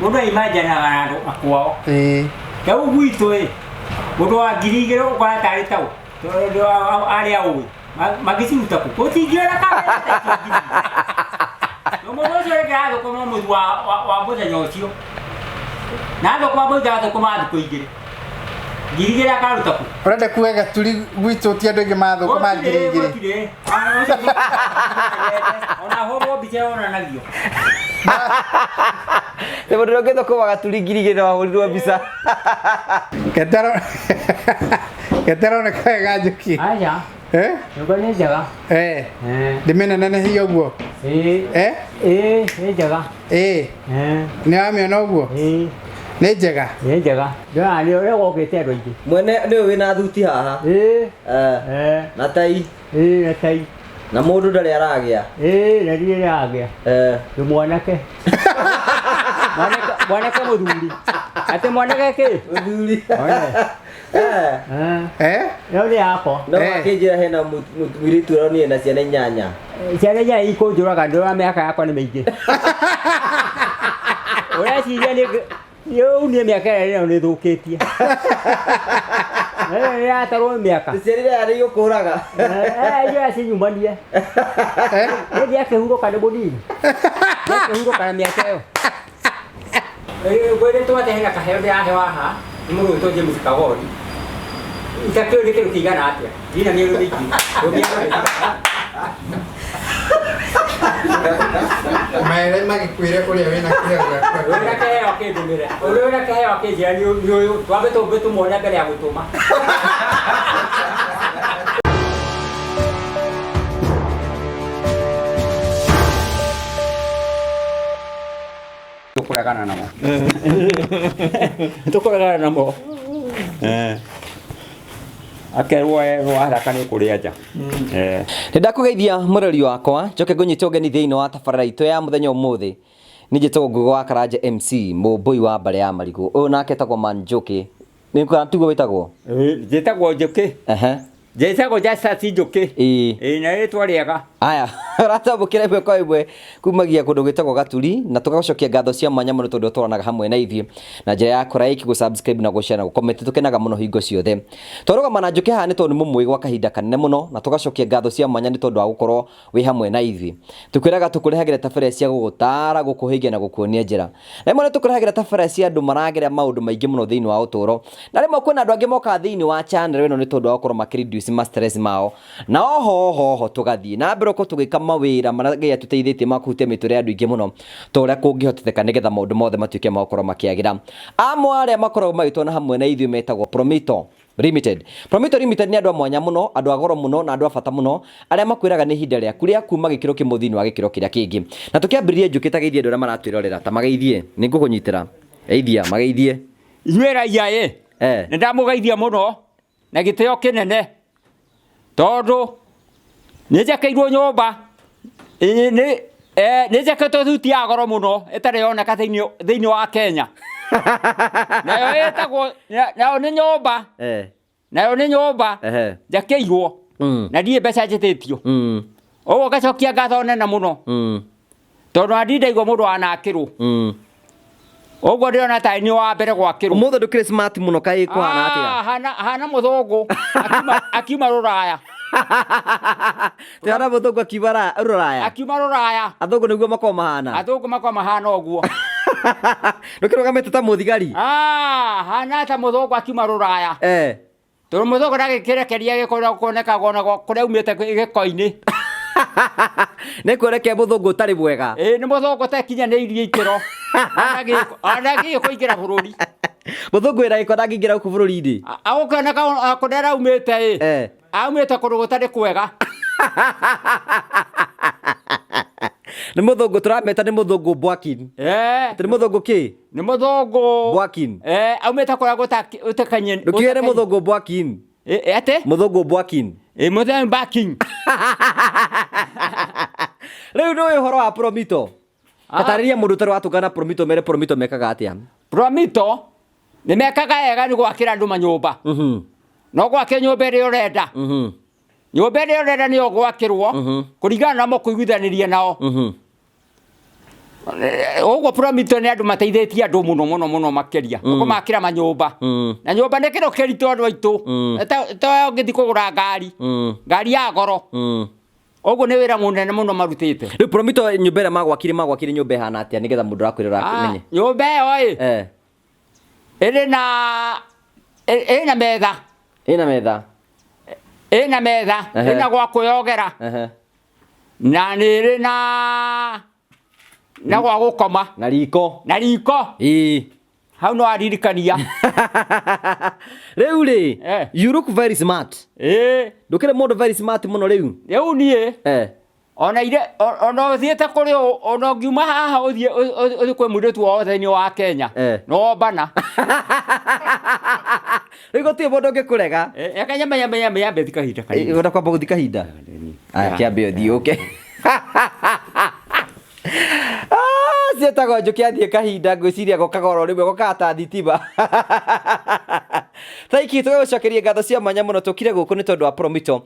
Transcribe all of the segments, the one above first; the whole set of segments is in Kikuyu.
Mũndũ aimajanaga na andũ akwao. Ĩĩ. Rĩu gwitũ ĩ, mũndũ wa 2000 ũkona tarĩ taũ tondũ arĩa ũĩ mangĩciruta kũ? Gũtingĩona kana mũndũ ũcio rĩngĩ arathũkũma mũtu wa mũthenya ũcio na athũkũma mũtu arathũkũma thikũ igĩrĩ 2000 akaruta kũ? Ũrenda kuga Gaturi gwitũ ti andũ aingĩ marathũkũma 2000? Gũtirĩ. Ona hũrwo mbica yonanagio. Nĩ mũndũ ũrĩa ũngĩthũkũma Gaturi 2000 wahũrirwo mbica. Gataro Gataro nĩ kega Njũkĩ. Aca. Eh? Nyũmba nĩ njega. Eh. Ndĩmĩnenehie ũguo? Ĩĩ. Eh? Ĩĩ, nĩ njega. Ĩĩ. Nĩ wamĩona ũguo? Ĩĩ. Nĩ njega? Nĩ njega. Ndĩrona nĩ ũrĩa gũkĩte andũ aingĩ. Mwene nĩ ũyũ wĩna thuti haha. Ĩĩ. Eh. Na tai. Ĩĩ, na tai. Na mũndũ ndarĩ aragĩa. Ĩĩ, na ndirĩ ndĩragĩa. Eh. Ndĩ mwanake. Mwanake, mwanake mũthuri. Atĩ mwanake kĩ? Mũthuri. One. Eh. Eh? Ĩyo nĩ yakwa. No makĩnjĩra hena mũirĩtu ũronire na ciana inyanya. Ciana inya ikũnjũraga ndĩrona mĩaka yakwa nĩ mĩingĩ. Ũreciria nĩ rĩu niĩ mĩaka ĩrĩa ĩno nĩ thũkĩtie. Nĩyatarwo mĩaka. Ciana iria nĩ igũkũraga. Iria cinyumanie. Nĩ ndiakĩhurũka nĩ mũnini. Ndiakĩhurũka na mĩaka ĩyo. Ngwĩrĩtwo atĩ hena kaheo ndĩraheo haha nĩ mũndũ wĩtwo James Kagori. Itakĩũĩ nĩ kĩndũ kĩigana atĩa. Ndina mĩero mĩingĩ. Mere magĩkwĩre ũrĩa wĩna kĩheo gĩaku. Wĩna kĩheo kĩndũmĩre. Ũrĩa wĩna kĩheo kĩnjĩra nĩ ũyũ. Twambe tũmbe tũmuone mbere ya gũtũma. Tũkũregana namo. Tũkũregana namo. Akerwo wathaka nĩ ũkũrĩa nja. Nĩ ndakũgeithia mũrori wakwa njoke ngũnyite ũgeni thĩinĩ wa tabarĩra itũ ya mũthenya ũmũthĩ. Niĩ njĩtagwo Ngugi wa Karanja MC mũmbũi wa mbarĩ ya marigũ. Ũyũ nake etagwo Man Njũkĩ. Nĩ tiguo wĩtagwo? Njĩtagwo Njũkĩ. Ehe. Njĩtagwo Justus Njũkĩ. Ĩĩ. Ĩĩ na rĩtwa rĩega. Aya, ũratambũkĩra ĩmwe kwa ĩmwe kumagia kũndũ gwĩtagwo Gaturi na tũgacokia ngatho cia mwanya mũno tondũ ũtwaranaga hamwe na ithuĩ na njĩra ya kũ like, gũ subscribe na gũ share na gũ comment. Tũkenaga mũno hingo ciothe. Twarũgama na Njũkĩ haha nĩ tondũ nĩ mũmũĩ gwa kahinda kanene mũno na tũgacokia ngatho cia mwanya nĩ tondũ wa gũkorwo wĩ hamwe na ithuĩ. Tũkwĩraga tũkũrehagĩra tabarĩra cia gũgũtaara, gũkũhĩgia na gũkuonia njĩra. Na rĩmwe nĩ tũkũrehagĩra tabarĩra cia andũ maragerera maũndũ maingĩ mũno thĩinĩ wa ũtũũro. Na rĩmwe kwĩna andũ angĩ mokaga thĩinĩ wa channel ĩno nĩ tondũ wa gũkorwo makĩ reduce ma stress mao. Na oho oho oho tũgathiĩ na mbere gũkorwo tũgĩka mawĩra marĩa Ngai atũteithĩtie ma kũhutia mĩtũrĩre ya andũ aingĩ mũno ta ũrĩa kũngĩhoteka nĩgetha maũndũ mothe matuĩke ma gũkorwo makĩagĩra. Amwe arĩa makoragwo magĩtwana hamwe na ithuĩ metagwo Promito Limited. Promito Limited nĩ andũ a mwanya mũno, andũ a goro mũno na andũ a bata mũno arĩa makwĩraga nĩ ihinda rĩaku rĩa kuma gĩkĩro kĩmwe thĩinĩ wa gĩkĩro kĩrĩa kĩngĩ. Na tũkĩambĩrĩrie Njũkĩ ta geithie andũ arĩa maratwĩrorera, ta mageithie, nĩ ngũkũnyitĩra. Geithia, mageithie. Inyuĩ raia ĩ, nĩ ndamũgeithia mũno na gĩtĩo kĩnene tondũ nĩ njakĩirwo nyũmba nĩ njakĩtwo thuti ya goro mũno ĩtarĩ yoneka thĩinĩ wa Kenya. Nayo ĩtagwo, nayo nĩ nyũmba, nayo nĩ nyũmba njakĩirwo na ndirĩ mbeca njĩtĩtio. Ũguo ngacokia ngatho nene mũno tondũ ona ndirĩ ndaigua mũndũ wanakĩrwo. Ũguo ndĩrona ta niĩ wa mbere gwakĩrwo. Ũmũthĩ ndũkĩrĩ smart mũno kaĩ kũhana atĩa? Hana mũthũngũ akiuma rũraya. Tĩhana mũthũngũ akiuma rũraya? Akiuma rũraya. Athũngũ nĩguo makoragwo mahana? Athũngũ makoragwo mahana ũguo. Ndũkĩrũgamĩte ta mũthigari? Hana ta mũthũngũ akiuma rũraya. Tondũ mũthũngũ ndagĩkĩrekeria gĩko ũrĩa kuonekaga ona kũrĩa aumĩte gĩko-inĩ. Nĩ kuonekea mũthũngũ ũtarĩ mwega. Ĩĩ nĩ mũthũngũ ũtakinyanĩirie ikĩro. Ona gĩko kũingĩra bũrũri. Mũthũngũ wĩna gĩko ndangĩingĩra gũkũ bũrũri-inĩ. Agũkĩoneka kũrĩa araumĩte ĩ. Aumĩte kũndũ gũtarĩ kwega. Nĩ mũthũngũ tũrameta nĩ mũthũngũ Bwakin. Atĩ nĩ mũthũngũ kĩ? Nĩ mũthũngũ Bwakin. Aumĩte kũrĩa gũtakanye. Ndũkiuge nĩ mũthũngũ Bwakin. Atĩ? Mũthũngũ Bwakin. Mũthũngũ Bwakin. Rĩu nĩ ũhoro wa Promito. Tatarĩria mũndũ ũtarĩ watũngana Promito mere Promito mekaga atĩa? Promito nĩ mekaga wega nĩ gwakĩra andũ manyũmba. No gwake nyũmba ĩrĩa ũrenda. Nyũmba ĩrĩa ũrenda nĩyo gwakĩrwo kũringana na mũkũiguithanĩria nao. Ũguo Promito nĩ andũ mateithĩtie andũ mũno mũno mũno makĩria kũmakĩra manyũmba. Na nyũmba nĩ kĩndũ kĩritũ andũ aitũ. Ta ũngĩthiĩ kũgũra ngari, ngari ya goro. Ũguo nĩ wĩra mũnene mũno marutĩte. Rĩu Promito nyũmba ĩrĩa magwakire nyũmba ĩhana atĩa nĩgetha mũndũ ũrakwĩrora amenye? Nyũmba ĩyo ĩ ĩrĩ na ĩna metha. Ĩna metha. Ĩna metha, ĩna gwa kwĩyogera. Na nĩ ĩrĩ na gwa gũkoma. Na riko. Na riko. Ĩĩ. Hau no aririkania. Rĩu rĩ, you look very smart. Ĩĩ. Ndũkĩrĩ mũndũ very smart mũno rĩu? Rĩu niĩ. Ona ire ona ũthiĩte kũrĩ ona ũngiuma haha ũthiĩ ũthiĩ kwĩ mũirĩtu wothe thĩinĩ wa Kenya. No bana. Rĩu gũtirĩ mũndũ ũngĩkũrega. Reke nyambe nyambe nyambe nyambe thiĩ kahinda kanini. Ũrenda kwamba gũthiĩ kahinda? Aya, kĩambe ũthiĩ ũke. Ciĩtagwo njũkĩ athiĩ kahinda, ngwĩciria gokaga oro rĩmwe, gokaga ta thitima. Thank you, tũgagũcokeria ngatho cia mwanya mũno. Tũkire gũkũ nĩ tondũ wa Promito.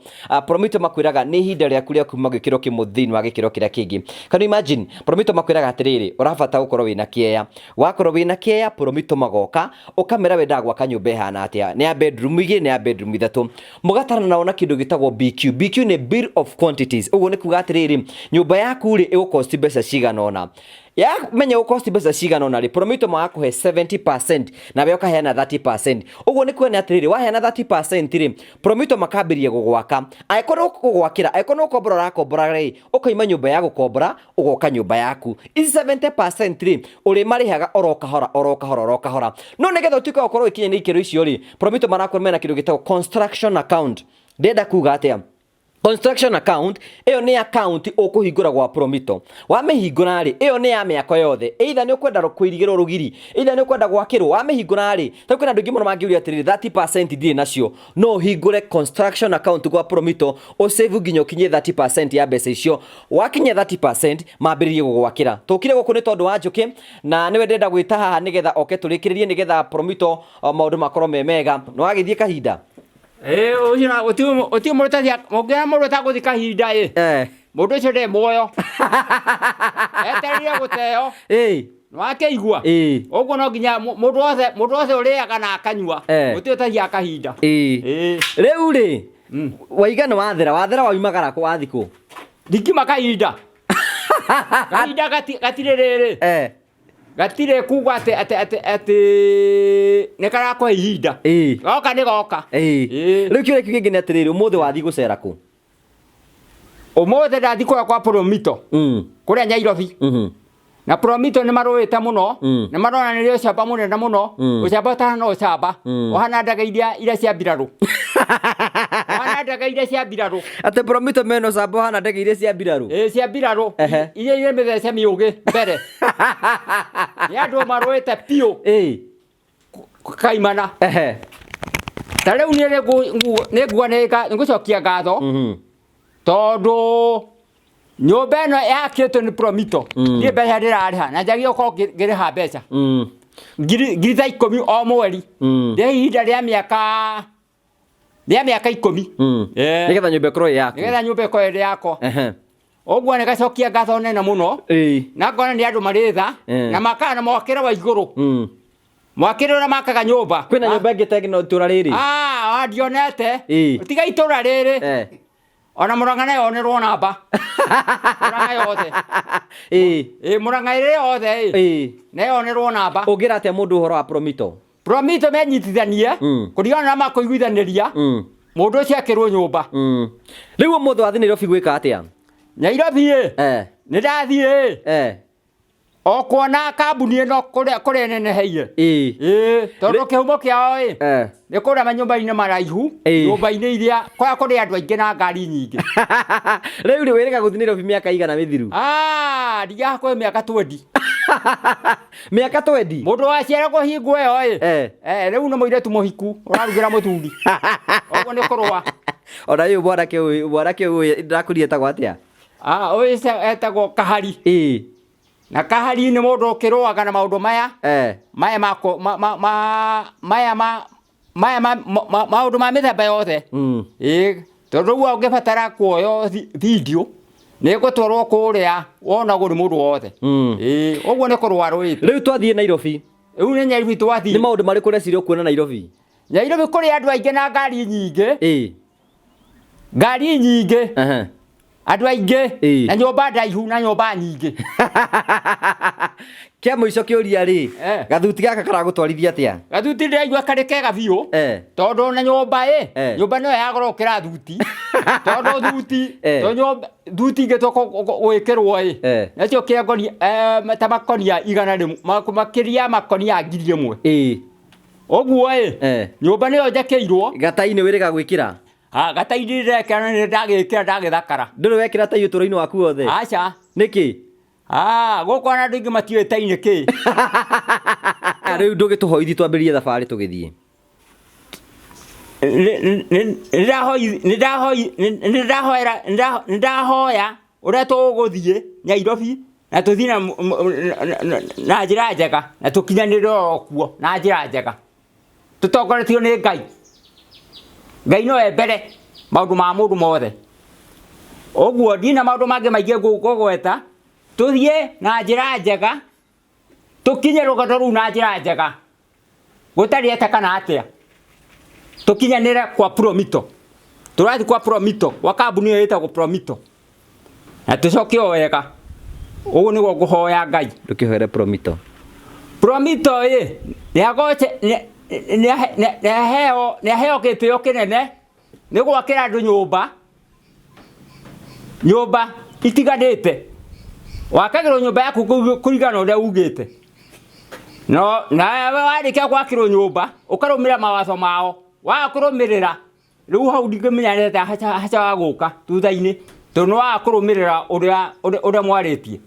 Promito makwĩraga nĩ ihinda rĩaku rĩa kuma gĩkĩro kĩmwe thĩinĩ wa gĩkĩro kĩrĩa kĩngĩ. Can you imagine? Promito makwĩraga atĩrĩrĩ, ũrabata gũkorwo wĩna kĩeya. Wakorwo wĩna kĩeya, Promito magoka, ũkamera wendaga gwaka nyũmba ĩhana atĩa. Nĩ ya bedroom igĩrĩ, nĩ ya bedroom ithatũ. Mũgatarana nao na kĩndũ gĩtagwo BQ. BQ nĩ Bill of Quantities. Ũguo nĩ kuga atĩrĩrĩ, nyũmba yaku rĩ, ĩgũkosti mbeca cigana ũna. Ya menya gũkosti mbeca cigana ũna rĩ, Promito magakũhe 70% nawe ũkaheana 30%. Ũguo nĩ kuga nĩ atĩrĩrĩ, waheana 30% rĩ, Promito makambĩrĩria gũgwaka. Angĩkorwo nĩ gũgwakĩra, angĩkorwo nĩ gũkombora ũrakombora rĩ, ũkaima nyũmba ya gũkombora, ũgoka nyũmba yaku. Ici 70% rĩ, ũrĩmarĩhaga oro kahora, oro kahora, oro kahora. No nĩgetha ũtuĩke wa gũkorwo ũgĩkinyanĩria ikĩro icio rĩ, Promito marakorwo mena kĩndũ gĩtagwo construction account. Ndĩrenda kuga atĩa? Construction account ĩyo nĩ account ũkũhingũra gwa Promito. Wamĩhingũra rĩ, ĩyo nĩ ya mĩako yothe. Either nĩ ũkwenda kũirigĩrwo rũgiri, either nĩ ũkwenda gwakĩrwo, wamĩhingũra rĩ, ta rĩu kwĩna andũ aingĩ mũno mangĩũria atĩrĩrĩ, 30% ndirĩ nacio. No ũhingũre construction account gwa Promito, ũsave nginya ũkinyie 30% ya mbeca icio. Wakinyia 30% mambĩrĩrie gũgwakĩra. Tũkire gũkũ nĩ tondũ wa Njũkĩ, na nĩwe ndĩrenda gwĩta haha nĩgetha oke tũrĩkĩrĩrie nĩgetha Promito maũndũ makorwo me mega. Nĩ wagĩthiĩ kahinda? Ĩĩ, ũcio na gũtirĩ mũndũ ũtathiaga, ũngĩona mũndũ ũtagũthiĩ kahinda ĩ, mũndũ ũcio ndarĩ muoyo. Etereire gũteo. Nĩwakĩigua? Ũguo no nginya mũndũ wothe, mũndũ wothe ũrĩaga na akanyua, gũtirĩ ũtathiaga kahinda. Rĩu rĩ, waiga nĩ wathera, wathera waumagara kũ wathiĩ kũ? Ndingiuma kahinda. Kahinda gatirĩ rĩrĩ. Gatirĩ kuga atĩ atĩ atĩ atĩ nĩ karakũhe ihinda. Goka nĩ goka. Rĩu kĩũria kĩu kĩngĩ nĩ atĩrĩrĩ, ũmũthĩ wathiĩ gũcera kũ? Ũmũthĩ ndathiĩ kũrĩa kwa Promito. Kũrĩa Nyairobi. Na Promito nĩ marũĩte mũno, nĩ maronanirie ũcamba mũnene mũno, ũcamba ũtahana ũcamba, ũhana ndege iria cia mbirarũ. Ũhana ndege iria cia mbirarũ. Atĩ Promito mena ũcamba ũhana ndege iria cia mbirarũ? Ĩĩ, cia mbirarũ. Iria irĩ mĩthece mĩũgĩ mbere. Nĩ andũ marũĩte biũ. Kaimana. Ta rĩu niĩ nĩ nguga nĩ ngũcokia ngatho. Tondũ nyũmba ĩno yakĩtwo nĩ Promito. Niĩ mbeca ndĩrarĩha na njagĩrĩirwo gũkorwo ngĩrĩha mbeca. Ngiri ta 10 o mweri. Rĩa ihinda rĩa mĩaka rĩa mĩaka 10. Nĩgetha nyũmba ĩkorwo ĩ yaku. Nĩgetha nyũmba ĩkorwo ĩrĩ yakwa. Ũguo nĩ gacokia ngatho nene mũno. Na ngona nĩ andũ marĩ tha na makaga na mwakĩre wa igũrũ. Mwakĩre ũrĩa makaga nyũmba. Kwĩna nyũmba ĩngĩ ta ĩno itũra rĩrĩ? Ndionete. Tiga itũra rĩrĩ. Ona Murang'a nayo yonerwo namba. Murang'a yothe. Ĩĩ, Murang'a ĩrĩ yothe ĩ. Nayo yonerwo namba. Ũngĩra atĩa mũndũ ũhoro wa Promito? Promito menyitithanie kũringana na makũiguithanĩria mũndũ ũcio akĩrwo nyũmba. Rĩu ũmũthĩ wathiĩ Nairobi gwĩka atĩa? Nairobi ĩ, nĩ ndathiĩ ĩ. O kuona kambuni ĩno kũrĩa ĩneneheire. Ĩĩ, tondũ kĩhumo kĩao ĩ, nĩ kũrĩa manyũmba-inĩ maraihu, nyũmba-inĩ iria kũrĩa kũrĩ andũ aingĩ na ngari nyingĩ. Rĩu rĩ, wĩrĩga gũthiĩ Nairobi mĩaka igana mĩthiru? Ndigaga hakuhĩ mĩaka 20. Mĩaka 20? Mũndũ waciaragwo hingo ĩyo ĩ, rĩu nĩ mũirĩtu mũhiku ũrarugĩra mũthuri. Ũguo nĩ kũrũa. Ona rĩu mwanake ũyũ, mwanake ũyũ ndĩrakũria etagwo atĩa? Ũyũ etagwo Kahari. Na Kahari nĩ mũndũ ũkĩrũaga na maũndũ maya. Maya ma ma ma ma maya ma maya ma maũndũ ma mĩthemba yothe. Ĩĩ, tondũ rĩu ũngĩbatara kuoywo video, Nĩ ngũtwarwo kũrĩa wonagwo nĩ mũndũ wothe. Ĩĩ, ũguo nĩ kũrũa rũĩte. Rĩu twathiĩ Nairobi. Rĩu nĩ Nairobi twathiĩ. Nĩ maũndũ marĩkũ ũreciria ũkuona Nairobi? Nairobi kũrĩ andũ aingĩ na ngari nyingĩ. Ĩĩ. Ngari nyingĩ. Aha. Andũ aingĩ. Ĩĩ. Na nyũmba ndaihu na nyũmba nyingĩ. Kĩa mũico kĩũria rĩ, Eh. gathuti gaka karagũtwarithia atĩa? Gathuti ndĩraigua karĩ kega biũ. Eh. Tondũ ona nyũmba ĩ, Eh. nyũmba nĩyo ya goro gũkĩra thuti. Tondũ thuti, Eh. tondũ nyũmba thuti ingĩtua gwĩkĩrwo ĩ, Eh. nacio kĩangoni ta makonia 100, makĩria makonia 1000. Ĩĩ. Ũguo ĩ, Eh. nyũmba nĩyo njakĩirwo. Gatai-inĩ wĩrĩga gwĩkĩra? Ah, gatai-inĩ ndĩrekĩra na nĩ ndagĩkĩra ndagĩthakara. Ndũrĩ wekĩra tai ũtũũro-inĩ waku wothe? Aca. Nĩkĩ? Ah, gũkũ ona andũ aingĩ matiũĩ tai nĩ kĩ. Rĩu ndũgĩtũhoithi twambĩrĩrie thabarĩ tũgĩthiĩ. Nĩndahoya ũrĩa tũgũthiĩ Nairobi na tũthiĩ na njĩra njega na tũkinyanĩre oro kuo na njĩra njega. Tũtongoretio nĩ Ngai. Ngai nowe mbere maũndũ ma mũndũ mothe. Ũguo ndina maũndũ mangĩ maingĩ ngũgweta, tũthiĩ na njĩra njega, tũkinye rũgendo rũu na njĩra njega. Gũtarĩ atĩa kana atĩa. Tũkinyanĩre kwa Promito. Tũrathiĩ kwa Promito, kwa kambuni ĩyo ĩtagwo Promito. Na tũcoke o wega. Ũguo nĩguo ngũhoya Ngai. Ndũkĩhoere Promito. Promito ĩ, nĩaheo gĩtĩo kĩnene nĩ gwakĩra andũ nyũmba, nyũmba itiganĩte. Wakagĩrwo nyũmba yaku kũringana na ũrĩa ugĩte. No nawe warĩkia gwakĩrwo nyũmba, ũkarũmĩrĩra mawatho mao. Waga kũrũmĩrĩra, rĩu hau ndingĩmenya nĩ atĩa haca wa gũka thutha-inĩ, tondũ nĩ waga kũrũmĩrĩra ũrĩa mwarĩtie.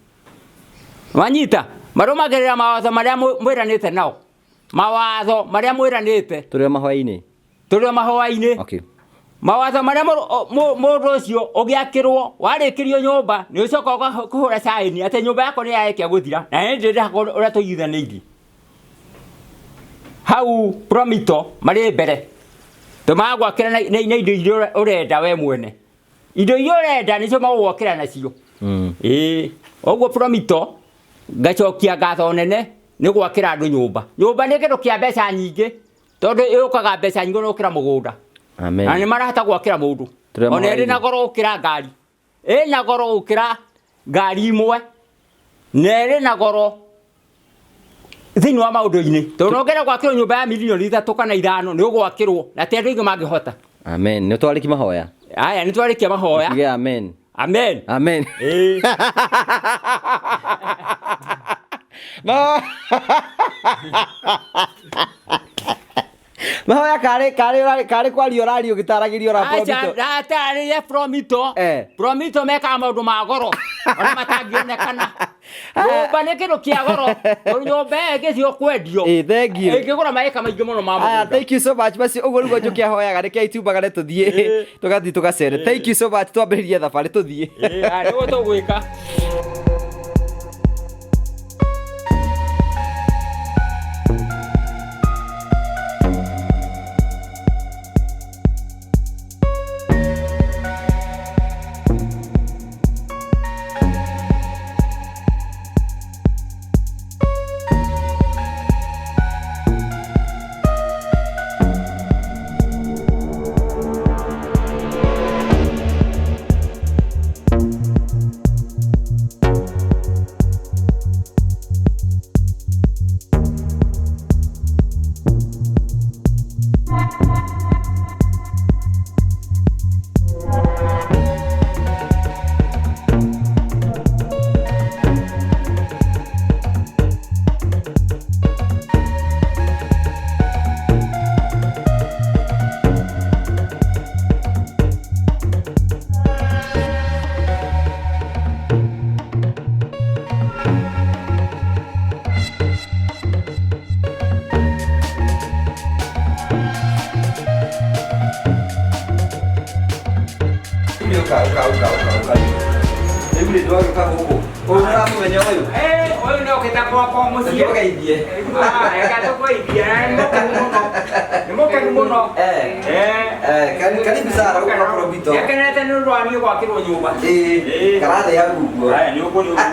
Wanyita? Marũmagĩrĩra mawatho marĩa mwĩranĩte nao. Mawatho marĩa mwĩranĩte. Tũrĩ o mahoya-inĩ. Tũrĩ o mahoya-inĩ. Okay. Mawatho marĩa mũndũ ũcio ũgĩakĩrwo, warĩkĩrio nyũmba, nĩ ũcoka ũkahũra caĩni atĩ nyũmba yakwa nĩ yarĩkia gũthira, na nĩ ndĩrĩhaga ũrĩa tũiguithanĩirie. Hau Promito marĩ mbere. Tondũ magwakĩra na indo iria ũrenda we mwene. Indo iria ũrenda nĩcio magũgwakĩra nacio. Ĩĩ, ũguo Promito ngacokia ngatho nene nĩ gwakĩra andũ nyũmba. Nyũmba nĩ kĩndũ kĩa mbeca nyingĩ, tondũ ĩũkaga mbeca nyingĩ gũkĩra mũgũnda. Amen. Na nĩ marahota gwakĩra mũndũ. Tũrĩ Ona ĩrĩ na mahoya-inĩ. goro gũkĩra ngari. Ĩ na goro gũkĩra ngari imwe. Na ĩrĩ na goro thĩinĩ wa maũndũ-inĩ. Tondũ no ũngĩenda gwakĩrwo nyũmba ya mirioni 3 kana 5 nĩ ũgwakĩrwo na ti andũ aingĩ mangĩhota. Amen. Nĩ twarĩkia mahoya. Aya, nĩ twarĩkia mahoya. Tuge amen. Amen. Amen. Ĩĩ. No. Mahoya karĩ kwaria ũraria ũgĩtaragĩria ũra Aca, Promito. ndatarĩria Promito. Eh. Promito mekaga maũndũ ma goro ona matangĩonekana. Nyũmba nĩ kĩndũ kĩa goro, tondũ nyũmba ĩyo ĩngĩthiĩ kwendio. Ĩĩ, thank you. Ĩngĩgũra maĩka maingĩ mũno ma Aya, mũgũnda. thank you so much. Basi ũguo nĩguo Njũkĩ ahoyaga, reke itumbagane tũthiĩ. Tũgathiĩ tũgacere. Thank you so much. Twambĩrĩrie thabarĩ tũthiĩ. Ĩĩ, aya, nĩguo tũgwĩka. Ũka, ũka, ũka, ũka, ũka. Rĩu rĩ, ndwagĩũka gũkũ. Ũyũ ũramũmenya ũyũ? Ũyũ nĩ okĩte gwakwa mũciĩ. Nĩũgeithie. Ah, reke tũkũgeithie, na nĩ mũkenu mũno. Nĩ mũkenu Mũno. Eh. Eh. Eh, karibu sana gũkũ kwa Promito. Ngekenete nĩ ũndũ wa niĩ gwakĩrwo nyũmba. Ĩĩ, Ĩĩ. karathĩ hau ũguo. Haya, nĩ ũguo, nĩ ũguo.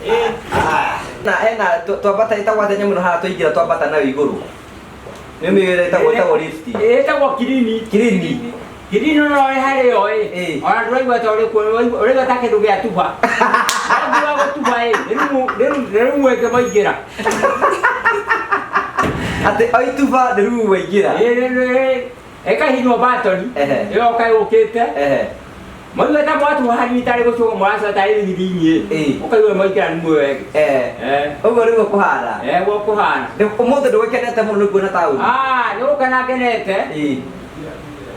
Ĩĩ. Na hena twambata ĩtagwo atĩa nyamũ ĩno haha twaingĩra twambata nayo igũrũ? Nĩ mĩgĩre ĩtagwo lift. Ĩtagwo kirini. Kirini. Kirini no ĩ harĩ yo ĩ. Ĩĩ. Ona ndũraigua ta ũrĩ kuo, ũraigua ta kĩndũ gĩa tuba. Waigua gũtuba ĩ, nĩ rumu nĩ rumu ĩngĩ maingĩra. Atĩ o ituba nĩ rumu waingĩra. Ĩ, ĩ, ĩkahihinywo batoni. Ehe. Ĩgoka ĩgũkĩte. Ehe. Maigua ta mwatuha hanini tarĩ gũcũga mũracoka tarĩ thithini-ĩ. Ĩĩ. Ũkaigua maingĩra rumu ĩyo ĩngĩ. Eh. Eh. Ũguo nĩguo kũhana. Eh, guo kũhana. Ũmũthĩ ndũgĩkenete mũno nĩ kuona taũni. Ah, nĩ gũkena ngenete. Ĩĩ.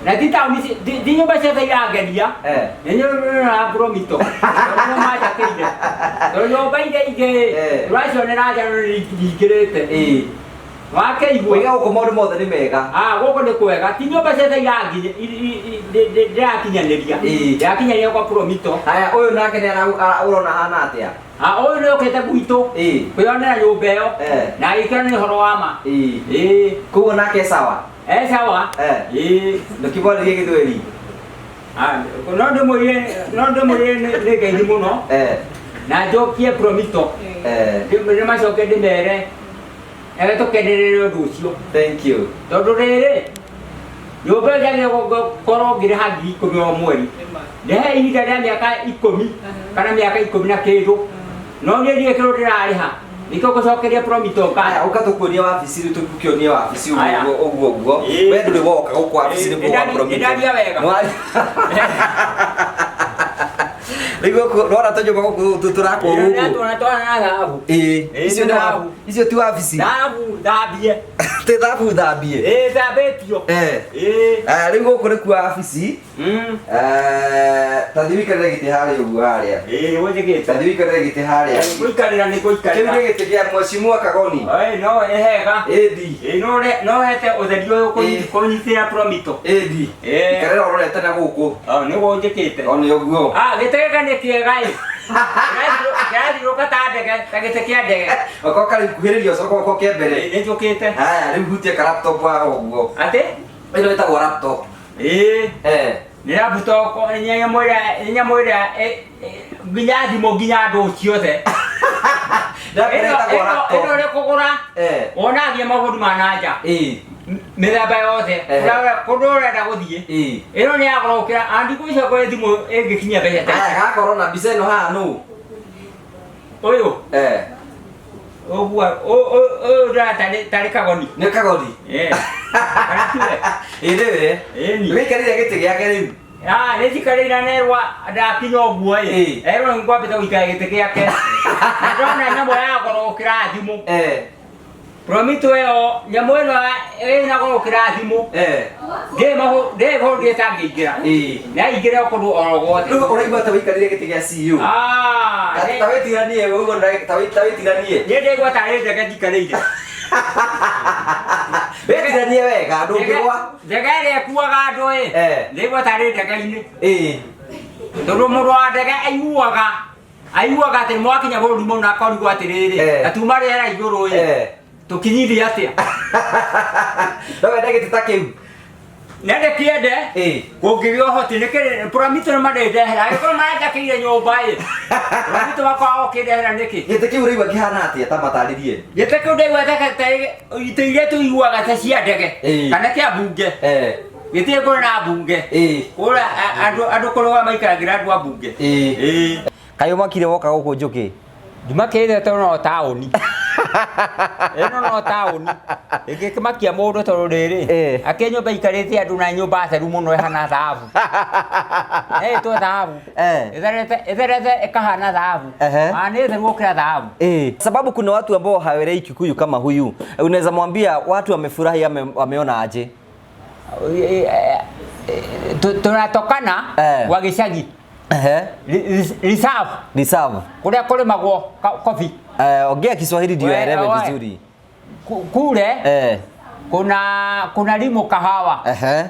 Na ti taũni ti nyũmba ciothe irangenia. Eh. Nĩ nyũmba ya Promito. Tondũ nĩo manjakĩire. Tondũ nyũmba iria ingĩ Eh. tũracionera nja no nĩ ingĩrĩte. Ĩĩ. Wakĩigua. Waiga gũkũ maũndũ mothe nĩ mega. Ah, gũkũ nĩ kwega. Ti nyũmba ciothe ndĩrakinyanĩria. Ĩĩ. Ndĩrakinyanĩria kwa Promito. Haya, ũyũ nake nĩ ũrona hana atĩa? Ah, ũyũ nĩ ũkĩte gwitũ. Ĩĩ. Kwĩyonera nyũmba ĩyo. Eh. Na agĩkĩra nĩ ũhoro wa ma. Ĩĩ. Ĩĩ. Koguo nake sawa. E sawa. Eh. Ĩĩ. Ndũkĩmwarĩrie gĩthweri. Ah, no ndĩmwĩrire nĩ ngeithi mũno. Eh. Na njokie Promito. Eh. Ndĩmacoke ndĩmere ege tũkenerere ũndũ ũcio. Thank you. Tondũ rĩrĩ nyũmba ĩyo njagĩrĩirwo gũkorwo ngĩrĩha 10,000 o mweri. Ndĩhe ihinda rĩa mĩaka 10 kana mĩaka 10 na kĩndũ. No niĩ ndiũĩ kĩndũ ndĩrarĩha. Nĩkĩo ngũcokeria Promito Aya, ngatho. ũka tũkuonie wabici rĩu tũkĩonie wabici Aya. ũguo ũguo ũguo. Ĩĩ. We ndũrĩ woka gũkũ wabici Ĩĩ, nĩ kwa Promito. nĩndaria wega. Rĩu gũkũ ndona tũnyũmba gũkũ tũrakwo gũkũ. Nĩtuona twana na thahabu. Ĩĩ. Ĩĩ, Icio nĩ nĩ thahabu. icio ti wabici. Thahabu thambie. Ti thabu thambie. Ĩĩ thambĩtio. Eh. Ĩĩ. Aya, rĩu gũkũ nĩkuo wabici. Eh, ta thiĩ ũikarĩre gĩtĩ harĩa ũguo harĩa. Ĩĩ gwĩtĩkĩte. Ta thiĩ ũikarĩre gĩtĩ harĩa. Gũikarĩra nĩ Kĩu gũikarĩra. nĩ gĩtĩ kĩa Mheshimiwa Kagoni. Ĩĩ no nĩ hega. Ĩndi. Ĩĩ no hete ũtheri ũyũ Ĩĩ. kũnyitĩra Promito. Ĩndi. Ĩĩ. Ikarĩra ũrorete na gũkũ. Oh, nĩguo njĩkĩte. O nĩ ũguo. Ah, gĩtĩ gĩkĩ nĩ kĩega ĩ. Kĩrathiũrũka ta ndege, ta gĩtĩ kĩa ndege. Okorwo karĩ kuhĩrĩria ũcoke ũkorwo kĩa mbere. Nĩ njũkĩte. Haya, rĩu hutia ka laptop haha ũguo. Atĩ? Ĩno ĩtagwo laptop. Ĩĩ. Eh. Nĩ laptop, nĩ nyamũ ĩrĩa, nĩ nyamũ ĩrĩa nginya thimũ nginya andũ ciothe. Ndakĩra ĩtagwo Ĩno laptop. ĩno ũrĩ kũgũra Eh. wonagia maũndũ ma na nja. Ĩĩ. Mĩthemba yothe. Eh. Kũndũ ũrenda gũthiĩ. Ĩĩ. Ĩno nĩ ya goro gũkĩra andikũ icio kwĩ thimũ ĩngĩkinyia mbeca ta Haya, gakorwo na mbica ĩno haha nũ? Ũyũ. Eh. Ũguo ũyũ ndĩra tarĩ Kagoni. Nĩ Kagoni. Eh. Kana tiwe? Ĩĩ nĩwe. Ĩni. Wĩikarĩire gĩtĩ gĩake rĩu. Ah, nĩ njikarĩire nerwa ndakinya ũguo ĩ. Ĩĩ. Erwo nĩ ngwambĩte gũikara gĩtĩ gĩake. Na ndona nyamũ ya goro gũkĩra thimũ. Eh. Promito ĩyo nyamũ ĩno ĩna goro gũkĩra thimũ. Eh. Ndĩ mahũ ndĩ ĩtangĩingĩra. Ĩĩ. Na ingĩre kũndũ oro guothe. Rĩu ũraigua ta wĩikarĩire gĩtĩ gĩa CEO. Ah, Ta wĩtiranie ũguo ta wĩtiranie. niĩ ndaigua tarĩ ndege njikarĩire. Wĩtiranie wega ndũngĩgwa. Ndege ĩrĩa ĩkuaga andũ ĩ. Eh. Ndaigua tarĩ ndege-inĩ. Ĩĩ. Tondũ mũndũ wa ndege aiguaga atĩ nĩmwakinya bũrũri mũna akorigwo atĩrĩrĩ Eh. na tuma rĩera igũrũ ĩ Eh. tũkinyithie atĩa. No wende gĩtĩ ta kĩu. Na ndĩkĩende Ĩĩ. kũngĩgĩa ũhoti nĩkĩ Promito nĩ marĩndehera angĩkorwo maranjakĩire nyũmba ĩ Promito makoragwo ũkĩndehera nĩkĩ. Gĩtĩ kĩu ũraigua kĩhana atĩa ta matarĩrie? Gĩtĩ kĩu ndaigua ta itĩ iria tũiguaga ta cia ndege Ĩĩ. kana kĩa mbunge. Eh. Gĩtĩ kũrĩ na mbunge. Ĩĩ. Kũrĩa andũ kũrũga maikaragĩra andũ a mbunge. Ĩĩ. Ĩĩ. Kaĩ ũmakire woka gũkũ njũkĩ? Ndimakĩte tondũ no taũni. Ĩno no taũni. Ĩngĩkĩmakia mũndũ tondũ rĩrĩ Ĩĩ. akĩ nyũmba ikarĩte andũ na nyũmba theru mũno ĩhana thahabu. Ĩtwo thahabu. Eh. Ĩtherete ĩkahana thahabu. Ehe. Ah, nĩ theru gũkĩra thahabu. Eh. Sababu kuna watu ambao hawaelewi Kikuyu kama huyu. Unaweza mwambia watu wamefurahi wameona aje? Tunatokana Eh. wa gĩcagi Ehe. Reserve Reserve. kũrĩa kũrĩmagwo kobi. Eh, ongea Kiswahili ndio We- aelewe oe. vizuri. Kule Eh. kuna limo kahawa Ehe.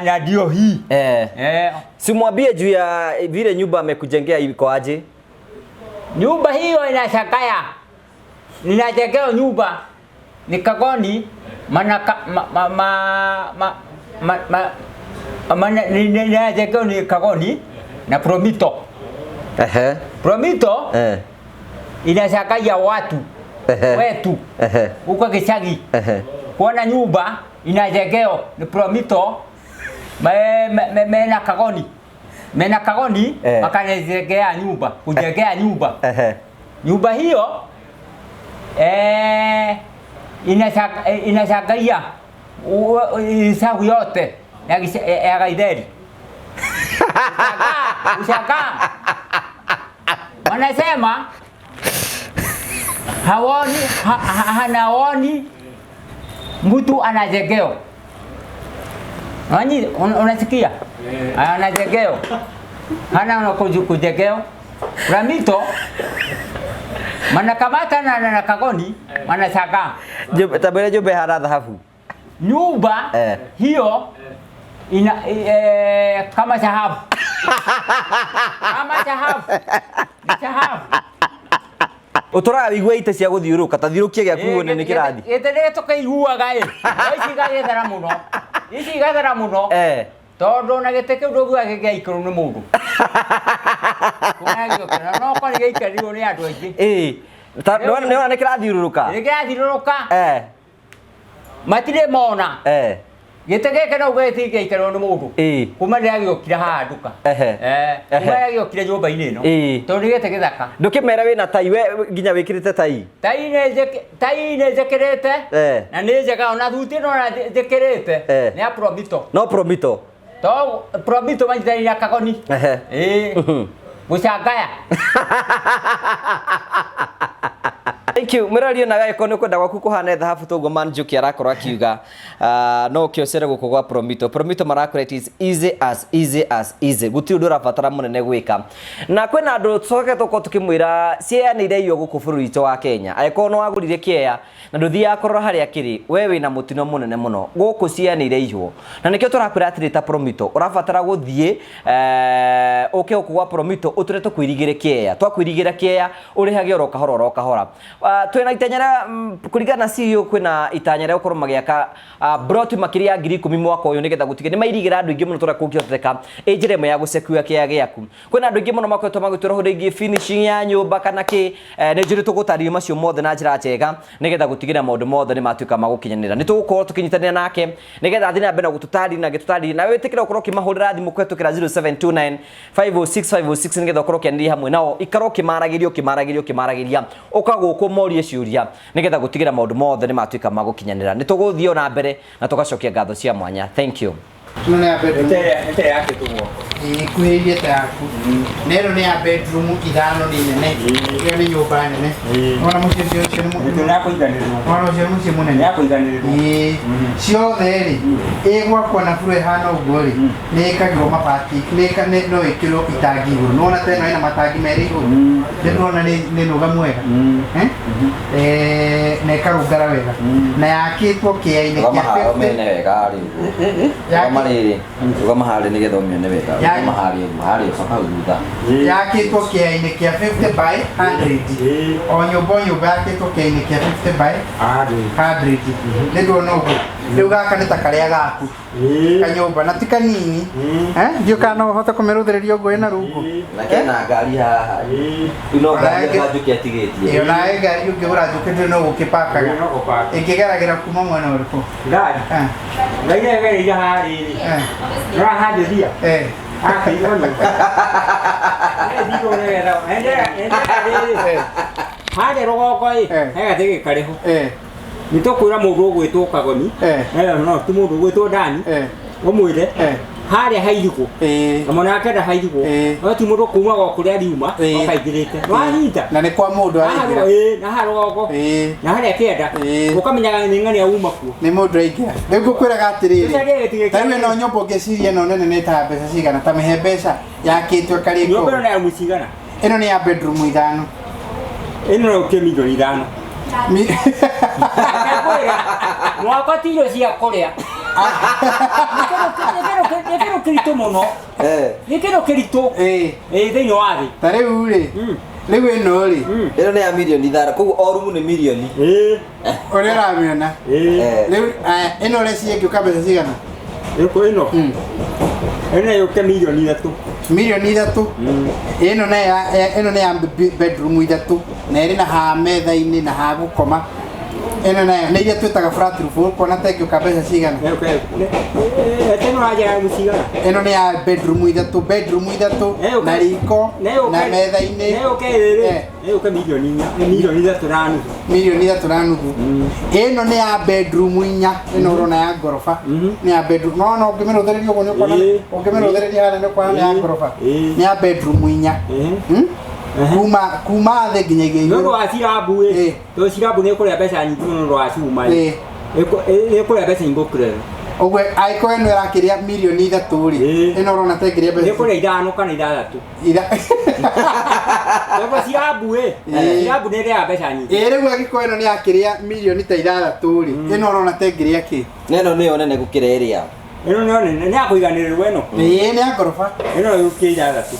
na ndio hii. Eh. Eh, Simwambie juu ya vile nyumba amekujengea iko aje? Nyumba hiyo inashakaya. Ninajengewa nyumba Ni Kagoni manaka ma ma ma ma ma ma mana ni ni ni ni Kagoni na Promito. Promito inasakaia watu wetu huko gicagi kuona nyumba inajengeo ni Promito mena Kagoni mena Kagoni makanejengea nyumba kujengea nyumba. Nyumba hiyo inasakaia isagu yote ya Gaitheri. Ushakaa wanasema haoni hanaoni mtu anajengeo. Nani unasikia? Anajengeo. Hana kujengeo. Ramito manakamata na Kagoni manasaka. Tabere jumbe hara dhahabu. Nyumba hiyo ina kama dhahabu. Kama dhahabu. Dhahabu. Utoraga wigua ite cia guthiuruka ta thiurukia giaku wone ni kirathi. Gite ni tukiiguaga ĩ. Ici igathera muno. Ici igathera muno. Tondu na gite kiu ndũngiuga gĩgĩaikarwo nĩ mũndũ. No korwo gĩaikarirwo nĩ andũ aingĩ. Nĩ wona nĩ kĩrathiũrũrũka. Nĩ kĩrathiũrũrũka. Matirĩ mona. Gĩtĩ gĩkĩ no uge gĩtingĩaikarwo nĩ mũndũ. Kuma rĩrĩa gĩokire haha nduka. Kuma rĩrĩa gĩokire nyũmba-inĩ ĩno. Tondũ nĩ gĩtĩ gĩthaka. Ndũkĩmere wĩna tai we nginya wĩkĩrĩte tai. Tai nĩ njĩkĩrĩte. Na nĩ njega ona thuti ĩno ona njĩkĩrĩte. Nĩ ya Promito. No Promito. To Promito manyitanĩire na Kagoni. Gũcangaya. Thank you. Mwĩrori ona gagĩkorwo nĩ ũkwenda gwaku kũhana thahabu toguo Man Njuki arakorwo akiuga no ũkĩocere gũkũ gwa Promito. Promito marakwĩra it is easy as easy as easy. Gũtirĩ ũndũ ũrabatara mũnene gwĩka. Na kwĩna andũ tũcoke tũkorwo tũkĩmwĩra ciea nĩ iraiywo gũkũ bũrũri witũ wa Kenya. Angĩkorwo nĩ wagũrire kĩea na ndũthiaga kũrora harĩa kĩrĩ, we wĩna mũtino mũnene mũno. Gũkũ ciea nĩ iraiywo. Na nĩkĩo tũrakwĩra atĩrĩ ta Promito, ũrabatara gũthiĩ ũke gũkũ gwa Promito ũtũre tũkũirigĩre kĩea. Twakwĩrigĩra kĩea ũrĩhage oro kahora oro kahora. Twina itanya rĩa kũringana na CEO kwĩna itanya rĩa gũkorwo magĩaka broti makĩria ya 10,000 mwaka ũyũ nĩgetha gũtige nĩ mairigĩra andũ aingĩ mũno tũrĩa kũngĩhoteka ĩ njĩra ĩmwe ya gũcekua kĩea gĩaku. Kwĩna andũ aingĩ mũno makoretwo magĩtwĩra ũhoro wĩgiĩ finishing ya nyũmba kana kĩ nĩ njũrĩ tũgũtarĩria macio mothe na njĩra njega nĩgetha gũtigĩrĩra maũndũ mothe nĩ matuĩka ma gũkinyanĩra. Nĩ tũgũkorwo tũkĩnyitanĩra nake nĩgetha athiĩ na mbere na gũtũtarĩria na gĩtũtarĩria nawe wĩtĩkĩre ũkorwo ũkĩmahũrĩra thimũ kũhetũkĩra 0729 506 506 nĩgetha ũkorwo ũkĩaranĩria hamwe nao ikara ũkĩmaragĩria ũkĩmaragĩria ũkĩmaragĩria ũka gũkũ morie ciũria nĩgetha gũtigĩrĩra maũndũ mothe nĩ matuĩka ma gũkinyanĩra. Nĩ tũgũthiĩ ona mbere na tũgacokia ngatho cia mwanya. Thank you. Ĩno nĩ ya bedroom. Ĩte yakĩtwo. Ĩkuhĩrĩirie ta yaku. Na ĩno nĩ ya bedroom ithano nĩ nene. Ĩyo nĩ nyũmba nene. Wona mũciĩ ũcio nĩ Wona ũcio nĩ mũciĩ mũnene. Ciothe rĩ, ĩgwakwo na floor ĩhana ũguo rĩ, nĩ ĩkagĩrwo mabati, no ĩkĩrwo itangi igũrũ. Nĩwona ta ĩno ĩna matangi merĩ igũrũ. Nĩndĩrona nĩ nũgamu wega. Na ĩkarũngara wega. Na yakĩtwo kĩea-inĩ kĩa 50. Wega rĩ. Rũgama harĩa nĩgetha ũmĩone wega. Rũgama harĩa harĩa coka hau thutha. Yakĩtwo kĩea-inĩ kĩa 50 by 100. O nyũmba o nyũmba yakĩtwo kĩea-inĩ kĩa 50 by 100. Nĩ ndĩrona ũguo. Rĩu gaka nĩ ta karĩa gaku kanyũmba na ti kanini. Ndiũ kana no ũhote kũmĩrũthĩrĩria ũguo ĩna rungu. Na kena ngari haha. Ino ngari ya Njuki atigĩtie. Ĩyo nawe ngari ũngĩgũra Njuki ndũrĩ no gũkĩpakaga. Ĩngĩgeragĩra kuma mwena ũrĩkũ? Ngari. Ngari ĩgereire haha rĩrĩ. Nĩũrahandĩria? Harĩa rũgongo ĩ, he gatĩ gĩkarĩ ho. Nĩ tũkwĩra mũndũ ũgwĩtwo Kagoni, no ti mũndũ ũgwĩtwo Dani, ũmwĩre harĩa hairigwo, na mwena wa kenda hairigwo, no ti mũndũ kuma o kũrĩa riuma okaingĩrĩte. Nĩwanyita? Na nĩ kwa mũndũ araingĩra. Na haha rũgongo, na harĩa kĩenda, ũkamenyaga nĩ ng'ania uma kuo. Nĩ mũndũ araingĩra. Rĩu ngũkwĩraga atĩrĩrĩ, ta rĩu ĩno nyũmba ũngĩciria ĩno nene nĩ ta mbeca cigana, ta mĩhe mbeca yakĩtwo ĩkarĩkwo. Nyũmba ĩno nĩ ya rumu cigana? Ĩno nĩ ya bedroom ithano. Ĩno no ũkĩe milioni 5. Mwaka ti irio cia kũrĩa. Nĩ kĩndũ kĩritũ mũno. Nĩ kĩndũ kĩritũ. Thĩinĩ wa thĩ. Ta rĩu rĩ, Rĩu ĩno rĩ, Ĩno nĩ ya mirioni 5, koguo o rumu nĩ mirioni. Ĩĩ. Ũrĩa ũramĩona. Ĩĩ. Rĩu aya, ĩno ũreciria ĩngĩũka mbeca cigana? Ĩkũ ĩno. Ĩno yũke 3 mirioni. 3 mirioni. Ĩno nĩ ya ĩno nĩ ya bedroom ithatũ na ĩrĩ na ha metha-inĩ na ha gũkoma. Ĩno nayo nĩ iria twĩtaga flat roof, ũkuona ta ĩngĩũka mbeca cigana? Ĩno ũranjĩra rumu cigana? Ĩno nĩ ya bedroom ithatũ, bedroom ithatũ na riko na metha-inĩ. Nĩyũke ĩrĩ. Nĩyũke 4 mirioni, 3.5 mirioni. 3.5 mirioni. Ĩno nĩ ya bedroom inya, ĩno ũrona ya ngoroba. Nĩ ya bedroom, no no ũngĩmĩrũthĩrĩria ũguo nĩ ũkuona. Ũngĩmĩrũthĩrĩria harĩa nĩ ũkuona nĩ ya ngoroba. Nĩ ya bedroom inya. Kuma thĩ nginyagia Nĩ ũndũ igũrũ. wa cirabu ĩ. Tondũ cirabu nĩ ĩkũrĩa mbeca nyingĩ mũno nĩ ũndũ wa cuma ĩ. Nĩ ĩkũrĩa mbeca nyingĩ gũkĩra ĩno. Ũguo angĩkorwo ĩno ĩrakĩrĩa 3 mirioni rĩ, ĩno ũrona ta ĩngĩrĩa Nĩ mbeca ĩkũrĩa ithano kana ithathatũ. Tondũ cirabu ĩ, cirabu nĩ ĩrĩaga mbeca nyingĩ. Ĩ, rĩu angĩkorwo ĩno nĩ yakĩrĩa mirioni ta 6 rĩ, ĩno ũrona ta ĩngĩrĩa kĩ? Na ĩno nĩyo nene gũkĩra ĩrĩa. Ĩno nĩyo nene, nĩ ya kũiganĩrĩrwo ĩno. Ĩĩ, nĩ ya ngoroba. Ĩno yũkĩte ithathatũ.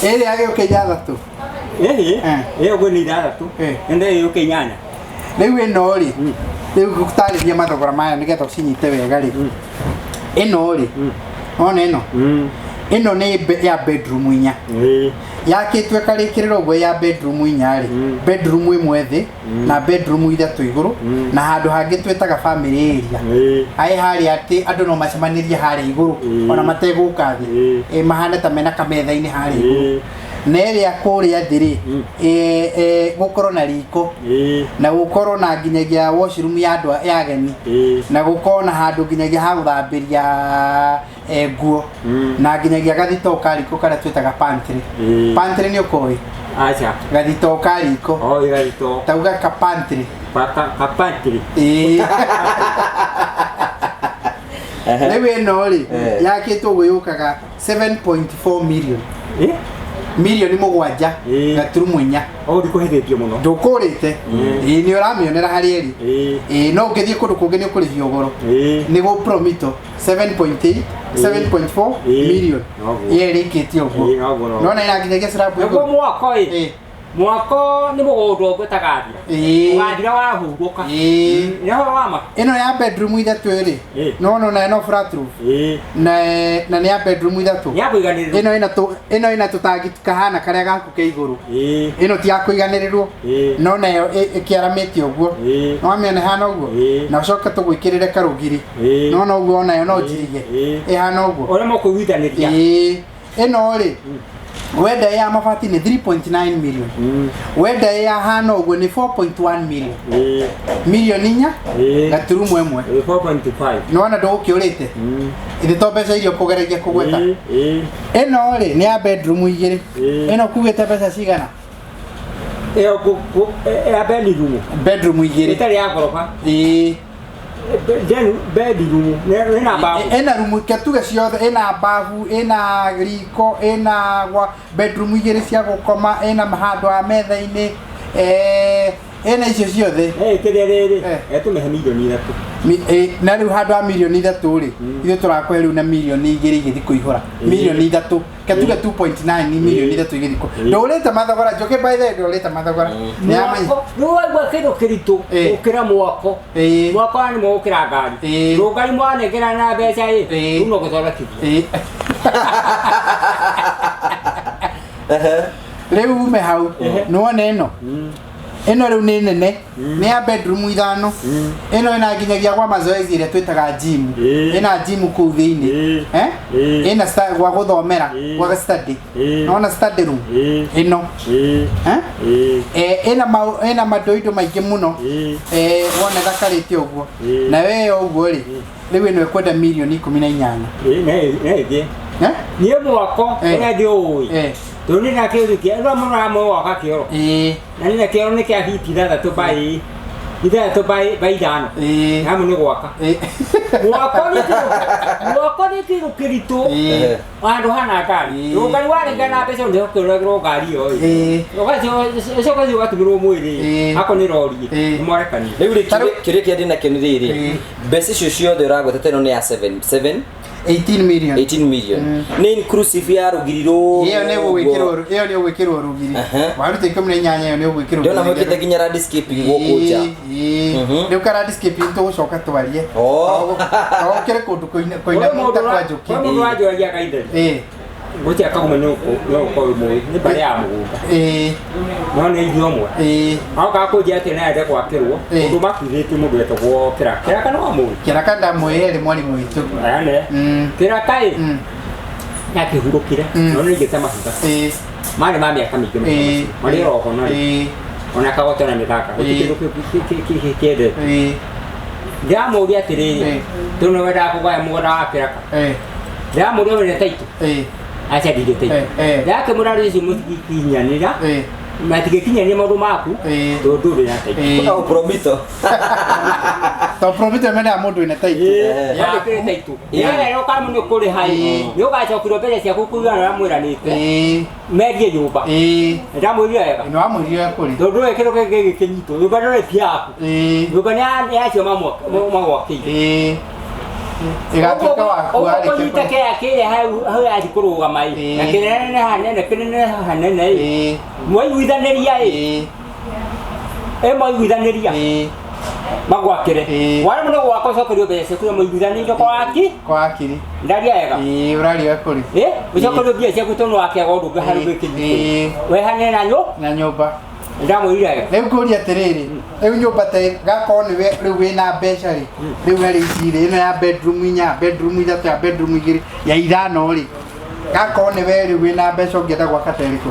Ĩrĩa yagĩũka ithathatũ. Ĩhĩ, ĩyo gwĩ nĩ ithathatũ. Ĩno yũke inyanya. Rĩu ĩno rĩ, rĩu ngũtarĩria mathogora maya nĩgetha ũcinyite wega rĩ, ĩno rĩ, wona ĩno, ĩno nĩ ya bedroom inya, yakĩtwo ĩkarĩkĩrĩrwo ũguo ya bedroom inya rĩ, bedroom ĩmwe thĩ na bedroom ithatũ igũrũ, na handũ hangĩ twĩtaga family area, aĩ harĩa atĩ andũ no macemanĩrie harĩa igũrũ ona mategũka thĩ. Ĩ, mahane ta mena kametha-inĩ harĩa igũrũ. Na ĩrĩa kũrĩa thĩ rĩ, gũkorwo na riko na gũkorwo na nginyagia washroom ya andũ ya ageni, na gũkorwo na handũ nginyagia ha gũthambĩria nguo, na nginyagia gathitoo ka riko karĩa twĩtaga pantry. Pantry nĩ ũkoĩ? Aca. Gathitoo ka riko. O gathitoo. Tauga ka pantry. Ka pantry. Ĩĩ, rĩu ĩno rĩ, yakĩtwo ũguo yũkaga 7.4 million, 7 mirioni 7.4. O ndikũhĩtĩtie mũno. Ndũkũrĩte. Ĩĩ, nĩ ũramĩonera harĩa ĩrĩ. Ĩĩ, no ũngĩthiĩ kũndũ kũngĩ nĩ ũkũrĩhio goro. Nĩ gũ promito 7.8, 7.4 million. Noguo. Ĩyo ĩrĩkĩtie ũguo. Ĩĩ, noguo, noguo. Nona ĩna nginyagia slab Naguo igũrũ. mwako ĩ, mwako nĩ mũgũnda ũngĩ ũtagathira. Ũgathira wahurũka. Nĩ ũhoro wa ma. Ĩno ya bedroom ithatũ ĩrĩ, no nayo no flat roof, na nĩ ya bedroom ithatũ. Nĩ ya kũiganĩrĩrwo. Ĩno ĩna tũtangi kahana karĩa gaku ke igũrũ. Ĩno ti ya kũiganĩrĩrwo, no nayo ĩkĩaramĩte ũguo, no wamĩona ĩhana ũguo, na ũcoke tũgwĩkĩrĩre karũgiri, nona ũguo onayo no njirige ĩhana ũguo. Ũrĩa mũkũiguithanĩria. Ĩĩ, ĩno rĩ, wenda ĩ ya mabati nĩ 3.9 million, wenda ĩ ya hana ũguo nĩ 4.1 million, 4.3 mirioni. 4.5. Nĩwona ndũgũkĩũrĩte ithe to mbeca iria ũkũgeragia kũgweta. Ĩno rĩ, nĩ ya bedroom igĩrĩ. Ĩno kugĩte mbeca cigana? Ĩyo ya bedroom. Bedroom igĩrĩ. Ĩtarĩ ya ngoroba. Ĩĩ. Then bedroom ĩna bafu. Ĩna rumu ketuge ciothe, ĩna bafu, ĩna riko, ĩna gwa bedroom igĩrĩ cia gũkoma, ĩna handũ ha metha-inĩ, ĩna icio ciothe. Kĩrĩa rĩrĩ, etũmĩhe 3 mirioni. Na rĩu handũ ha 3 mirioni rĩ, ithuĩ tũrakũhe rĩu na 2 mirioni igĩthiĩ kũihũra 3 mirioni, ketuge 2.9, nĩ 3 mirioni igĩthiĩ ndũrĩte mathogora njoke. By the way, ndũrĩte mathogora nĩ yamenya. Mwako nĩ waigua kĩndũ kĩritũ gũkĩra mwako. Mwako nĩ mũgũkĩra ngari. Rũngari mwanengera na mbeca ĩ, rĩu no gũthondekithia. Rĩu ume hau nĩwone ĩno. Ĩno rĩu nĩ nene, nĩ ya bedroom ithano. Ĩno ĩna nginyagia gwa mazoezi ĩrĩa twĩtaga gym. Ĩna gym kũu thĩinĩ. Ĩna gwa gũthomera, gwa study. Nona study room ĩno. Ĩna mandoindo maingĩ mũno. Wona ĩthakarĩte ũguo na we ũguo rĩ, rĩu ĩno ĩkwenda 18 mirioni. Nĩ ĩthiĩ. Niĩ mwako ũrĩa ndĩũĩ, tondũ nĩ na kĩndũ kĩa ĩno mũno amwe gwaka kĩoro, na nĩ na kĩoro nĩ kĩa biti ithathatũ by ithathatũ by ithano, hamwe nĩ gwaka mwako. Nĩ kĩndũ kĩritũ handũ hana ngari. Rũngari warengana na mbeca nĩ ũkĩragĩrwo ngari ĩyo ĩ, ũcoka ũthiĩ ũgatũmĩrwo mwĩrĩ ako nĩ rori nĩ mwarekania. Rĩu rĩ, kĩũria kĩrĩa ndĩnakĩo nĩ rĩrĩ, mbeca icio ciothe ũragweta ta ĩno nĩ ya 7 7 18 million. 18 million nĩ inclusive ya rũgiri rũrũ? Ĩyo nĩ ũgwĩkĩrwo, ĩyo nĩ ũgwĩkĩrwo rũgiri. Waruta 18, ĩyo nĩ ũgwĩkĩrwo. Ndĩrona mwĩkĩte nginya landscaping gũkũ nja. Rĩu ka landscaping tũgũcoka twarie. Oh. Gũkĩrĩ kũndũ kũinamĩte kwa njũkĩ. Kwĩ mũndũ wanjũragia kaitheri. Gũtirĩ akaguma no ũkorwo mũĩ nĩ mbarĩ ya mũgũnda. No nĩ ithuĩ ũmwe. Aokaga kũnjĩra atĩ no ende gwakĩrwo ũndũ makuithĩtie mũndũ wetagwo Kĩraka. Kĩraka no wamũĩ? Kĩraka ndamũĩ, erĩ mwarimũ witũ. Ane. Kĩraka ĩ nĩakĩhurũkire, no nĩ aigĩte mahiga. Marĩ ma mĩaka mĩingĩ mahiga macio. Marĩ oroho no ona kagotera na mĩthaka gũtirĩ kĩndũ kĩendete. Ndĩramũria atĩrĩrĩ, tondũ nĩ wendaga kũgaya mũgũnda wa Kĩraka. Ndĩramũria wĩna taitũ. Aca ndirĩ taitũ. Ndĩrakĩmwĩra rĩu icio mũtingĩkinyanĩra. Matingĩkinyania maũndũ maku tondũ ndũrĩ na taitũ. Oh, Promito. To Promito mendaga mũndũ wĩna taitũ. Wandĩkĩre taitũ. Nĩgetha ũkamũ nĩ ũkũrĩha ĩ, nĩ ũgacokirwo mbeca ciaku kũigana ũrĩa mwĩranĩte. Mendie nyũmba. Ndamwĩrire wega. Nĩ wamwĩrire kũrĩ. Tondũ ndũĩ kĩndũ kĩngĩ gĩkĩnyitwo. Nyũmba ndũrĩ ti yaku. Nyũmba nĩ ya acio magwakĩire. Ĩgatuĩka waku Ũguo warĩkia kũnyita kũrĩ. kĩrĩa kĩrĩa hau yathi kũrũgama ĩ. Na kĩnene hanene, kĩnene hanene ĩ. Mwaiguithanĩria ĩ. Ĩ mwaiguithanĩria. Magwakĩre. Waremwo nĩ gwaka ũcokerio mbeca ciaku iria mwaiguithanĩirie kwa waki. Kwa wakiri. Ndaria wega. Ũraria kũrĩ. Ũcokerio mbia ciaku tondũ wakĩaga ũndũ ũngĩ harĩ gwĩkĩnyitwo. Wehane na na nyũmba. Ndamwĩrire wega. Rĩu ngũria atĩrĩrĩ, rĩu nyũmba ta gakorwo nĩwe rĩu wĩna mbeca rĩ, rĩu harĩ ici rĩ, ĩno ya bedroom inya, bedroom ithatũ, ya bedroom igĩrĩ, ya ithano rĩ, gakorwo nĩwe rĩu wĩna mbeca ũngĩenda gwaka ta ĩrĩkũ?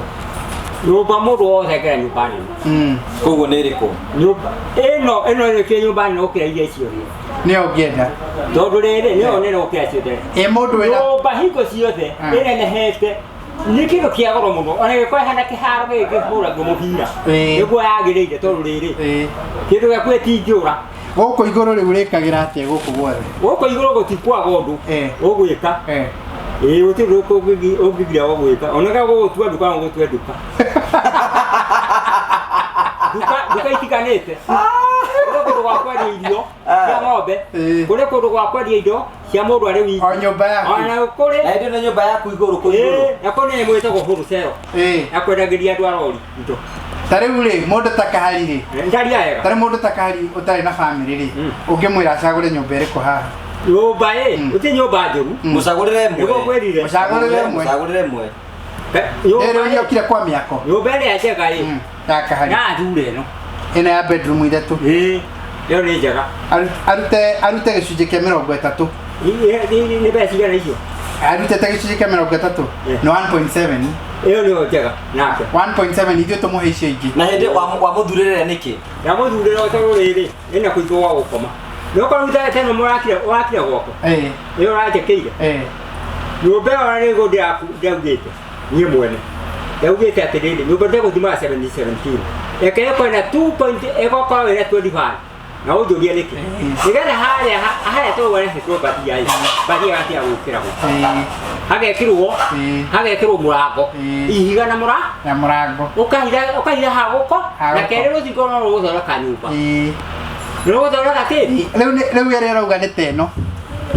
Nyũmba mũndũ wothe angĩenda nyũmba nene. Koguo nĩ ĩrĩkũ? Nyũmba ĩno ĩno ĩkĩrĩ nyũmba nene gũkĩra iria ciothe. Nĩyo ũngĩenda. Tondũ rĩrĩ nĩyo nene gũkĩra ciothe. Ĩ mũndũ wĩna nyũmba hingo ciothe ĩnenehete nĩ kĩndũ kĩa goro mũno, ona gĩkorwo ĩhana kĩharo gĩkĩhũragwo mũbira. Nĩguo yagĩrĩire tondũ rĩrĩ kĩndũ gĩaku gĩtingĩũra. Gũkũ igũrũ rĩu ũrĩkagĩra atĩa gũkũ gwothe? Gũkũ igũrũ gũtikwaga ũndũ ũgwĩka. Gũtirĩ ũndũ ũngĩgiria gũgwĩka. Ona ka gũgũtua nduka no gũtue nduka. Nduka itiganĩte. Kũrĩ kũndũ gwa kwendia irio cia ng'ombe, kũrĩ kũndũ gwa kwendia indo cia mũndũ arĩ wiki. O nyũmba yaku. Ona kũrĩ. Na ĩndĩ na nyũmba yaku igũrũ kũu igũrũ. Na kũrĩ nyamũ ĩtagwo wholesale. Ya kwendagĩria andũ a rori indo. Ta rĩu rĩ, mũndũ ta Kahari rĩ. Ndaria wega. Ta rĩu mũndũ ta Kahari ũtarĩ na family rĩ, ũngĩmwĩra acagũre nyũmba ĩrĩkũ haha? Nyũmba ĩ, gũtirĩ nyũmba njũru. Mũcagũrĩre ĩmwe. Nĩguo ngwĩrire. Mũcagũrĩre ĩmwe. Mũcagũrĩre ĩmwe. Rĩrĩ ũrĩa kwa mĩako. Nyũmba ĩrĩa njega ĩ. Ya Kahari. Na athure ĩno. Ĩno ya bedroom ithatũ. Ĩyo nĩ njega. Arute gĩcunjĩ kĩa 30. Nĩ mbeca cigana icio? Arutĩte gĩcunjĩ kĩa 30. Nĩ 1.7. Ĩyo nĩyo njega nake. 1.7 ithuĩ tũmũhe icio ingĩ. Na hĩndĩ wamũthurĩrĩra nĩkĩ? Ndamũthurĩra o tondũ rĩrĩ, ĩna kũigwo gwa gũkoma. Nĩ ũkorwo rĩu tene ũrakire gwakwa. Ĩyo ũranjĩkĩire. Nyũmba ĩyo nĩguo ndĩraugĩte niĩ mwene. Ndaugĩte atĩrĩrĩ, nyũmba ndĩgũthimaga 17. Reke ĩkorwo na 2 point, ĩgũkorwo ĩna 25. Na ũnjũrie nĩkĩ? Nĩgetha harĩa tũrauga nĩ mbathia ĩ, mbathia gatiga gwĩkĩragwo. Hagekĩrwo mũrango. Ihiga na Na mũrango. Ũkahitha hagũko, na kerĩ rũthingo no rũgũthondeka nyũmba. Nĩ rũgũthondeka kĩ? Rĩu ĩrĩa ĩrauga nĩ ta ĩno.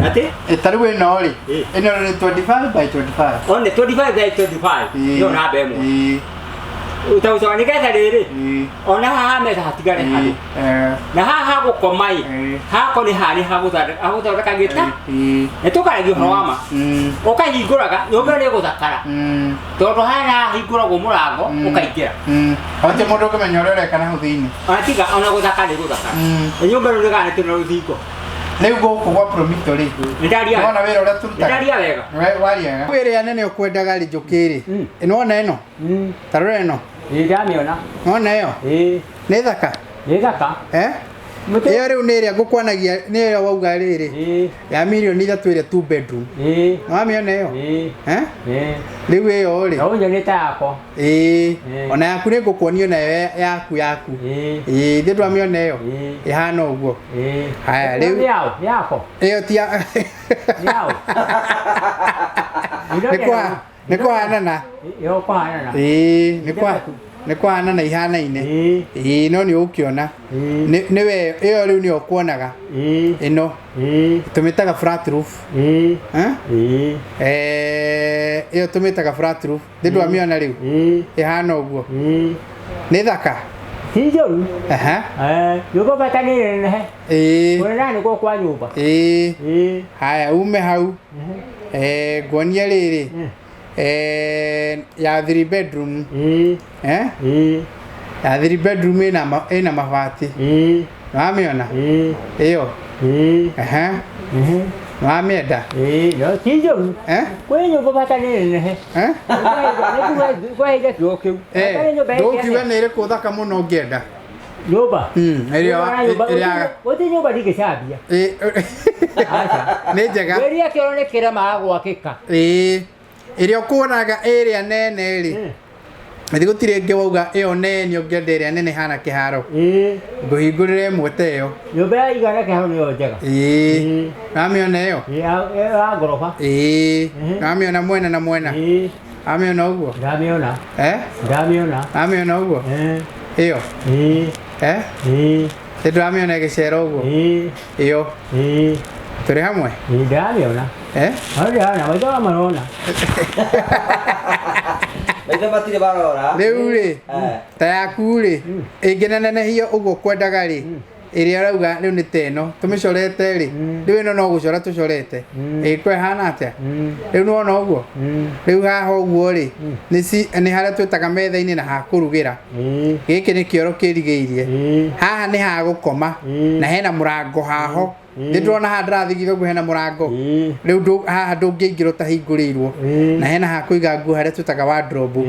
Atĩ? Ta rĩu ĩno rĩ, ĩno nĩ 25 by 25. O nĩ 25 by 25. Ĩyo namba ĩmwe. Ũtagũcoka nĩgetha rĩrĩ, ona haha metha hatigare handũ. Na haha hagũkoma ĩ, hako nĩ haha nĩ hagũthondeka gĩta. Nĩ tũkaragia ũhoro wa ma. Ũkahingũraga, nyũmba ĩyo nĩ ĩgũthakara. Tondũ haha hahingũragwo mũrango, ũkaingĩra. Hatirĩ mũndũ ũngĩmenya ũrĩa ũreka na hau thĩinĩ. Ona tiga, ona gũthaka nĩ gũthakara. Nyũmba ĩno nĩganĩtio na rũthingo. Rĩu gũkũ gwa Promito rĩ, Nĩndaria wega. nĩwona wĩra ũrĩa tũrutaga? Nĩndaria wega. Waria wega. Ĩrĩa nene ũkwendaga rĩ, njũkĩ rĩ, nĩwona ĩno? Ta rora ĩno. Ĩĩ, ndamĩona. Nĩwona ĩyo? Ĩĩ. Nĩ thaka? Nĩ thaka. Ĩyo rĩu nĩ ĩrĩa ngũkwanagia, nĩ ĩrĩa wauga rĩrĩ, ya mirioni 3 ĩrĩa 2 bedroom. Nĩwamĩona ĩyo? Rĩu ĩyo rĩ. Na ũnyonete yakwa. Ĩĩ. Ona yaku nĩ ngũkuonia nayo yaku yaku. Ĩĩ, ithuĩ ndwamĩona ĩyo. Ĩhana ũguo. Haya, rĩu. Nĩ yaũ? Nĩ yakwa? Ĩyo ti ya. Nĩ yaũ? Nĩ kwa nĩ kũhanana. Ĩyo kũhanana. Ĩĩ, nĩ kwa Nĩ kũhana na ihanaine. Ĩĩ. Ĩĩ, no nĩ ũgũkĩona. Ĩĩ. Nĩwe ĩyo rĩu nĩyo ũkuonaga. Ĩĩ. Ĩno Ĩĩ. tũmĩtaga flat roof. Ĩĩ. Eh? Ĩĩ. Ĩyo tũmĩtaga flat roof. Thĩ ndwamĩona rĩu? Ĩĩ. Ĩhana ũguo. Ĩĩ. Nĩ thaka. Ti njũru. Aha. Nyũmba bata nĩ nenehe. Ĩĩ. Kũneneha nĩkuo kwa nyũmba. Ĩĩ. Ĩĩ. Haya, ume hau. Nguonie rĩrĩ. Ya 3 bedroom. Ĩĩ. Eh? Ĩĩ. Ya 3 bedroom ĩna mabati. Ĩĩ. Nĩwamĩona? Ĩĩ. Ĩyo. Ĩĩ. Aha. Nĩwamĩenda? Ĩĩ, no ti njũru. Eh? Kwĩ nyũmba bata nĩ nenehe. Eh? Kwahinda kĩo kĩu. Bata nĩ nyũmba Ndũkiuga nĩ ĩrĩkũ thaka mũno ũngĩenda? Nyũmba. Ĩrĩa ĩrĩa Gũtirĩ nyũmba ndingĩcambia. Nĩ njega. Wĩria kĩoro nĩ kĩremaga gwakĩka. Ĩĩ. Ĩrĩa ũkuonaga ĩrĩa nene rĩ. Ĩthi gũtirĩ ĩngĩ wauga ĩyo nene ũngĩenda ĩrĩa nene hana kĩharo. Ĩĩ. Ngũhingũrĩre ĩmwe ta ĩyo. Nyũmba ya igana kĩharo nĩyo njega. Ĩĩ. Nĩwamĩona ĩyo? Ya ngoroba. Ĩĩ. Nĩwamĩona mwena na mwena? Ĩĩ. Amĩona ũguo? Ndamĩona. Eh? Ndamĩona. Amĩona ũguo? Ĩyo? Ĩĩ. Eh? Ĩĩ. Nĩ ndĩramĩona ĩgĩcera ũguo? Ĩĩ. Ĩyo? Ĩĩ. Tũrĩ hamwe? Ĩĩ, ndĩramĩona. Eh? No ndĩrona, maitho marona. Maitho matirĩ marora. Rĩu rĩ, ta yaku rĩ, ĩngĩnenehio ũguo kwendaga rĩ, ĩrĩa ũrauga rĩu nĩ ta ĩno, tũmĩcorete rĩ, rĩu ĩno no gũcora tũcorete, ĩgĩkorwo ĩhana atĩa? Rĩu nĩwona ũguo? Rĩu haha ũguo rĩ, nĩ harĩa twĩtaga metha-inĩ na ha kũrugĩra. Gĩkĩ nĩ kĩoro kĩrigĩirie. Haha nĩ ha gũkoma, na hena mũrango haho. Nĩ ndĩrona haha ndĩrathigithia ũguo hena mũrango. Rĩu haha ndũngĩingĩra ũtahingũrĩirwo. Na hena ha kũiga nguo harĩa twĩtaga wardrobe.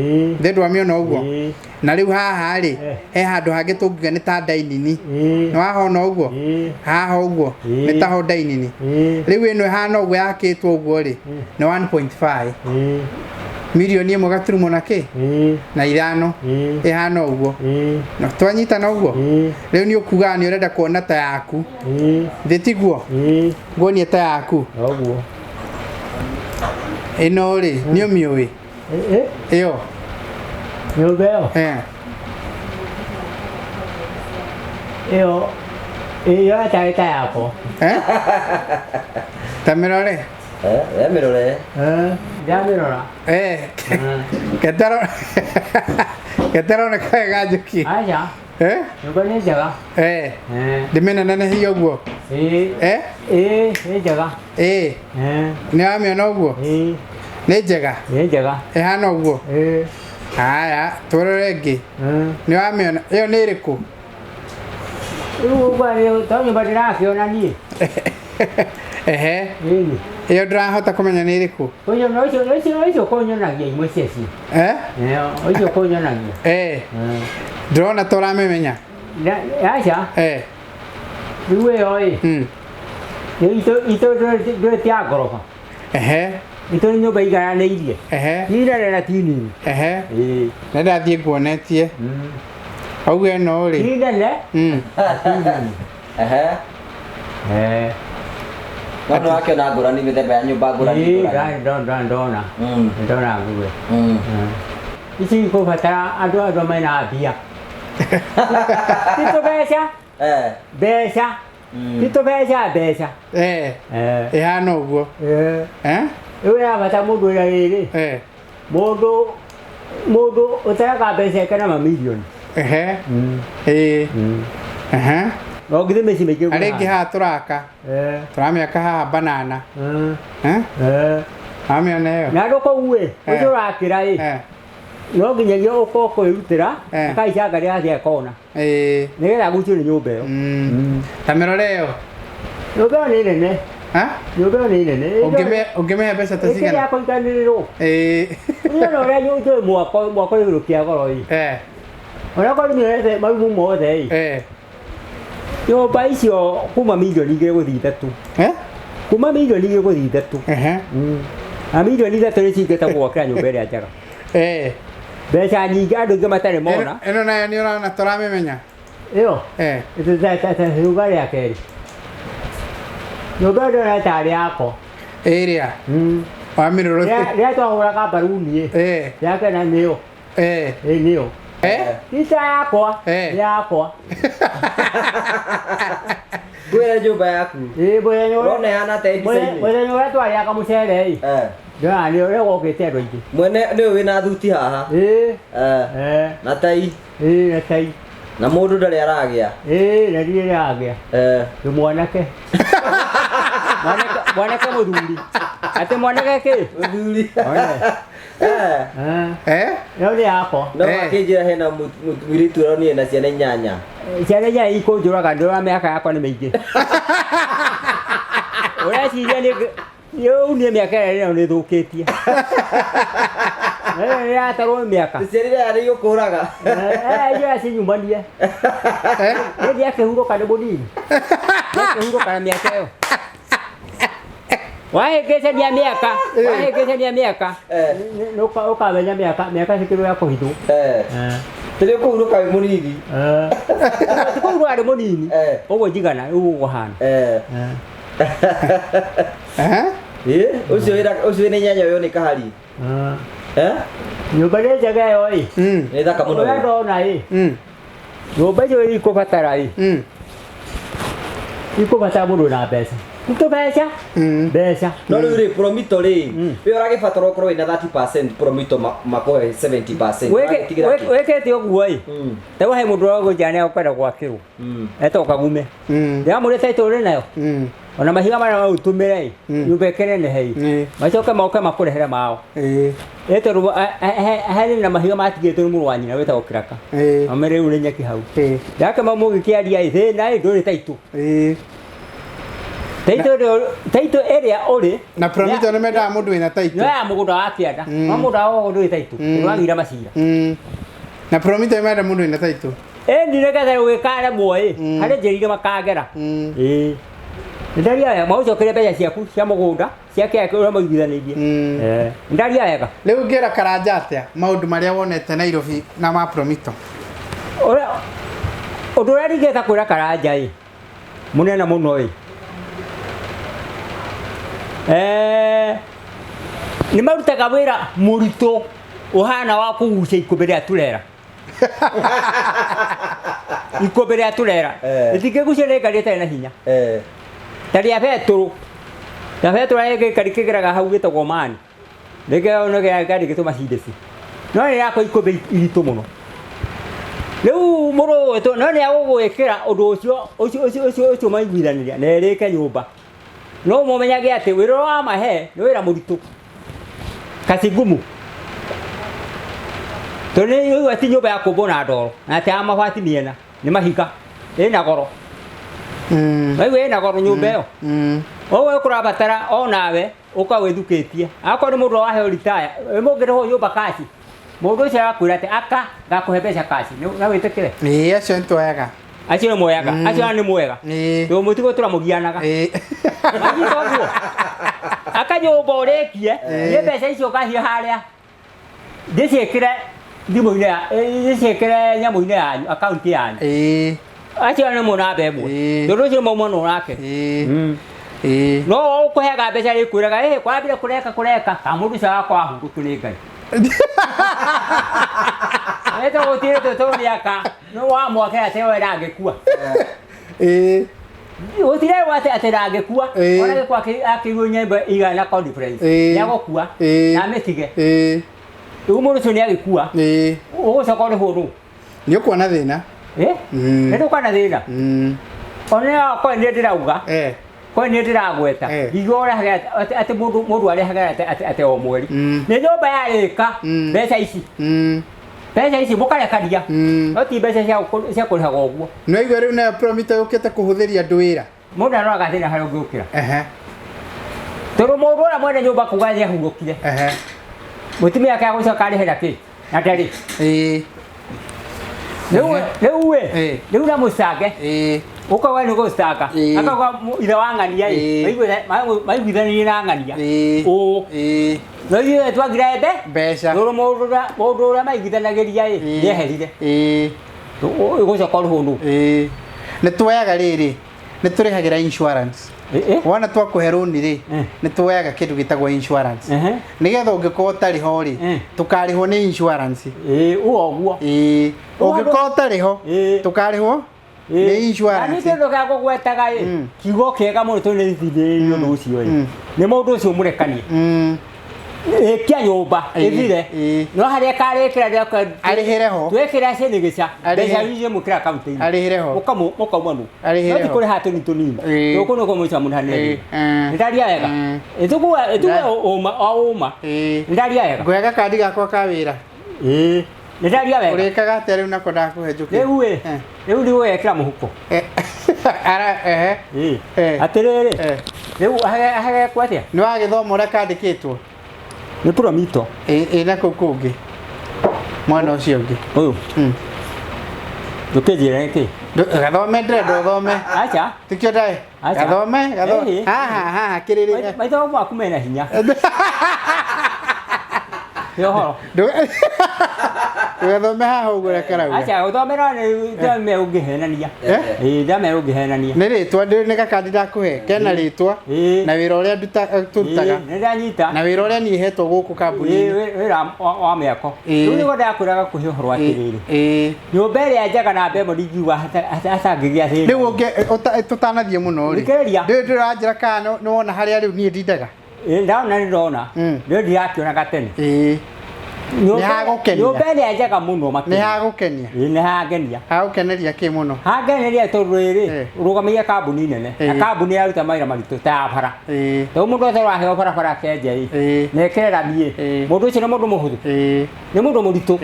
Nĩ ndwamĩona ũguo? Na rĩu haha rĩ, he handũ hangĩ tũngiuga nĩ ta dining. Nĩ wahona ũguo? Haha ũguo nĩ taho dining. Rĩu ĩno ĩhana ũguo yakĩtwo ũguo rĩ, nĩ 1.5. Mirioni ĩmwe gaturumo na kĩ? Na ithano. Ĩhana ũguo. Na twanyitana ũguo? Rĩu nĩ ũkugaga nĩ ũrenda kuona ta yaku. Thĩ tiguo? Nguonie ta yaku. Ũguo. Ĩno rĩ, nĩ ũmĩũĩ? Ĩyo. Nyũmba ĩyo? Ĩyo ĩyo ĩtarĩ ta yakwa. Eh? Ta mĩrore? Mĩrore. Ndamĩrora. Ketero keteroneka wega Njũkĩ. Aca. Eh? Nyũmba nĩ njega. Eh. Ndĩmĩnenehie ũguo? Ĩĩ. Eh? Ĩĩ, nĩ njega. Ĩĩ. Nĩ wamĩona ũguo? Ĩĩ. Nĩ njega? Nĩ njega. Ĩhana ũguo? Ĩĩ. Haya, tũrore ĩngĩ. Nĩ wamĩona? Ĩyo nĩ ĩrĩkũ? Rĩu ũguo to nyũmba ndĩrakĩona niĩ. Ehe. Ĩyo ndĩrahota kũmenya nĩ ĩrĩkũ? Ũcio ũcio ũcio ũcio kũnyonagia imwe ciacio. Eh? Ũcio kũnyonagia. Eh. Ndĩrona ta ũramĩmenya. Aca. Eh. Rĩu ĩyo ĩ. Itũ itũ ndũrĩ ti ya ngoroba. Ehe. Itũ nĩ nyũmba igayanĩirie. Ehe. Ti nene na ti nini. Ehe. Nĩ ndathiĩ nguonetie. Auga ĩno rĩ. Ti nene. Ti nini. Ehe. Eh. No nĩ wakĩona ngũrani mĩthemba ya nyũmba ngũrani Ĩĩ, ngũrani. ndona. Ndona nguwe. Ici ikũbatara andũ andũ mena mbia. Ti tũbeca. Mbeca. Ti tũbeca mbeca. Eh. Ĩhana ũguo. Eh? Rĩu ĩrabata mũndũ wĩna rĩrĩ. Mũndũ mũndũ ũtareka mbeca eke na mamirioni. Ehe. Ĩĩ. Ehe. No ngithĩ mĩciĩ mĩingĩ Arĩa ĩngĩ haha tũraka. Tũramĩaka haha banana. Eh? Wamĩona ĩyo? Na andũ kũu ĩ, ũcio ũrakĩra ĩ. No nginyagia ũkorwo kwĩrutĩra, akaica ngari yake akona. Ĩĩ. Nĩgetha agucio nĩ nyũmba ĩyo. Ta mĩrore ĩyo. Nyũmba ĩyo nĩ nene. Ha? Nyũmba ĩyo nĩ nene. Ũngĩmĩhe mbeca ta cigana? Ĩkĩrĩa kũiganĩrĩrwo. Ĩĩ. Ũrĩa ũrĩa nyũmba mwako mwako nĩ kĩndũ kĩa goro ĩ. Onakorwo nĩ marumu mothe ĩ. Nyũmba icio kuma mirioni igĩrĩ gũthiĩ ithatũ. Kuma mirioni igĩrĩ gũthiĩ ithatũ. Na mirioni ithatũ nĩ cingĩhota gwakĩra nyũmba ĩrĩa njega. Mbeca nyingĩ andũ aingĩ matarĩ mona. Ĩno nayo nĩ ũrona tũramĩmenya? Ĩyo? Ruga rĩa kerĩ. Nyũmba ĩyo ndĩrona tarĩ yakwa. Ĩrĩa? Wamĩrora Rĩrĩa twahũraga mbaruni ĩ. Yake na nĩyo. Ĩ nĩyo. Ica yakwa. Yakwa. Ngwĩra nyũmba yaku. Ĩĩ mũthenya ũrĩa Ũrona ĩhana atĩa mbica-inĩ? Mũthenya ũrĩa twarĩaga mũcere ĩ. Ndĩrona nĩ ũrĩa gwokĩte andũ aingĩ. Mwene nĩwe wĩna thuti haha. Ĩĩ. Eh. Na tai. Ĩĩ na tai. Na mũndũ ndarĩ aragĩa. Ĩĩ na ndirĩ ndĩragĩa. Ndĩ mwanake. Mwanake mwanake mũthuri. Atĩ mwanake kĩ? Mũthuri. Eh? Ĩyo nĩ yakwa. No makĩnjĩra hena mũirĩtu ũronire na ciana inyanya. Ciana inya ikũnjũraga ndĩrona mĩaka yakwa nĩ mĩingĩ. Ũreciria nĩ rĩu niĩ mĩaka ĩrĩa ndĩnayo nĩ thũkĩtie. Nĩyatarwo mĩaka. Ciana iria nĩ igũkũraga. Iria cinyumanie. Niĩ ndiakĩhurũka nĩ mũnini. Ndiakĩhurũka na mĩaka ĩyo. Wahĩngĩcania mĩaka, wahĩngĩcania mĩaka, ũkamenya mĩaka, mĩaka ti kĩndũ gĩa kũhithwo. Tũrĩ kũhurũka wĩ mũnini. Ti kũhurũka ndĩ mũnini. Ũguo njigana, rĩu ũguo hana. Ũcio wĩna ũcio wĩna inyanya ũyũ nĩ kahari. Nyũmba nĩ njega ĩyo ĩ. Nĩ thaka mũno. Ũrĩa ndona ĩ. Nyũmba icio ikũbatara ĩ. Ikũbatara mũndũ na mbeca. Tũbeca. Mbeca. No rĩu rĩ promito rĩ we ũragĩbatara ũkorwo wĩna 30% promito makũhe 70%. Ũragĩtigĩra kĩ? Wĩkĩte ũguo ĩ. Ta rĩu he mũndũ ũragũnjĩra nĩ ekwenda gwakĩrwo. Etagwo Kagume. Ndĩramũria title ũrĩ nayo. Ona mahiga marĩa no ũtũmĩre ĩ, nyũmba ĩkĩnenehe ĩ. Macoke moke makũrehere mao. Ĩ tondũ harĩ na mahiga matigĩtwo nĩ mũrũ wa nyina wĩtagwo Kĩraka. Ame rĩu nĩ nyeki hau. Ndakĩma mũgĩkĩaria ĩ, thĩna ĩ ndũrĩ title. Title ĩrĩa ũrĩ Na promito nĩ mendaga mũndũ wĩna title. No ya mũgũnda wa kĩanda. No mũgũnda wa ndũrĩ title. Ndũragira macira. Na promito nĩ menda mũndũ wĩna title. Ĩni nĩgetha ũgĩkaremwo ĩ, harĩ njĩra iria makangera. Ĩĩ. Nĩndaria wega, magũcokerie mbeca ciaku cia mũgũnda, cia kĩrĩa ũrĩa maiguithanĩirie. Nĩndaria wega. Rĩu ũngĩra Karanja atĩa maũndũ marĩa wonete Nairobi na ma promito? Ũrĩa ũndũ ũrĩa ndingĩhota kwĩra Karanja ĩ, mũnene mũno ĩ. Nĩ marutaga wĩra mũritũ ũhana wa kũgucia ikũmbĩ rĩa turera. Ikũmbĩ rĩa turera. Rĩtingĩgucio nĩ ngari ĩtarĩ na hinya. Ta rĩa betũrũ. Ta betũrũ harĩa gĩkari kĩgeraga hau gĩtagwo mani. Rĩngĩ no ngari gĩtwo Mercedes. No nĩ yakwa ikũmbĩ iritũ mũno. Rĩu mũndũ ũgwĩtwo no nĩ agũgwĩkĩra ũndũ ũcio ũcio ũcio ũcio ũcio maiguithanĩria na ĩrĩke nyũmba. No mũmenyage atĩ wĩra ũrĩa wamahe nĩ wĩra mũritũ. Kaci ngumu. Tondũ nĩ ũigua ti nyũmba ya kũmbwo na ndoro na atĩ ya mabati mĩena nĩ mahiga ĩna goro. Waigua ĩna goro nyũmba ĩyo. Ũguo ũkũrabatara onawe ũka wĩthukĩtie. Akorwo nĩ mũndũ waheo retire, mũngĩrĩhwo nyũmba kaci. Mũndũ ũcio arakwĩra atĩ aka ngakũhe mbeca kaci. No wĩtĩkĩre? Ĩĩ acio nĩ tuoyaga. Acio nĩ muoyaga. Acio nĩ mwega. Tondũ mũtigũtũra mũgianaga. Manyita ũguo. Aka nyũmba ũrĩkie, niĩ mbeca icio ngahiĩ harĩa. Ndĩciĩkĩre thimũ-inĩ ya, ndĩciĩkĩre nyamũ-inĩ yanyu, akaunti yanyu. Acio nĩ mo namba ĩmwe. Tondũ ũcio mauma no nake. No ũkũheaga mbeca rĩkwĩraga, ĩhĩ kwambire kũreka kũreka, ka mũndũ ũcio wakwa ahurũkio nĩ Ngai. Etagwo gũtirĩtwo tondũ nĩaka, no wamwakĩra atĩ we ndangĩkua. Gũtirerwo atĩ atĩ ndangĩkua, ona angĩkorwo akĩirwo nyũmba igana conference, nĩagũkua, na amĩtige. Rĩu mũndũ ũcio nĩagĩkua, ũgũcoka ũrĩhwo nũ? Nĩ ũkuona thĩna. Nĩ ndũkuona thĩna. Ona korwo nĩ ndĩrauga, korwo nĩ ndĩragweta, ngiuga ũrehaga atĩ mũndũ arehaga atĩ o mweri. Nĩ nyũmba yarĩka, mbeca ici. Mbeca ici mũkarekania. No ti mbeca cia kũrĩhaga ũguo. Nĩ waigua rĩu nayo promito yũkĩte kũhũthĩria andũ wĩra. Mũndũ aroraga thĩna harĩa ũngĩũkĩra. Tondũ mũndũ ũrĩa mwene nyũmba kuga nĩ ahurũkire. Mũtumia ake agũcoka arĩhe na kĩ? Na ndarĩ. Rĩu ĩ, rĩu na mũcange. Ũkauga nĩ gũcanga. Akauga ithe wa ng'ania ĩ, maiguithanirie na ng'ania. Ũũ. No ithuĩ twagire mbe? Mbeca. Tondũ mũndũ ũrĩa maiguithanagĩria ĩ, nĩeherire. Ũgũcoka ũrĩhwo nũ? Nĩ tuoyaga rĩrĩ, nĩ tũrĩhagĩra insurance. Wona twakũhe rũni rĩ, nĩ tuoyaga kĩndũ gĩtagwo insurance, nĩgetha ũngĩkorwo ũtarĩ ho rĩ, tũkarĩhwo nĩ insurance. Ĩĩ, ũũ ũguo. Ĩĩ, ũngĩkorwo ũtarĩ ho, tũkarĩhwo nĩ Na insurance. nĩ kĩndũ gĩa kũgwetaga ĩ kiugo kĩega mũno tondũ nĩ ithindĩrĩirio ũndũ ũcio ĩ nĩ mũndũ ũcio mũrekanie ĩkia nyũmba ĩthire, no harĩa ĩkarĩkĩra Arĩhĩre ho. twĩkĩra cĩnĩgĩca Arĩhĩre. mbeca iria mũkĩra akaunti-inĩ. Arĩhĩre ho. Mũkauma nũ Arĩhĩre no ti ho. kũrĩha tũnini tũnini. Tũkũ nĩ kũmũica mũndũ hanene. Nĩndaria wega? Ĩtugue ũma o ũma. Nĩndaria wega? Ngũhe gakandi gakwa ka wĩra. Ĩĩ, nĩndaria wega? Ũrĩkaga atĩa rĩu nako ndakũhe njũke? Rĩu ĩ, rĩu nĩ gwekĩra mũhuko. Ara ehe. Ĩĩ. Atĩrĩrĩ, rĩu hagekwo atĩa? Nĩ wagĩthoma ũrĩa kandĩkĩtwo? Nĩ promito. Ĩ na kũu kũngĩ. Mwena ũcio ũngĩ. Ũyũ. Ndũkĩnjĩra nĩkĩ? Gathome, ndĩrenda ũthome. Acha. Tikio ndaĩ. Acha. Gathome, gathome. Ĩĩ. Haha, haha, kĩrĩrĩ. Maitho maku mena hinya. Nĩ ũhoro. Ndũgathome haha ũguo ũrĩa karauga. Acha, ũthomera nĩ ndame ũngĩhenania. Ĩĩ, ndame ũngĩhenania. Nĩ rĩtwa nĩ gakandi ndakũhe kena rĩtwa na wĩra ũrĩa tũrutaga. Nĩ ndanyita. Na wĩra ũrĩa niĩ hetwo gũkũ kambuni-inĩ. Ĩĩ, wĩra wa mĩako. Rĩu nĩguo ndakwĩraga kũhe ũhoro atĩrĩrĩ. Nyũmba ĩrĩa njega na mbemo ndingiuga hatangĩgĩa thĩna. Rĩu ũngĩ tũtanathiĩ mũno rĩ. Thikĩrĩria. Ndĩ ndĩranjĩra kana nĩ wona harĩa rĩu niĩ ndindaga. Ĩĩ, ndona nĩ ndona. Rĩu ndirakĩonaga tene. Ĩĩ. Nĩ hagũkenia. Nyũmba ĩrĩa njega mũno makĩria. Nĩ hagũkenia. Ĩĩ, nĩ hangenia. Hagũkeneria kĩ mũno? Hangeneria tondũ rĩrĩ, ũrũgamĩire kambuni nene na kambuni yaruta mawĩra maritũ ta ya bara. Tondũ mũndũ wothe ũraheo barabara akenja ĩ, na ĩkĩre rami ĩ, mũndũ ũcio nĩ mũndũ mũhũthũ. Nĩ mũndũ mũritũ.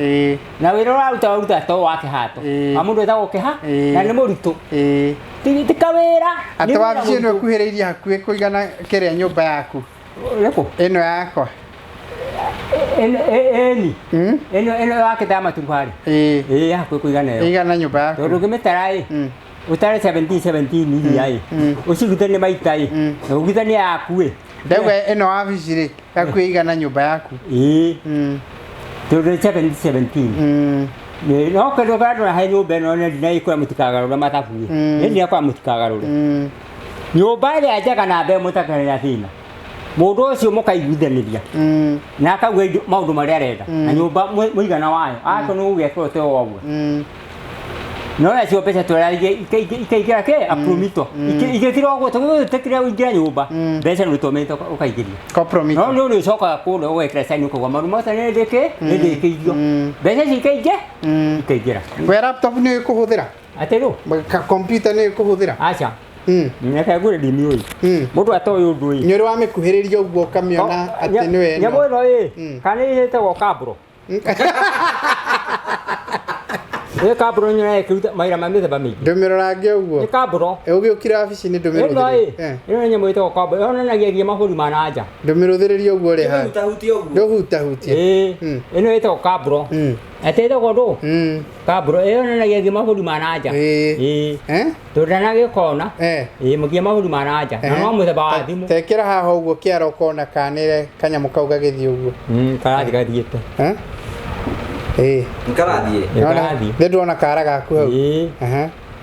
Na wĩra ũraruta ũraruta to wa kĩhato. Wa mũndũ wĩtagwo kĩha na nĩ mũritũ. Ti kawĩra. Atĩ nĩ wĩra wabici ĩno mũritũ. ĩkuhĩrĩirie hakuhĩ kũigana kĩrĩa nyũmba yaku. Ĩrĩkũ? Ĩno yakwa. Ĩni. Ĩno ĩno yakĩte ya maturubarĩ. Ĩĩ, hakuhĩ kũigana ĩyo. Ĩigana nyũmba yaku. Tondũ ũngĩmĩtara ĩ, ũtare 17 17 iria ĩ, ũcirutanie maita ĩ, na ũgithanie yaku ĩ. Ndauga ĩno wabici rĩ, hakuhĩ ĩigana nyũmba yaku. Ĩĩ. Tondũ 17 17. Nĩ no kĩndũ kĩrĩa ndona he nyũmba ĩno nĩ ndinaikũra mũtikagarũre mathabu ĩ. Nĩ ndinakũra mũtikagarũre. Nyũmba ĩrĩa njega na mbere mũtakarĩ na thĩna. Mũndũ ũcio mũkaiguithanĩria na akauga maũndũ marĩa arenda na nyũmba mũigana wayo akorwo nĩ gũgĩakĩrwo te o ũguo no nacio mbeca tũraria ikaingĩra kĩ apromito igĩthira ũguo tũgĩtĩkĩra ũingĩra nyũmba mbeca nĩ ũtũmĩte ũkaingĩria Kompromito. no nĩ ũrĩcokaga kũrĩa ũgekĩra sign ũkauga maũndũ mothe nĩ ndĩkĩ nĩ ndĩkĩirio mbeca ici ikaingĩ ikaingĩra. We laptop nĩ ũkũhũthĩra? Atĩ rũ? Kompiuta nĩ ũkũhũthĩra? Aca. Reke ngwĩre ndimiũĩ. Mũndũ atoĩ ũndũ ĩ. Nĩ ũrĩ wamĩkuhĩrĩria ũguo ũkamĩona atĩ nĩwe ĩno? Nyamũ ĩno ĩ, kana ĩtagwo kambũro? Ĩ kambũro nĩ ĩkĩruta mawĩra ma mĩthemba mĩingĩ. Ndũmĩrorange ũguo. Nĩ kambũro. Ũgĩũkire wabici-inĩ Ĩno ĩ, ndũmĩrũthĩrĩrie. ĩno nĩ nyamũ ĩtagwo kambũro. Yonanagia nginya mabũrũri ma na nja. Ndũmĩrũthĩrĩrie ũguo ũrĩ haha. Ndũhutahutie ũguo. Ndũhutahutie. Ĩĩ. Ĩno ĩtagwo kambũro. Atĩ ĩtagwo ndũ? Kambũro ĩyo yonanagia nginya mabũrũri ma na nja. Ĩĩ. Tondũ ndanagĩkona. Ĩĩ, nginya mabũrũri ma na nja. Na no mũthemba wa thimũ. Tekĩra haha ũguo kĩara ũkona kanĩre kanyamũ kau gagĩthiĩ ũguo. Karathiĩ gathiĩte. Ĩĩ. Karathiĩ. Karathiĩ. Nĩ ndĩrona kara gaku hau. Ĩĩ.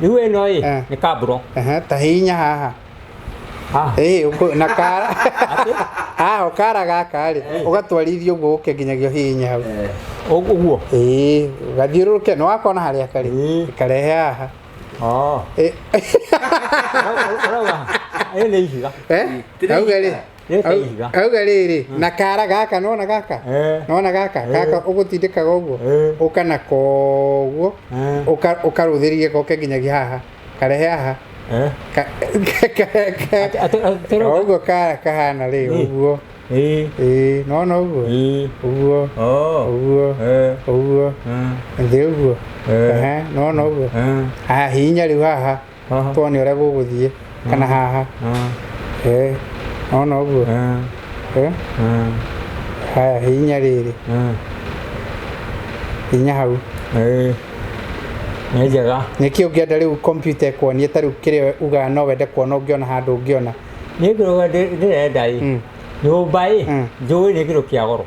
Rĩu ĩno ĩ, nĩ kambũro. Ta hihinya haha. Ĩĩ, na kara. Haha kara gaka rĩ, ũgatwarithia ũguo ũke nginyagia ũhihinye hau. Ũguo? Ĩĩ, ũgathiũrũrũke, nĩ wakona harĩa karĩ. Karehe haha. Ũrauga ĩyo nĩ ihiga. Auga rĩ, Rĩta ihiga. auga rĩrĩ, na kara gaka nĩwona gaka? Nĩwona gaka? Gaka ũgũtindĩkaga ũguo, ũka nako ũguo, ũkarũthĩria goke nginyagia haha. Karehe haha. Ũguo kara kahana rĩ, ũguo. Ĩĩ, nĩwona ũguo? Ũguo. Ũguo. Ũguo. Thĩ ũguo. Nĩwona ũguo? Haha hihinya rĩu haha. Tuone ũrĩa gũgũthiĩ. Kana haha. Nĩwona ũguo? Haya, hihinya rĩrĩ. Hihinya hau. Nĩ njega. Nĩkĩ ũngĩenda rĩu kompiuta ĩkuonie ta rĩu kĩrĩa ugaga no wende kuona ũngĩona handũ ũngĩona? Niĩ kĩrĩa ndĩrenda ĩ, nyũmba ĩ, njũĩ nĩ kĩndũ kĩa goro.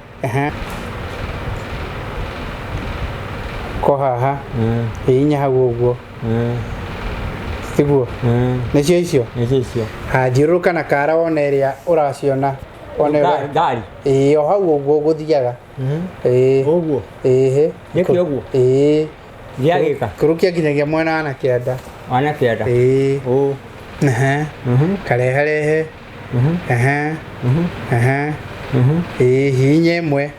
Ko haha. Hihinya hau ũguo. Tiguo nĩcio icio. Nĩcio icio. Ha, thiũrũrũka na kara wone ĩrĩa ũraciona, wone ũrĩa. Ngari. Ĩĩ, o hau ũguo ũgũthiaga. Ĩĩ. Ũguo. Ĩhĩ. Nĩkĩ ũguo? Ĩĩ. Gĩagĩka. Kũrũkia nginyagia mwena wa na kĩanda. Wana kĩanda. Ĩĩ. Ũ. Ehe. Kareharehe. Ehe. Ehe. Ĩĩ, hihinya ĩmwe.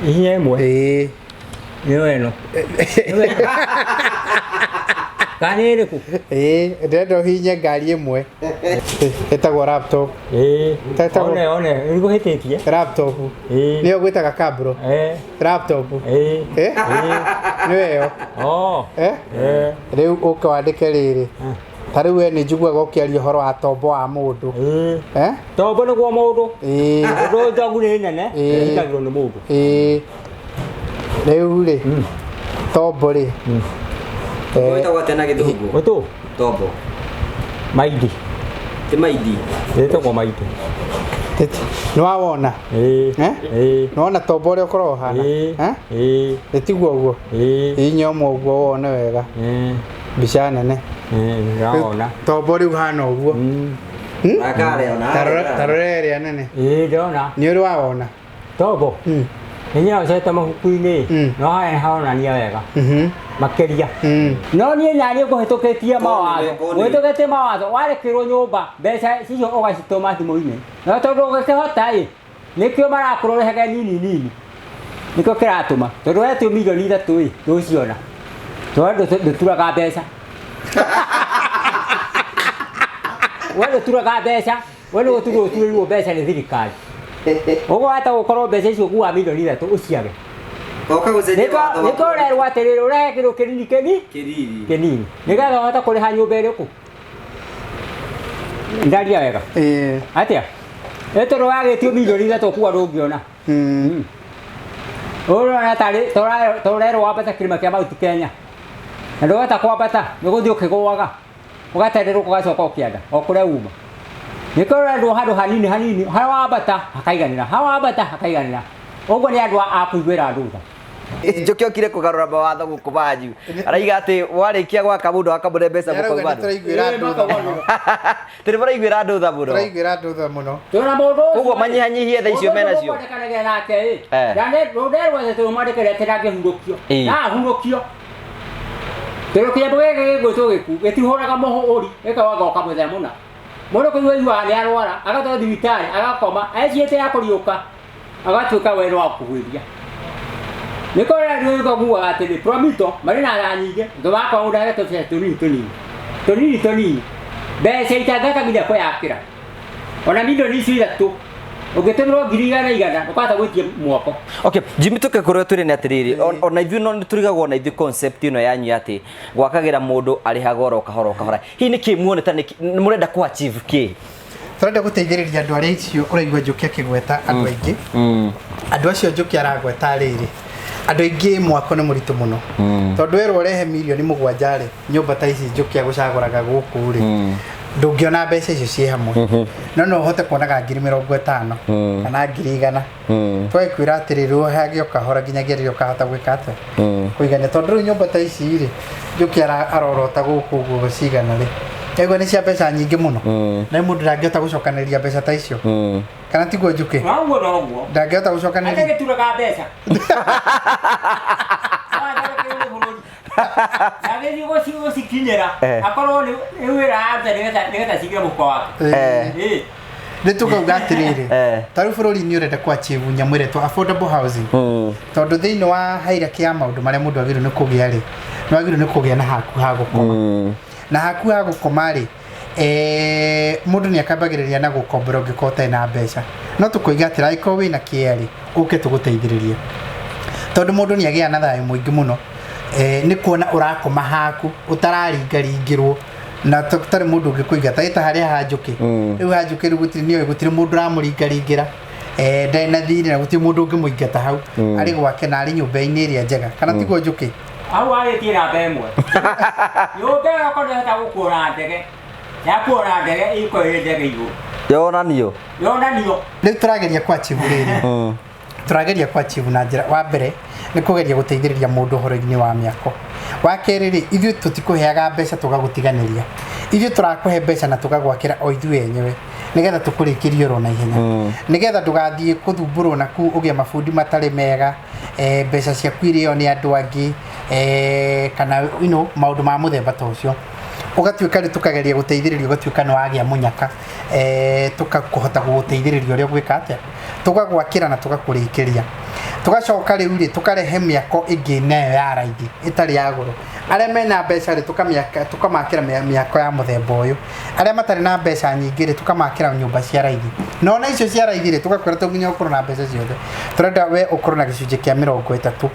Hihinya ĩmwe. Ĩĩ. Nĩyo ĩno. Kana nĩ ĩrĩkũ? Ĩĩ, ndĩrenda ũhihinye ngari ĩmwe. Ĩtagwo laptop. Ĩĩ. Tetagwo- One one, nĩngũhĩtĩtie. Laptop. Ĩĩ. Nĩyo gwĩtaga kabro. Eh. Laptop. Ĩĩ. Eh? Nĩyo ĩyo. Oh. Eh? Eh. Rĩu ũke wandĩke rĩrĩ. Ta rĩu we nĩ njiguaga ũkĩaria ũhoro wa tombo wa mũndũ. Ĩĩ. Eh? Tombo nĩguo mũndũ. Ĩĩ. Ũndũ njogu nĩ nene, Ĩĩ. ĩhitagĩrwo nĩ mũndũ. Ĩĩ. Rĩu rĩ, tombo rĩ. Eh, Wĩtagwo atĩa na gĩthũngũ? Ũtũ. Tombo. Maindi. Ti maindi. Ĩtagwo maindi. Nĩ wawona? Ĩĩ. Eh? Ĩĩ. Nĩ wona tombo ũrĩa ũkoragwo ũhana? Ĩĩ. Eh? Ĩĩ. Nĩ tiguo ũguo? Ĩĩ. Hihinya ũmwe ũguo wone wega. Ĩĩ. Mbica nene. Ĩĩ, ndĩrawona. Tombo rĩu hana ũguo. Akare ona. Ta rora ĩrĩa nene. Ĩĩ, ndĩrona. Nĩ ũrĩ wawona? Tombo. Nĩ nyocete mabuku-inĩ. No harĩa haronania wega. Makĩria. No niĩ naniĩ ngũhĩtũkĩtie mawatho. Ngũhĩtũkĩtie mawatho warĩkĩrwo nyũmba mbeca icio ũgacitũma thimũ-inĩ. No tondũ ũgĩkĩhota ĩ, nĩkĩo marakũrehage nini nini. Nĩkĩo kĩratũma. Tondũ wetio mirioni 3 ĩ, ndũciona. Tondũ ndũturaga mbeca. We ndũturaga mbeca, we nĩ gũturwo ũturĩirwo mbeca nĩ thirikari. Ũguo wahota gũkorwo mbeca icio ũkuaga mirioni 3 ũciage. Oka gũcenjia watho. Nĩkĩo ũrerwo atĩrĩrĩ, ũrehe kĩndũ kĩnini kĩni? Kĩnini. Kĩnini. Nĩgetha ũhote kũrĩha nyũmba ĩrĩkũ? Ndaria wega. Ĩĩ. Atĩa? Ĩ tondũ wagĩtio mirioni 3 ũkua ndũngĩona. Ũrona tarĩ tũrerwo wambate kĩrĩma kĩa Mount Kenya. Na ndũhota kwambata, nĩ gũthiĩ ũkĩgũaga. Ũgatenderũka ũgacoka ũkĩanda o kũrĩa uma. Nĩkĩo ũrendwo handũ hanini hanini, harĩa wambata hakaiganĩra, harĩa wambata hakaiganĩra. Ũguo nĩ andũ a kũiguĩra andũ tha. Njoki okire kũgarũra mawatho gũkũ manyu. Araiga atĩ warĩkia gwaka mũndũ akamũne mbeca Nĩarauga mũkauma nĩ tũraiguĩra andũ tha mũno. Tũrĩ mũraiguĩra andũ tha mũno. Tũraiguĩra andũ tha mũno. Tũna mũndũ ũcio. Koguo manyihanyihie tha icio mena cio. Mũndũ nake ĩ. Eh. Nderwo atĩ tũmwandĩkĩre atĩ ndangĩhurũkio. Ĩ. Na ahurũkio. Tondũ kĩambo gĩkĩ gĩgwĩtwo gĩkuũ gĩtihũraga mũhũri gĩkawaga mũthenya mũna. Mũndũ kũigua aiguaga nĩ arwara, agatwarwo thibitarĩ, agakoma, eciĩte ya kũriũka, agatuĩka we nĩ wa kũgwĩria. Nĩkĩo ũrĩa ũiguaga atĩ nĩ promito marĩ na tha nyingĩ, tũmakorwo mũndũ ahetwo tũbeca tũnini tũnini. Tũnini tũnini. Mbeca itangĩhota nginya kwĩyakĩra. Ona mirioni icio 3 ũngĩtũmĩrwo ngiri igana igana, ndũkahota gwĩtia mwako. Okay, Jimmy tuke kũrĩa tũrĩ nĩ atĩrĩrĩ, ona ithuĩ no nĩtũrigagwo na ithuĩ concept ĩno yanyu ya atĩ gwakagĩra mũndũ arĩhaga oro kahora o kahora. Hihi nĩ kĩ muonete nĩ mũrenda kũ achieve kĩ? Tũrenda gũteithĩrĩria andũ arĩa icio ũraigua Njũkĩ akĩgweta andũ aingĩ. Andũ acio Njũkĩ aragweta rĩrĩ, andũ aingĩ mwako nĩ mũritũ mũno. Tondũ werwo ũrehe mirioni 7 rĩ, nyũmba ta ici Njũkĩ agũcagũraga gũkũ rĩ, ndũngĩona mbeca icio ciĩ hamwe. No no ũhote kuonaga ngiri 50 kana ngiri 100. Tũgagĩkwĩra atĩrĩrĩ, ũhage o kahora nginyagia rĩrĩa ũkahota gwĩka atĩa? Kũigania. Tondũ rĩu nyũmba ta ici rĩ, Njũkĩ arorota gũkũ ũguo cigana rĩ, Ego nĩ cia mbeca nyingĩ mũno. Na mũndũ ndangĩhota gũcokanĩrĩria mbeca ta icio. Kana tiguo Njũkĩ? Ũguo noguo. Ndangĩhota gũcokanĩrĩria. Ate gĩturaga mbeca. Na gĩthiĩ gũcikinyĩra akorwo nĩ wĩra aruta nĩgetha cingĩre mũhuko wake. Ĩĩ. Nĩ tũkauga atĩrĩrĩ, ta rĩu bũrũri nĩ ũrenda kũ achieve nyamũ ĩretwo affordable housing. Tondũ thĩinĩ wa hierarchy ya maũndũ marĩa mũndũ agĩrĩirwo nĩ kũgĩa rĩ, nĩ wagĩrĩirwo nĩ kũgĩa na haku ha gũkoma. Na haku ha gũkoma rĩ, mũndũ nĩ akambagĩrĩria na gũkombora ũngĩkorwo ũtarĩ na mbeca. No tũkoiga atĩrĩ, angĩkorwo wĩna kĩea rĩ, ũke tũgũteithĩrĩrie. Tondũ mũndũ nĩ agĩaga na thayũ mũingĩ mũno, nĩ kuona ũrakoma haku, ũtararingaringĩrwo, na tũtarĩ mũndũ ũngĩkũingata. Ĩ ta harĩa ha Njũkĩ. Rĩu ha Njũkĩ rĩu gũtirĩ, nĩoĩ gũtirĩ mũndũ ũramũringaringĩra. Ndarĩ na thirĩ na gũtirĩ mũndũ ũngĩmũingata hau. Arĩ gwake na arĩ nyũmba-inĩ ĩrĩa njega. Kana tiguo Njũkĩ? Hau warĩtie namba ĩmwe. Nyũmba ĩyo okorwo ndĩhota gũkuora ndege, yakuora ndege ĩkorwo ĩrĩ ndege igũrũ. Yonanio. Yonanio. Rĩu tũrageria kũ achieve rĩrĩ. Tũrageria ku achieve na njĩra wa mbere nĩ kũgeria gũteithĩrĩria mũndũ ũhoro-inĩ wa mĩako. Wa kerĩ rĩ, ithuĩ tũtikũheaga mbeca tũgagũtiganĩria, ithuĩ tũrakũhe mbeca na tũgagwakĩra o ithuĩ enyewe nĩgetha tũkũrĩkĩrie oro na ihenya, nĩgetha ndũgathiĩ kũthumbũrwo na kuu ũgĩe mabundi matarĩ mega, mbeca ciaku irĩo nĩ andũ angĩ, kana maũndũ ma mũthemba ta ũcio. Ũgatuĩka rĩu tũkageria gũteithĩrĩria, ũgatuĩka nĩ wagĩa mũnyaka, tũkakũhota gũgũteithĩrĩria ũrĩa ũgwĩka atĩa, tũgagwakĩra na tũgakũrĩkĩria. Tũgacoka rĩu rĩ, tũkarehe mĩako ĩngĩ nayo ya raithi ĩtarĩ ya goro. Arĩa mena mbeca rĩ, tũkamakĩra mĩako ya mũthemba ũyũ. Arĩa matarĩ na mbeca nyingĩ rĩ, tũkamakĩra nyũmba cia raithi. Na ona icio cia raithi rĩ, tũgakwĩra to nginya ũkorwo na mbeca ciothe, tũrenda we ũkorwo na gĩcunjĩ kĩa 30.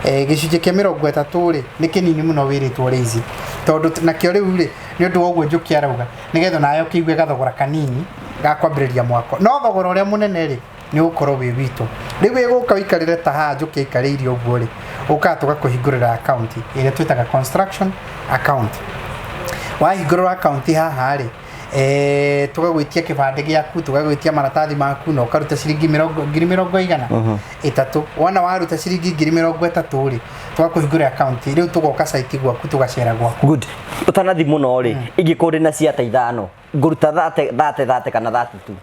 Gĩcunjĩ kĩa 30 rĩ, nĩ kĩnini mũno wĩrĩtwo raithi, tondũ nakĩo rĩu rĩ, nĩ ũndũ wa ũguo Njũkĩ arauga, nĩgetha nawe ũkĩigue gathogora kanini ga kwambĩrĩria mwako. No thogora ũrĩa mũnene rĩ, nĩ ũgũkorwo wĩ witũ. Rĩu wĩ gũka ũikarĩre ta haha Njũkĩ aikarĩire ũguo rĩ, ũkaga tũgakũhingũrĩra account ĩrĩa twĩtaga construction account. Wahingũrĩrwo account haha rĩ, tũgagwĩtia kĩbandĩ gĩaku, tũgagwĩtia maratathi maku, na ũkaruta ciringi ngiri mĩrongo igana ĩtatũ. Wona waruta ciringi 30,000 rĩ, tũgakũhingũrĩra account. Rĩu tũgoka site gwaku, tũgacera gwaku. Good. Ũtanathi mũno rĩ, ingĩkorwo ndĩ na ciata 5, ngũruta 30 30 30 kana 32?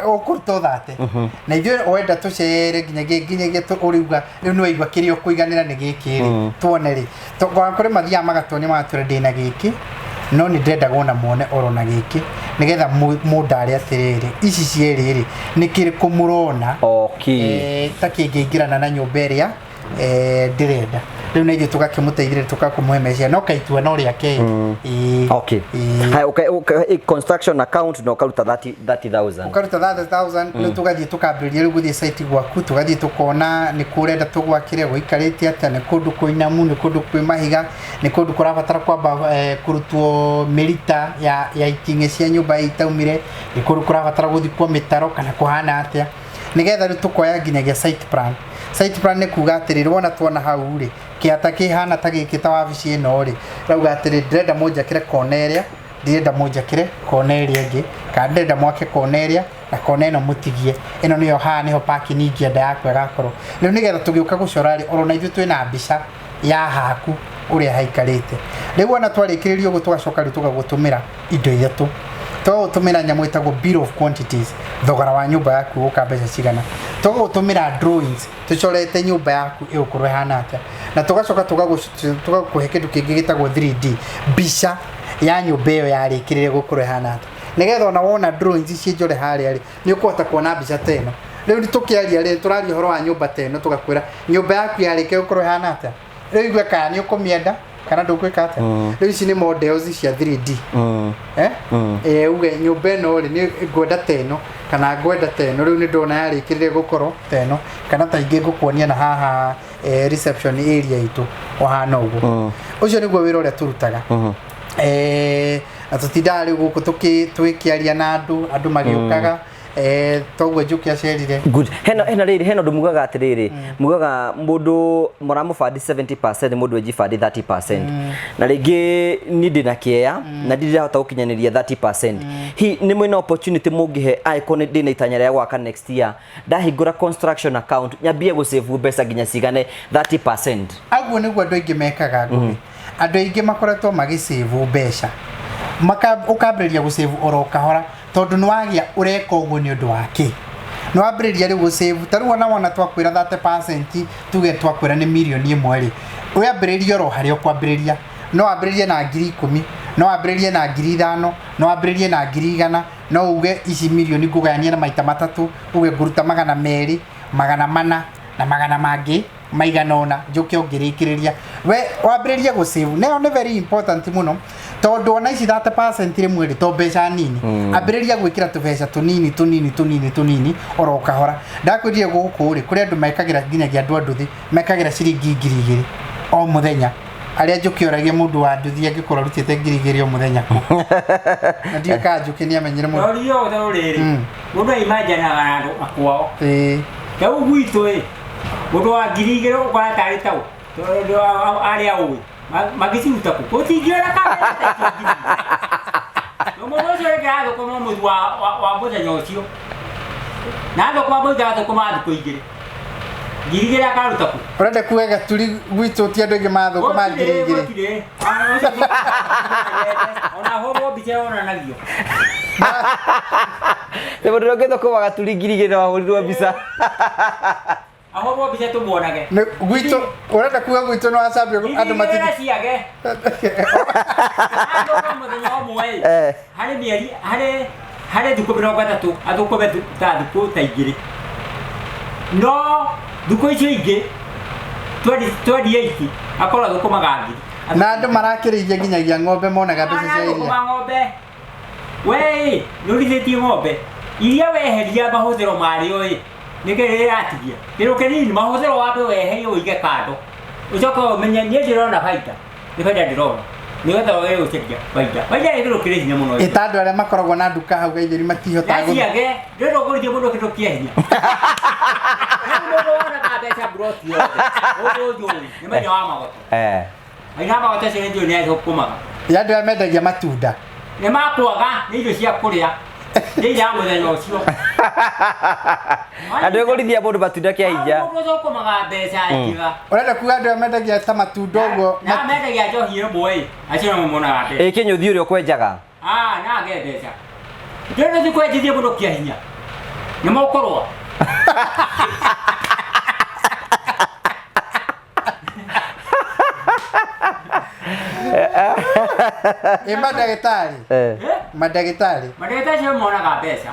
Ũkũruta 30, na ithuĩ wenda tũcere nginyagia ũrĩuga rĩu nĩ waigua kĩrĩa ũkũiganĩra nĩ gĩkĩ rĩ, tuone rĩ. Kũrĩ mathiaga magatuonia magatwĩra ndĩna gĩkĩ, no nĩ ndĩrenda wona muone oro na gĩkĩ, nĩgetha mũndare atĩrĩrĩ, ici cierĩ rĩ, nĩ kĩrĩkũ mũrona ta kĩngĩingĩrana na nyũmba ĩrĩa ndĩrenda. Rĩu na ithuĩ tũgakĩmũteithĩrĩria, tũgakũmũhe meciria, no kaitua no rĩake. Okay. Haya, okay, construction account na ũkaruta 30,000. Ũkaruta 30,000. Rĩu tũgathiĩ tũkambĩrĩria rĩu gũthiĩ site gwaku, tũgathiĩ tũkona nĩ kũ ũrenda tũgwakĩre, gũikarĩte atĩa, nĩ kũndũ kũinamu, nĩ kũndũ kwĩ mahiga, nĩ kũndũ kũrabatara kwamba kũrutwo mĩrita ya iting'ĩ cia nyũmba itaumire, nĩ kũndũ kũrabatara gũthikwo mĩtaro kana kũhana atĩa, nĩgetha rĩu tũkoya nginyagia site plan. Site plan nĩ kuga atĩrĩrĩ, wona tuona hau rĩ, kĩata kĩhana ta gĩkĩ, ta wabici ĩno rĩ, rauga atĩrĩ, ndĩrenda mũnjakĩre kona ĩrĩa, ndĩrenda mũnjakĩre kona ĩrĩa ĩngĩ, kana ndĩrenda mwake kona ĩrĩa na kona ĩno mũtigie ĩno, nĩyo haha nĩho parking ingĩenda yakwa ĩgakorwo. Rĩu nĩgetha tũgĩũka gũcora rĩ, oro na ithuĩ twĩna mbica ya haku ũrĩa haikarĩte. Rĩu wona twarĩkĩrĩria ũguo, tũgacoka rĩu tũgagũtũmĩra indo ithatũ. Tũgagũtũmĩra nyamũ ĩtagwo bill of quantities, thogora wa nyũmba yaku gũka mbeca cigana. Tũgagũtũmĩra drawings tũcorete nyũmba yaku ĩgũkorwo ĩhana atĩa, na tũgacoka tũgakũhe kĩndũ kĩngĩ gĩtagwo 3D mbica ya nyũmba ĩyo yarĩkĩrĩre gũkorwo ĩhana atĩa, nĩgetha ona wona drawings ciĩ njore harĩa rĩ, nĩ ũkũhota kuona mbica ta ĩno. Rĩu tũkĩaria rĩ, tũraria ũhoro wa nyũmba ta ĩno, tũgakwĩra nyũmba yaku yarĩkia gũkorwo ĩhana atĩa. Rĩu igue kana nĩ ũkũmĩenda kana ndũkwĩka atĩa. Rĩu ici nĩ models cia 3D. Uge nyũmba ĩno rĩ, nĩ ngwenda ta ĩno kana ngwenda ta ĩno. Rĩu nĩ ndona yarĩkĩrĩre gũkorwo ta ĩno, kana ta ingĩ ngũkuonia na haha, reception area itũ ũhana ũguo. Ũcio nĩguo wĩra ũrĩa tũrutaga. Na tũtindaga rĩu gũkũ tũgĩkĩaria na andũ, andũ magĩũkaga, toguo Njũkĩ acerire. Good. Hena rĩrĩ, hena ũndũ mugaga atĩrĩrĩ, mugaga mũndũ mũramũbandi 70%, mũndũ ejibandi 30%, na rĩngĩ niĩ ndĩna kĩeya na ndirĩ ndahota gũkinyanĩria 30%. Hi nĩ mwĩna opportunity mũngĩhe, angĩkorwo nĩ ndĩna itanya rĩa gwaka next year, ndahingũra construction account nyambie gũsave mbeca nginya cigane 30%? Aguo nĩguo andũ aingĩ mekaga, Ngũgĩ. Andũ aingĩ makoretwo magĩsave mbeca. Ũkambĩrĩria gũsave oro kahora, tondũ nĩ wagĩa ũreka ũguo nĩ ũndũ wa kĩ? Nĩ wambĩrĩria rĩu gũsave. Ta rĩu ona wona twakwĩra 30%, tuge twakwĩra nĩ 1 mirioni rĩ, wambĩrĩrie oro harĩa ũkwambĩrĩria. No wambĩrĩrie na 10,000, no wambĩrĩrie na 5,000, no wambĩrĩrie na 100,000. No uge ici mirioni ngũgayania na maita matatũ, uge ngũruta 200, 400 na magana mangĩ maigana ũna, njũke ũngĩrĩkĩrĩria. We wambĩrĩrie gũsave, nayo nĩ very important mũno, tondũ ona ici 30% rĩmwe rĩ, to mbeca nini. Ambĩrĩria gwĩkĩra tũbeca tũnini tũnini tũnini tũnini oro kahora. Ndakwĩrire gũkũ rĩ, kũrĩ andũ mekagĩra, nginyagia andũ a nduthi mekagĩra ciringi 2,000 o mũthenya. Arĩa Njũkĩ oragia, mũndũ wa nduthi angĩkorwo arutĩte 2,000 o mũthenya kũ? Na ndiũĩ kana Njũkĩ nĩ amenyire mũndũ. Torio tondũ rĩrĩ, mũndũ aimanjanaga na andũ akwao. Rĩu gwitũ ĩ, mũndũ wa 2,000 ũkora tarĩ tau tondũ arĩa ũĩ magĩciruta kũ, gũtingĩona kana mũndũ ũcio rĩngĩ arathũkũma mũtu wa mũthenya ũcio, na thũkũma mũtu arathũkũma thikũ 2. 2,000 akaruta kũ? Ũrenda kuga Gaturi gwitũ ti andũ aingĩ mathũkũma 2,000? Gũtirĩ. Ona ũcio ona hũrwo mbica yonanagio. Nĩ mũndũ ũrĩa ũngĩthũkũma Gaturi 2,000 no ahũrirwo mbica. Ahũrwo mbica tũmuonage. Nĩ gwitũ ũrenda kuga gwitũ nĩ wacambio andũ 2,000 mati ciage. Andũ mũthenya ũmwe ĩ, harĩ mĩeri harĩ thikũ 30 athũkũme ta thikũ ta 2, no thikũ icio ingĩ 28 akorwo athũkũmaga 1,000. Na andũ marakĩrĩithia nginyagia ng'ombe monaga mbeca cia iria. Arathũkũma ng'ombe we nĩũrithĩtie ng'ombe iria weheria mahũthĩro marĩo ĩ nĩkĩ rĩratigia kĩndũ kĩnini mahũthĩro wambe weherie ũige kando ũcoke ũmenye niĩ ndĩrona baita nĩ baita ndĩrona nĩgetha wage gũcaria baita baita nĩ kĩndũ kĩrĩ hinya mũno. Ĩta andũ arĩa makoragwo na nduka hau Gaitheri matihotaga gũthiĩ. Naciage ndĩrenda ũgũrithie mũndũ kĩndũ kĩa hinya. Rĩu mũndũ wonaga mbeca mburoti yothe ũndũ njũĩ nĩ maina wa magoto. Maina wa magoto ũcio nĩ njũĩ nĩ athũkũmaga. Ya andũ arĩa mendagia matunda. Nĩ makwaga nĩ irio cia kũrĩa nĩ iria mũthenya ũcio. Andũ ĩgũrithia mũndũ matunda kĩa hinya. Mũndũ ũthũkũmaga mbeca njega. Ũrenda kuga andũ arĩa mendagia ta matunda ũguo Na mendagia njohi ĩmwe ĩ acio nĩmo monaga mbeca. Ĩ kĩnyũthi ũrĩa ũkwenjaga. Na age mbeca. Ndĩrenda thiĩ kwenjithia mũndũ kĩa hinya. Nĩ mũkũrũa. Ĩ mandagĩtarĩ. Mandagĩtarĩ. Mandagĩtarĩ acio monaga mbeca.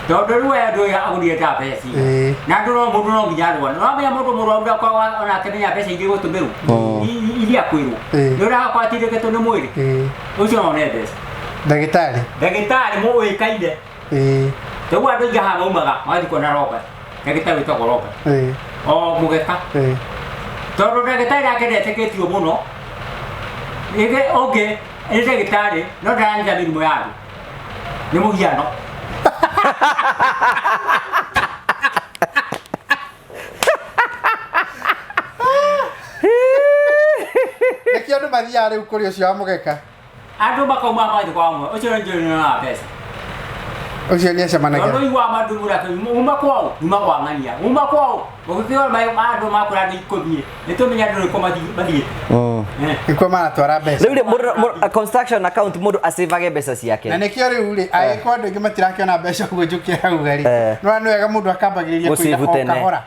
Tondũ rĩu aya andũ aya agũrire ta mbeca. Na andũ no mũndũ no nginya arũa. No amenya mũndũ mũrwaru ndakoragwo ona akĩmenya mbeca iria igũtũmĩrwo. Iria kwĩrwo. Nĩ ũragakorwo atindĩkĩtwo nĩ mwĩrĩ. Ũcio no one mbeca. Ndagĩtarĩ. Ndagĩtarĩ mũĩkaine. Tondũ andũ aingĩ haha maumaga magathiĩ kuona Robert. Ndagĩtarĩ wĩtagwo Robert. O mũgeka. Tondũ ndagĩtarĩ nake ndetĩkĩtio mũno. Rĩngĩ ũngĩ nĩ ndagĩtarĩ no ndaranyita mĩrimũ ya andũ. Nĩ mũhiano. Nĩkĩo andũ mathiaga rĩu kũrĩ ũcio wa mũgeka. Andũ makauma magathiĩ kwa mũgeka. Ũcio nĩ njũĩ nĩ mbeca. Ũcio nĩ acemanagia. Tondũ igua mandũ mũrake uma kwao uma kwa ng'ania uma kwao ũgĩkĩona andũ makũra andũ 10 nĩ tũmenya andũ nĩkũ mathiĩte. Nĩkuo maratwara mbeca. Rĩu rĩ construction account mũndũ acĩvage mbeca ciake. Na nĩkĩo rĩu rĩ angĩkorwo andũ aingĩ matirakĩona mbeca ũguo Njũkĩ arauga rĩ no nĩ wega mũndũ akambagĩrĩria kũiga o kahora.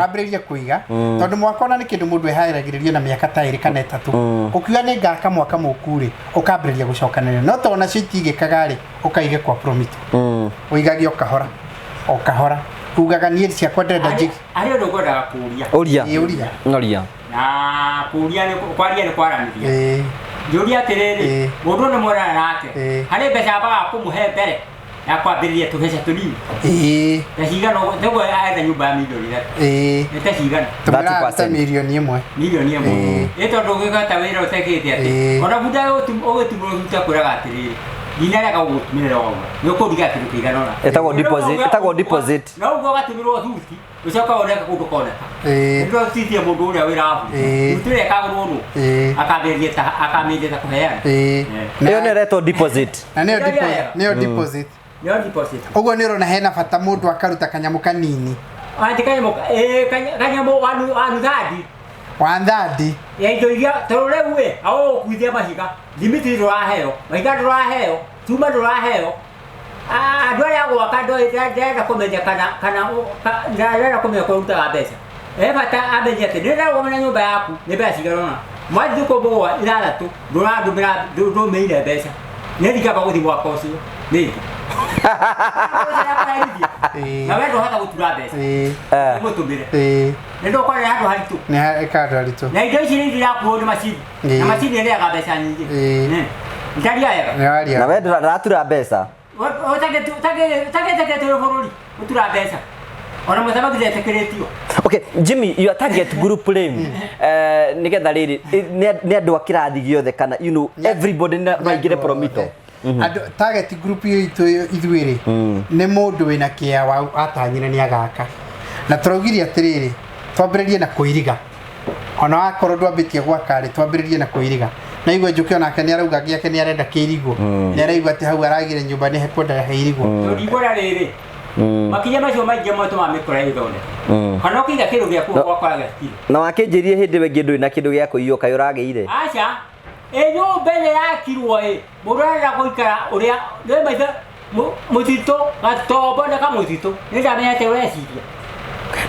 Wambĩrĩrie kũiga tondũ mwaka ona nĩ kĩndũ mũndũ eharagĩrĩrio na mĩaka ta 2 kana 3. Ũkiuga nĩ ngaka mwaka mũku rĩ ũkambĩrĩria gũcokanĩrĩria no tondũ nacio itigĩkaga rĩ ũkaige kwa promito. Ũigage o kahora o kahora ugaga niĩ ciakwa ndĩrenda njige. Harĩ ũndũ ngwendaga kũũria. Ũria. Ũria. Ũria. Na kũũria nĩ kwaria nĩ kwaranĩria. Njũria atĩrĩrĩ mũndũ nĩ mwerana nake harĩ mbeca ambaga kũmũhe mbere ya kwambĩrĩria tũbeca tũnini. Ta cigana ũguo aetha nyũmba ya 3 milioni. Nĩ ta cigana? Tũmĩraga ta 1 milioni. 1 milioni. Ĩ tondũ ũngĩgata wĩra ũtekĩte atĩ ona bunda ũgĩtumũrwo thuta kwĩraga atĩrĩrĩ ndinarega gũgũtumĩrĩra ũguo nĩ ũkũndiga kĩndũ kĩigana ũna. Ĩtagwo deposit, ĩtagwo deposit. No ũguo ũgatũmĩrwo thuti ũcoka woneka kũndũ koneka. Nĩ mũndũ ũrĩa wĩra wa thuti ĩrĩa ĩkagũrwo nũ akambĩrĩria ta akamĩendia ta kũheana. Ĩyo nĩyo ĩretwo deposit. Na nĩyo deposit, nĩyo deposit. Nĩyo deposit. Ũguo nĩ ũrona hena bata mũndũ akaruta kanyamũ kanini. Ati kanyamũ kanyamũ wanuthandi. Wanthandi. Ya indo iria tondũ rĩu ĩ agũgũkuithia mahiga thimiti ndũraheo mahiga ndũraheo cuma ndũraheo andũ arĩa gwaka ndĩrenda kũmenya kana ndĩrenda kũmenya kũrĩa ũrutaga mbeca. He bata amenye atĩ nĩ ndĩrarũgama na nyũmba yaku nĩ mbeca cigana ũna mwathiĩ thikũ mũgwanja ithathatũ ndũrandũmĩra ndũmĩire mbeca nĩ ndingĩamba gũthiĩ mwaka ũcio nĩngĩ. Na we ndũhota gũtura mbeca ũmũtũmĩre nĩ ndũkorera handũ haritũ. Nĩ handũ haritũ. Na indo ici nĩ irakuo nĩ macini na macini ĩrĩaga mbeca nyingĩ. Ndaria wega. Na we ndũratura mbeca. Ũtagĩtĩkĩrĩtio bũrũri ũtura mbeca ona mũthamaki ndetĩkĩrĩtio. Okay, Jimmy, your target group rĩ nĩgetha rĩrĩ nĩ andũ a kĩrathi gĩothe kana you know everybody no aingĩre Promito. Andũ target group itũ ithuĩ rĩ nĩ mũndũ wĩna kĩa wa atanyire nĩ agaka na tũraugire atĩrĩrĩ twambĩrĩrie na kũiriga ona wakorwo ndwambĩtie gwaka rĩ twambĩrĩrie na kũiriga na igua Njũkĩ onake nĩ arauga gĩake nĩ arenda kĩirigwo nĩ araigua atĩ hau aragire nyũmba nĩ hekwendaga heirigwo. Tondũ igũra rĩrĩ makinya macio maingĩ matũmaga mĩkora ĩthondeke. Kana ũkĩiga kĩndũ gĩaku ũgakora gĩtirĩ. Na wakĩnjĩrire hĩndĩ ĩyo ĩngĩ ndũrĩ na kĩndũ gĩa kũiywo, kaĩ ũragĩire? Aca, ĩ nyũmba ĩrĩa yakirwo ĩ, mũndũ arenda gũikara ũrĩa nĩ maitho mũtitũ gatombo nĩ kamũtitũ, nĩ ndamenya atĩ ũreciria.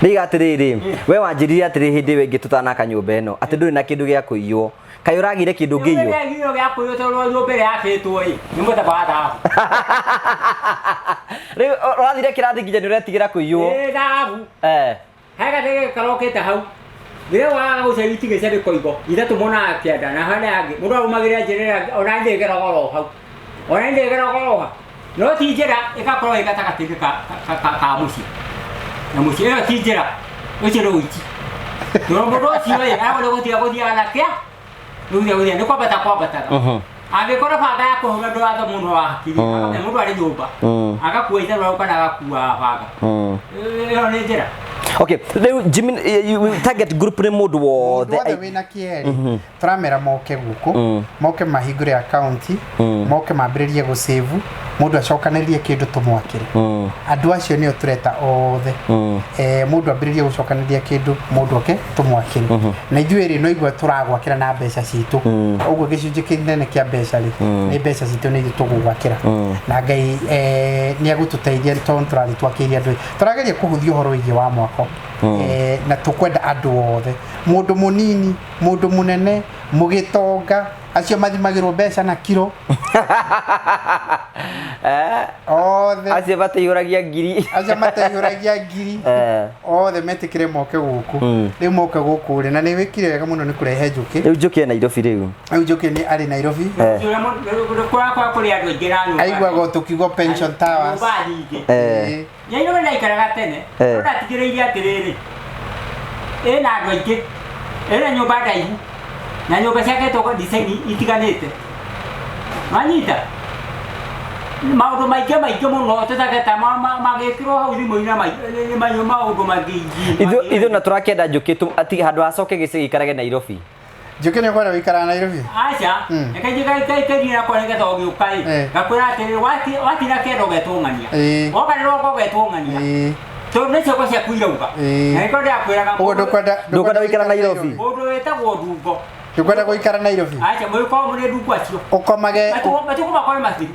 Ndĩiga atĩrĩrĩ, we wanjĩrire atĩrĩ hĩndĩ ĩyo ĩngĩ tũtanaka nyũmba ĩno, atĩ ndũrĩ na kĩndũ gĩa kũiywo. Kaĩ ũragĩire kĩndũ ũngĩiywo? Nĩ gĩa kũiywo tondũ nyũmba ĩrĩa yakĩtwo ĩ, nĩ mũthemba wa thahabu. Rĩu ũrathire kĩrathi nginya nĩ ũretigĩra kũiywo. Ĩ thahabu. Eh. He gatege karokĩte hau. Rĩrĩa waga gũcaria itingĩ cia mĩkoigo ithatũ mwena wa kĩanda na harĩa hangĩ, mũndũ arũmagĩrĩra njĩra ĩrĩa ĩngĩ, ona niĩ ngeraga oro hau. Ona niĩ ngeraga oro hau. No ti njĩra ĩgakorwo ĩ gatagatĩ-inĩ ka mũciĩ. Na mũciĩ ĩyo ti njĩra, ũcio nĩ ũici. Tondũ mũndũ ũcio ĩ, aragwo nĩ gũtiga gũthiaga na kĩa, nĩ gũthiaga gũthiaga, nĩ kwambata kwambataga. Angĩkorwo banga ya kũhũra ndũratho mũno wa hakiri, akamenya mũndũ arĩ nyũmba, agakua itharũ kana agakua banga. Ĩyo nĩ njĩra. Okay, rĩu Jimmy, target group nĩ mũndũ wothe. Mũndũ wothe wĩna kĩeri tũramera moke gũkũ, moke mahingũre akaunti, moke mambĩrĩrie gũsave, mũndũ acokanĩrĩrie kĩndũ tũmwakĩre. Andũ acio nĩo tũreta othe. Mũndũ ambĩrĩrie gũcokanĩrĩria kĩndũ, mũndũ oke tũmwakĩre. Na ithuĩ rĩ, no igua tũragwakĩra na mbeca citũ. Ũguo gĩcunjĩ kĩnene kĩa mbeca rĩ, nĩ mbeca citũ nĩ ithuĩ tũgũgwakĩra. Na Ngai nĩ egũtũteithia tondũ tũrathiĩ twakĩire andũ. Tũrageria kũhũthia ũhoro wĩgiĩ wa mwako. Na tũkwenda andũ othe, mũndũ mũnini, mũndũ mũnene, mũgĩtonga, acio mathimagĩrwo mbeca na kiro. Othe. Acio mateihũragia ngiri. Acio mateihũragia ngiri. Othe metĩkĩre moke gũkũ. Rĩu moke gũkũ rĩ, na nĩ wĩkire wega mũno nĩ kũrehe Njũkĩ. Rĩu Njũkĩ e Nairobi rĩu. Rĩu Njũkĩ nĩ arĩ Nairobi. Kũrakora kũrĩ andũ aingĩ na nyũmba. Aiguaga tũkiuga Pension Towers. Nyũmba nyingĩ. Nairobi ndaikaraga tene. No ndatigĩrĩire atĩrĩrĩ, ĩna andũ aingĩ, ĩna nyũmba ndaihu, na nyũmba ciakĩtwo design itiganĩte. Wanyita? Maũndũ maingĩ maingĩ mũno tũtageta magĩkĩrwo hau thimũ-inĩ na maũndũ maingĩ. Ithuĩ na tũrakĩenda Njũkĩ ati handũ hacoke gĩcagi ikarage Nairobi. Njũkĩ nĩ ũkwenda gũikara Nairobi? Aca, reke njikaikarie nakwa nĩgetha ũgĩũka ĩ. Ngakwĩra atĩrĩrĩ, watina kĩenda ũgetwo ng'ania. Woka nĩ roka ũgetwo ng'ania. Tondũ nĩ cioko ciaku irauga. Na nĩkĩo ndĩrakwĩraga Ũguo ndũkwenda ndũkwenda gũikara Nairobi? Mũndũ wĩtagwo Ndungo. Ndũkwenda gũikara Nairobi? Aca, mũgĩkorwo mũrĩ ndungo acio. Ũkomage Matukũ makwa nĩ mathiru.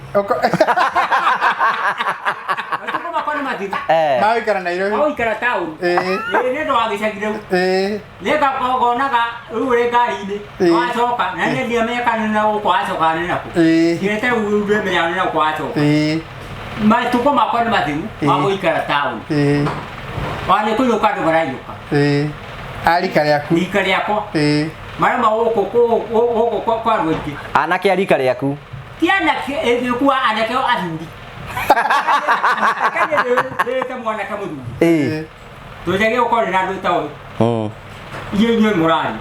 Matukũ makwa nĩ mathiru. Ma gũikara Nairobi? Ma gũikara taũni. Nĩ ũndũ wa gĩcagi rĩu. Nĩngakonaga rĩu ũrĩ ngari-inĩ, wacoka, na niĩ ndiamenya kana nĩ na gũkũ wacoka nĩ nakũ. Ndiĩte rĩu ndĩmenya nĩ nakũ wacoka. Matukũ makwa nĩ mathiru ma gũikara taũni. Ona nĩ kũinũka andũ marainũka. A rika rĩaku? Rika rĩakwa. Marĩa gũkũ gũkũ kwa andũ aingĩ. Anake a rika rĩaku? Ti anake, nĩ kuga anake athuri. Ndĩrĩte mwanake mũthuri. Tũnjage gũkorwo na andũ ta ũyũ. Inyuĩ inyuĩ mũrari.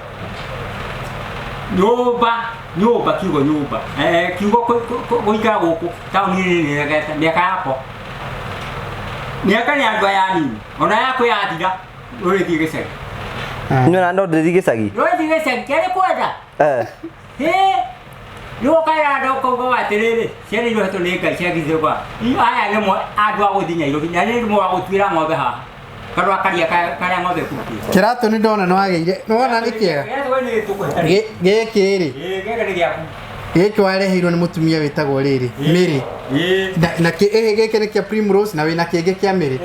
Nyũmba, nyũmba kiugo nyũmba. Kiugo gũikara gũkũ taũni-inĩ nĩ regete mĩaka yakwa. Mĩaka nĩ andũ aya anini. Ona yakwa yathira, ũrĩthiĩ gĩcagi. Nĩ ona no ndĩthiĩ gĩcagi? Ndũrĩthiĩ gĩcagi, kĩarĩ kwenda. Rĩu ũkaĩra andũ ũkauga atĩrĩrĩ, ciana iria ũhetwo nĩ Ngai ciagithio kwa. Aya nĩ andũ a gũthiĩ Nairobi, na nĩ mũndũ wa gũtuĩra ng'ombe haha. Karũa karia karĩa ng'ombe ĩkũrutĩte. Kĩratũ nĩ ndona nĩ wagĩire. Nĩ wona nĩ kĩega? Kĩratũ nĩ gĩtũkũ. Gĩkĩ rĩ. Gĩkĩ nĩ gĩaku. Gĩkĩ wareheirwo nĩ mũtumia wĩtagwo rĩrĩ, Mary. Na gĩkĩ nĩ kĩa Primrose na wĩna kĩngĩ kĩa Mary.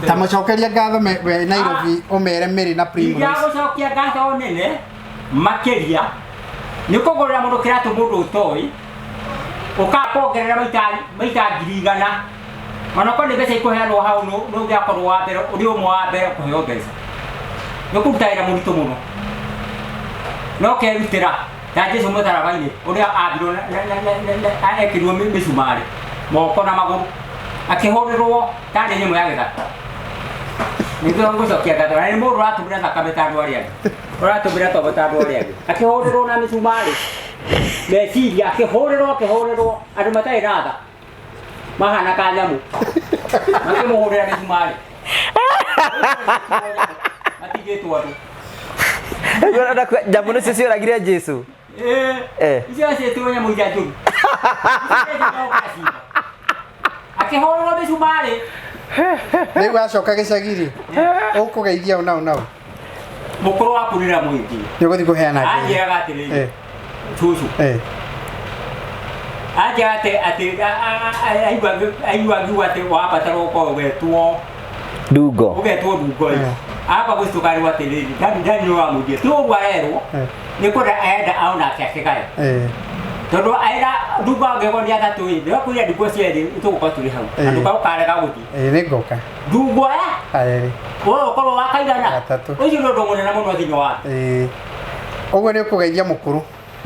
Ta mũcokeria ngatho we Nairobi ũmere Mary na Primrose. Ingĩagũcokia ngatho nene makĩria nĩ kũgũrĩra mũndũ kĩratũ mũndũ ũtoĩ, ũkakuongerera maita ngiri igana. Ona korwo nĩ mbeca ikũheanwo hau, nĩ ũngĩakorwo wa mbere, ũrĩ ũmwe wa mbere kũheo mbeca. Nĩ ũkũruta wĩra mũritũ mũno. No kerutĩra ta Jesũ mũtharaba-inĩ ũrĩa ambirwo ekĩrirwo mĩcumarĩ moko na magũrũ, akĩhũrĩrwo tarĩ nyamũ ya gĩthaka. Nĩkĩo ngũcokia ngatho, na nĩ mũndũ ũratũmĩra thakame ta andũ arĩa angĩ, ũratũmĩra tombo ta andũ arĩa angĩ, akĩhũrĩrwo na mĩcumarĩ meciria, akĩhũrĩrwo, akĩhũrĩrwo andũ matarĩ na tha mahana ka nyamũ, makĩmũhũrĩra mĩcumarĩ matigĩtwo andũ. Nyamũ nĩcio cioragire Jesũ. Icio ciĩtwo nyamũ iria njũru. Akĩhũrĩrwo mĩcumarĩ Rĩu wacoka gĩcagi-rĩ, ũkũgeithia ũ nau nau? Mũkũrũ waku nĩ ndĩramũgeithia. Nĩ ũgũthiĩ kũheana ngeithi? Anjĩraga atĩrĩrĩ, cucu. Anjĩraga atĩ atĩ aigua ngiuga atĩ wabatara ũkorwo ũgetwo Ndungo. Ũgetwo Ndungo ĩ. Amba gũcũka rĩu atĩrĩrĩ, ndani ndani nĩ wamũria. Ti ũguo arerwo. Nĩ kwenda arenda onake akĩgae. Tondũ aira Ndungo angĩkorwo nĩ atatũ ĩ, ndĩrakwĩra Ndungo cierĩ tũgũkorwo tũrĩ hau. Na ndũkarega gũthiĩ. Ĩĩ nĩ ngoka. Ndungo aya? Erĩ. Wewe ũkorwo wa kaigana? Gatatũ. Ũcio nĩ ũndũ mũnene mũno thĩinĩ wa thĩ. Ĩĩ. Ũguo nĩ ũkũgeithia mũkũrũ.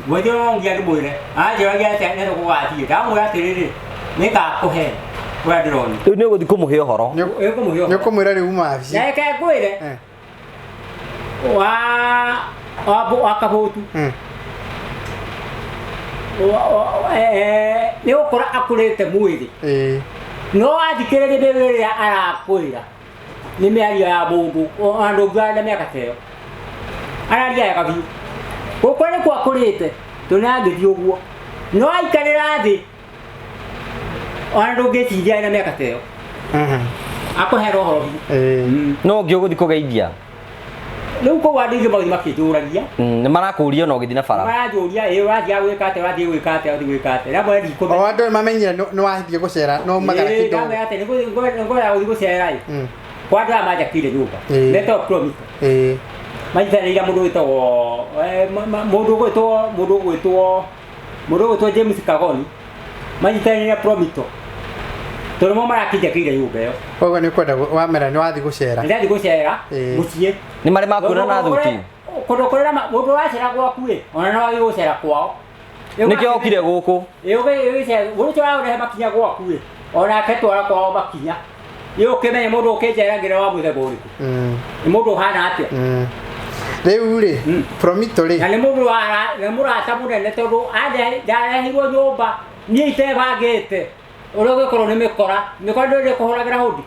Gwĩthio no nginya ndĩmwĩre. Anjĩragia atĩ nĩ tũgũgathiĩ. Ndamwĩra atĩrĩrĩ, nĩngakũhe ũrĩa ndĩrona. Rĩu nĩ ũgũthiĩ kũmũhe ũhoro. Nĩ Ũkũmũhe ũhoro. Nĩ ũkũmwĩra rĩu uma wabici. Na reke ngwĩre. Wa Kabũtu. Nĩ gũkũra akũrĩte mwĩrĩ. No athikĩrĩria mĩario ĩrĩa arakwĩra. Nĩ mĩario ya mũndũ, ona ndũngiuga na mĩaka ta ĩyo. Araria wega biũ. Gũkũra nĩkuo akũrĩte, tondũ nĩ aragĩthiĩ ũguo. No aikarĩra thĩ, ona ndũngĩciria ena mĩaka ta ĩyo. Akũheera ũhoro biũ. No ũngĩ ũgũthiĩ kũgeithia? Rĩu kũu andũ aingĩ magĩthiĩ makĩnjũragia. Nĩ marakũria ona ũgĩthiĩ na bara. Maranjũria, ĩ ũrathiaga gwĩka atĩa, ũrathiĩ gwĩka atĩa, ũrathiĩ gwĩka atĩa. Ndamwĩra ndikũmenya. O andũ nĩ mamenyire nĩ wathiĩ gũcera, no magara Ĩ, kĩndũ. ndamwĩra atĩ nĩngwenda gũthiĩ gũcera ĩ. Kwa andũ aya manjakĩire nyũmba. Metagwo Promito. Manyitanĩire mũndũ wĩtagwo, mũndũ ũgwĩtwo, mũndũ ũgwĩtwo, mũndũ ũgwĩtwo James Kagoni. Manyitanĩire Promito. Tondũ mo marakĩnjakĩire nyũmba ĩyo. Koguo nĩ ũkwenda wamera nĩ wathiĩ gũcera. Ndathiĩ gũcera mũciĩ. Nĩ marĩ makuona na thuti? Kũndũ kũrĩa mũndũ ũracera gwaku ĩ, ona no athiĩ gũcera kwao. Nĩkĩo okire gũkũ? Ĩ, ũgĩcera, mũndũ ũcio ũrarehe makinya gwaku ĩ, onake twara kwao makinya. Ĩ, ũkĩmenye mũndũ ũkĩnjeragĩra wa mũthemba ũrĩkũ? Nĩ mũndũ ũhana atĩa? Rĩu rĩ, Promito rĩ. Na nĩ mũndũ nĩ mũrata mũnene tondũ ndareheirwo nyũmba niĩ itebangĩte. Ũrĩa ũgĩkorwo nĩ mĩkora, mĩkora ndĩrĩ kũhũragĩra hũndi.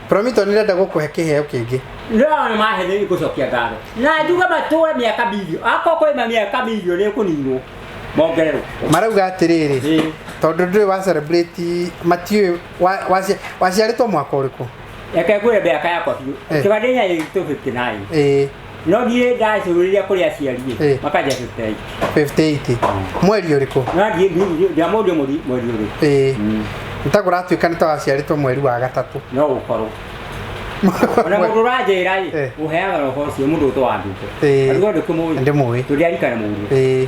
Promito nĩ ndĩrenda gũkũhe kĩheo kĩngĩ. No nĩ mahe nĩ ngũcokia ngatho. Na njuge matũre mĩaka mirioni, akorwo kwĩma mĩaka mirioni ĩkũninwo, mongererwo. Marauga atĩrĩrĩ, tondũ ndũrĩ wa celebrate, matiũĩ waciarĩtwo mwaka ũrĩkũ? Reke ngwĩre mĩaka yakwa biũ. Kĩbandĩ nĩ 59. No niĩ ndacũrĩria kũrĩ aciari ĩ, makanja 58. 58. Mweri ũrĩkũ? No niĩ ndiamũria mweri ũrĩkũ. Nĩ ta kũratuĩka nĩ ta waciarĩtwo mweri wa gatatũ. No gũkorwo. Ona mũndũ ũranjĩra ĩ, ũheaga roho ũcio mũndũ ũtũ wa Ndungo. Arigwo ndũkĩmũĩ? Ndĩmũĩ. Tũrĩ arikana mũriũ.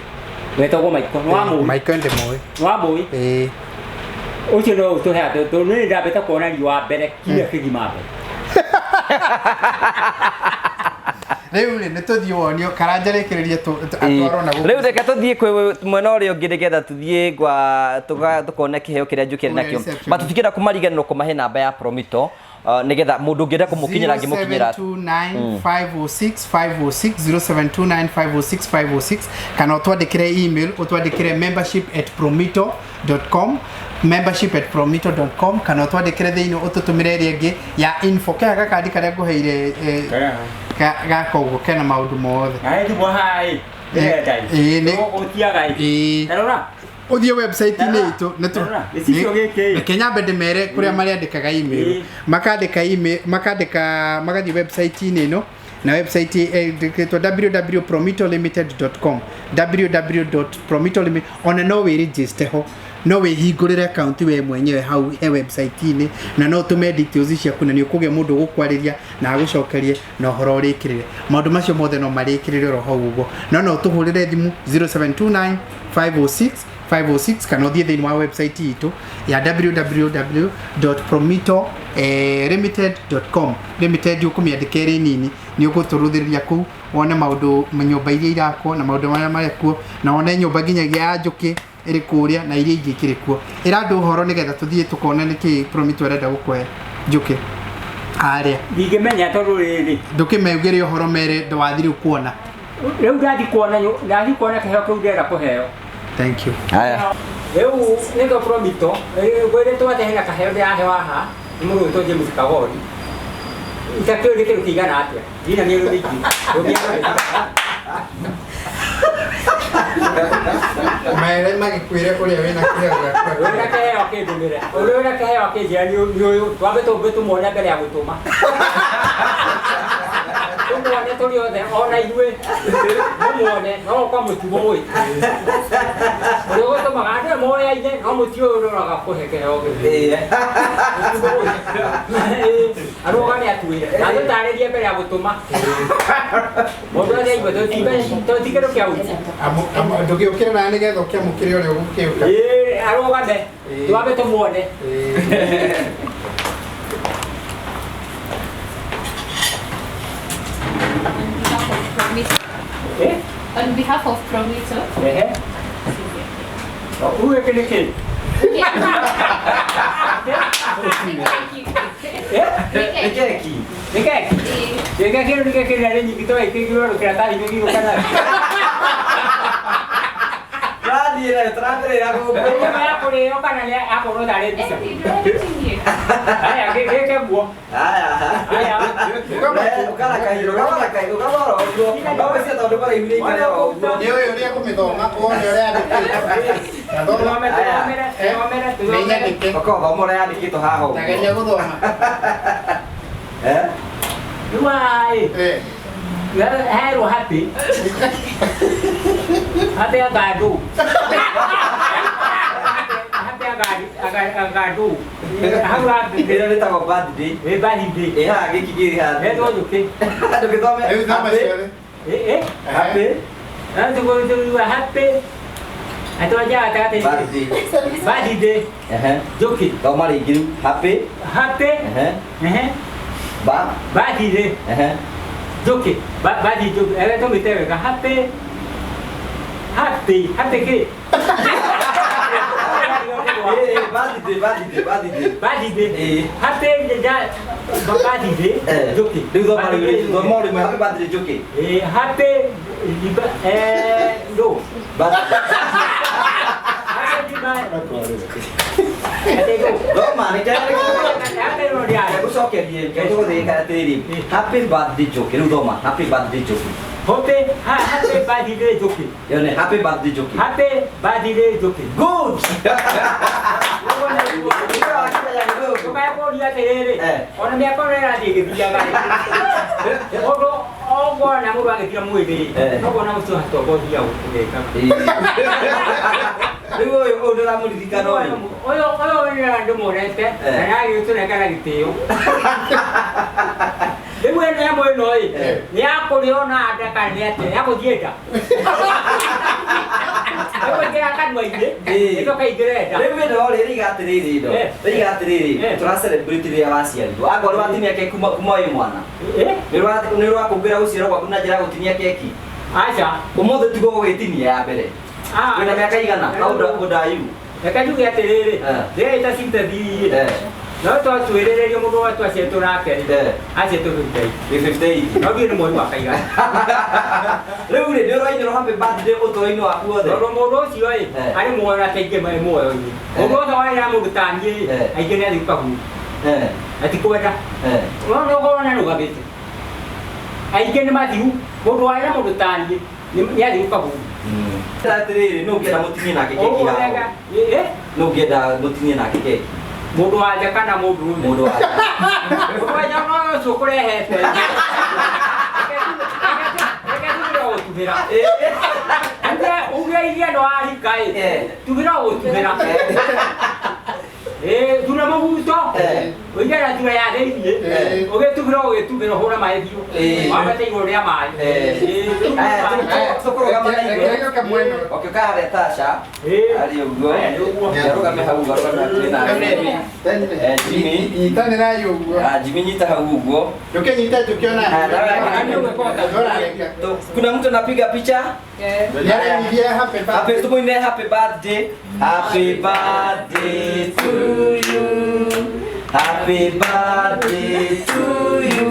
Wetagwo Michael. Nĩ wamũĩ? Michael ndĩmũĩ. Nĩ wamũĩ? Ũcio no ũtũheaga tondũ niĩ ndambĩte kuona riũa mbere kiumia kĩgima mbere. Rĩu rĩ, nĩ tũthiĩ wonio, Karanja rĩkĩrĩrie atwarwo na gũkũ. Rĩu reke tũthiĩ kwĩ mwena ũrĩa ũngĩ nĩgetha tũthiĩ gwa tũkone kĩheo kĩrĩa Njũkĩ arĩ nakĩo. Reception. But tũtikĩenda kũmariganĩrwo kũmahe namba ya Promito, nĩgetha mũndũ ũngĩenda kũmũkinyĩra angĩmũkinyĩra. 0729 506 506, 0729 506 506, kana ũtwandĩkĩre email, ũtwandĩkĩre membership@promito.com, membership@promito.com, kana ũtwandĩkĩre thĩinĩ ũtũtũmĩre ĩrĩa ĩngĩ ya info. Kega gakandi karĩa ngũheire, gaka ũguo kena maũndũ mothe. Na hĩndĩ mwa haha ĩ, ndĩrenda ĩ. Ũtiaga ĩ. Ta rora. Ũthiĩ website-inĩ itũ, nĩ tũ- Ta rora, gĩcicio gĩkĩ ĩ. Reke nyambe ndĩmere kũrĩa marĩandĩkaga email. Makandĩka email, makandĩka, magathiĩ website-inĩ ĩno, na website ĩtwo www.promitolimited.com, www.promitolimited, ona no wĩregister ho, no wĩhingũrĩre account we mwenyewe hau he website-inĩ, na no ũtũme details ciaku na nĩ ũkũgĩa mũndũ ũgũkwarĩria na agũcokerie na ũhoro ũrĩkĩrĩre. Maũndũ macio mothe no marĩkĩrĩre oro hau ũguo. No no ũtũhũrĩre thimũ 0729 506 506, kana ũthiĩ thĩinĩ wa website itũ ya www.promito, limited.com. Limited ũkũmĩandĩka ĩrĩ nini, nĩ ũgũtũrũthĩrĩria kũu wone maũndũ, nyũmba iria irakwo na maũndũ marĩa marĩ kuo, na wone nyũmba nginyagia ya Njũkĩ ĩrĩ kũrĩa na iria ingĩ ikĩrĩ kuo. Ĩra andũ ũhoro nĩgetha tũthiĩ tũkone nĩkĩ Promito arenda gũkũhe Njũkĩ harĩa. Ndingĩmenya tondũ rĩrĩ. Ndũkĩmeugĩre ũhoro mere ndwathiĩ rĩu kuona. Rĩu ndathiĩ kuona ndathiĩ kuona kĩheo kĩu ndĩrenda kũheo. Thank you. Haya. Rĩu nĩtwo Promito, ngwĩrĩtwo atĩ hena kaheo ndĩraheo haha nĩ mũndũ wĩtwo James Kagori. Itakĩũĩ nĩ kĩndũ kĩigana atĩa. Ndina mĩero mĩingĩ. Mere magĩkwĩre ũrĩa wĩna kĩheo gĩaku. Wĩna kĩheo kĩndũmĩre. Ũrĩa wĩna kĩheo kĩnjĩra nĩ ũyũ. Twambe tũmbe tũmuone mbere ya gũtũma. Tũmuone tũrĩ othe ona ithuĩ. Mũmuone no kwa mũtiũĩ. Ũrĩa ũgũtũmaga andũ moyaine no mũtiũĩ ũrĩa ũraga kũhe kĩheo gĩkĩ. Arũgame atuĩre. Na tũtarĩrie mbere ya gũtũma. Mũndũ othe aigue tũti kĩndũ kĩa ũici. Ndũgĩũkĩre nawe nĩgetha ũkĩamũkĩre ũrĩa ũgũkĩũka. Ĩĩ arũgame. Twambe tũmuone. On behalf of Promito. Ehe. Uwe kile kile. Keki. Keki. Keki nĩ keki nĩ nyingĩ to ikĩgirwo rũkaratathi gĩgũka nayo. Tũrathiĩ nayo tũrambĩrĩra gũkũ. Ya kũrĩo kana nĩ akorwo tarĩ mbica. Haya gĩke guo. Haya. Haya. Ũkara kahiro, ũkara kahiro, ũkara ũguo. Ndagwĩciria tondũ kũraihu nĩ ikare o ũguo. Nĩ ũyũ ũrĩa kũmĩthoma wone ũrĩa yandĩkĩtwo. Tũthome tũthomere tũthomere Nĩ tũthomere. nyandĩke. Okorwo thoma ũrĩa yandĩkĩtwo haha ũguo. Ta geria gũthoma. Eh? Rĩu haha-ĩ. Herwo happy. Happy agandũ. Happy agandũ. Hau Ĩno ĩtagwo birthday. Ĩ birthday. Ĩ haha gĩkĩ kĩrĩ haha. Hetwo njũkĩ. Ndũgĩthome. Rĩu thoma ciothe. Ĩ Happy. Tũgũtũgua happy. Atwanja gatagatĩ. Birthday. Birthday. Ehe. Njũkĩ. Thoma rĩngĩ rĩu. Happy. Happy. Ehe. Ehe. Ba. Birthday. Ehe. Njũkĩ. Birthday njũkĩ. Ewe tũmĩte wega. Happy. Happy. Happy kĩ? Birthday, birthday, birthday. Birthday. Happy birthday. Njũkĩ. Rĩu thoma rĩu thoma rĩmwe happy birthday Njũkĩ. Happy no. Birthday. Thoma nĩ gũcokerie tũgũthĩka atĩrĩrĩ. Happy birthday Njũkĩ. Rĩu thoma happy birthday Njũkĩ. Happy birthday Njũkĩ. Ĩyo nĩ happy birthday Njũkĩ. Happy birthday Njũkĩ. Good. Ndũkae kũũria atĩrĩrĩ, ona mĩaka ĩno ĩrathiĩ ĩgĩthiaga rĩ, mũndũ ogwona mũndũ agĩtira mwĩrĩ, noguo ũcio hatonga ũthiaga ũgĩkaga. Rĩu ũyũ ũyũ ndũramũririkana ũyũ. Ũyũ ũyũ ndĩmuonete na nĩagĩtũnengera gĩtĩo. Rĩu ĩno ĩmwe ĩno ĩ, nĩ ya kũrĩo na nda kana nĩ atĩa, ya gũthiĩ nda. Ĩkũingĩra kanua-inĩ, ĩcoke ĩingĩre nda. Rĩu ĩno rĩ rĩiga atĩrĩrĩ ĩno. Rĩiga atĩrĩrĩ, tũra celebrate rĩrĩa waciarirwo. Angorwo nĩ watinia keki kuma wĩ mwana. Nĩ ũrakũngũĩra gũciarwo gwaku na njĩra ya gũtinia keki. Aca. Ũmũthĩ tiguo gũgĩtinia ya mbere. Wĩna mĩaka igana? How old are you? Reke njuge atĩrĩrĩ, ndĩraita sympathy ĩ. No twatuĩrĩrĩrio mũndũ wa twaciaritwo nake rĩ, aciaritwo 58. 58. No ndiũĩ nĩ mweri wa kaigana. Rĩu rĩ, nĩ ũrainĩrwo happy birthday ũtũũro-inĩ waku wothe? Tondũ mũndũ ũcio ĩ, arĩ muoyo na ti aingĩ marĩ muoyo-inĩ. Mũndũ wothe warĩ na mũndũ ta niĩ ĩ, aingĩ nĩ athiĩ kaburi. Na ti kwenda. No ũkorwo na rũgamĩte. Aingĩ nĩ mathiru, mũndũ warĩ na mũndũ ta niĩ nĩ athiĩ kaburi. Atĩrĩrĩ, nũ ũngĩenda mũtinie nake keki haha? Nũ ũngĩenda mũtinie nake keki? Mũndũ wa nja kana mũndũ ũmwe? Mũndũ wa nja. Mũndũ wa nja no ũcio ũkũrehete. Reke tugire gũtubĩra. Uge iria no warika ĩ, tugire gũtubĩra. Thura mũbuto, ũige na thura ya thĩiniĩ, ũgĩtubĩra ũgĩtubĩra ũhũre maĩ biũ. Wambate igũrũ rĩa maĩ. Tũkũrũgama na igũrũ. Ũkĩũka harĩa Tasha, harĩ ũguo. Arũgame hau ũguo, arũgame hakuhĩ nake. Jimmy. Nyitanĩrai ũguo. Jimmy nyita hau ũguo. Ndũkĩnyite njũkĩ ona. Kuna mtu anapiga picha? Happy birthday. Tumuine happy birthday. Happy birthday to you. Happy birthday to you.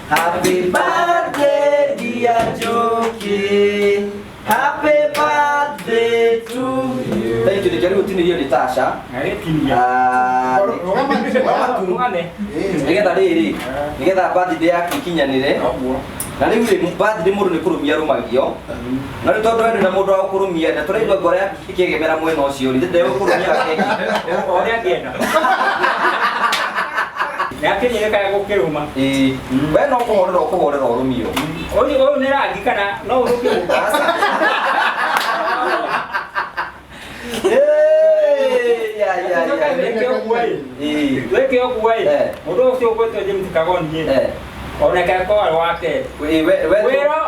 Happy birthday dear Njoki. Happy birthday to you. Thank you. Nĩkĩo gũtinĩrio nĩ Tasha. Nĩgetha rĩrĩ, nĩgetha birthday yaku ikinyanĩre. Na rĩu rĩ, birthday mũndũ nĩ kũrũmia arũmagio. Na rĩu tondũ we ndũrĩ na mũndũ wa gũkũrũmia, na tũraigua ngoro yaku ĩkĩegemera mwena ũcio rĩ, ndegũkũrũmia gakeki. O ũrĩa angĩenda. Nĩakinyire kaya gũkĩrũma. Ĩĩ. We no kũhorera ũkũhorera ũrũmio. Ũyũ ũyũ nĩ rangi kana no ũrũmio? Aca. Ĩĩ, ya, ya, ya. Wĩke ũguo ĩ. Ĩĩ. Wĩke ũguo ĩ. Eh. Mũndũ ũcio ũgwĩtwo James Kagoni ĩ. Eh. Onake akorwo wake. Ĩĩ, we Wĩra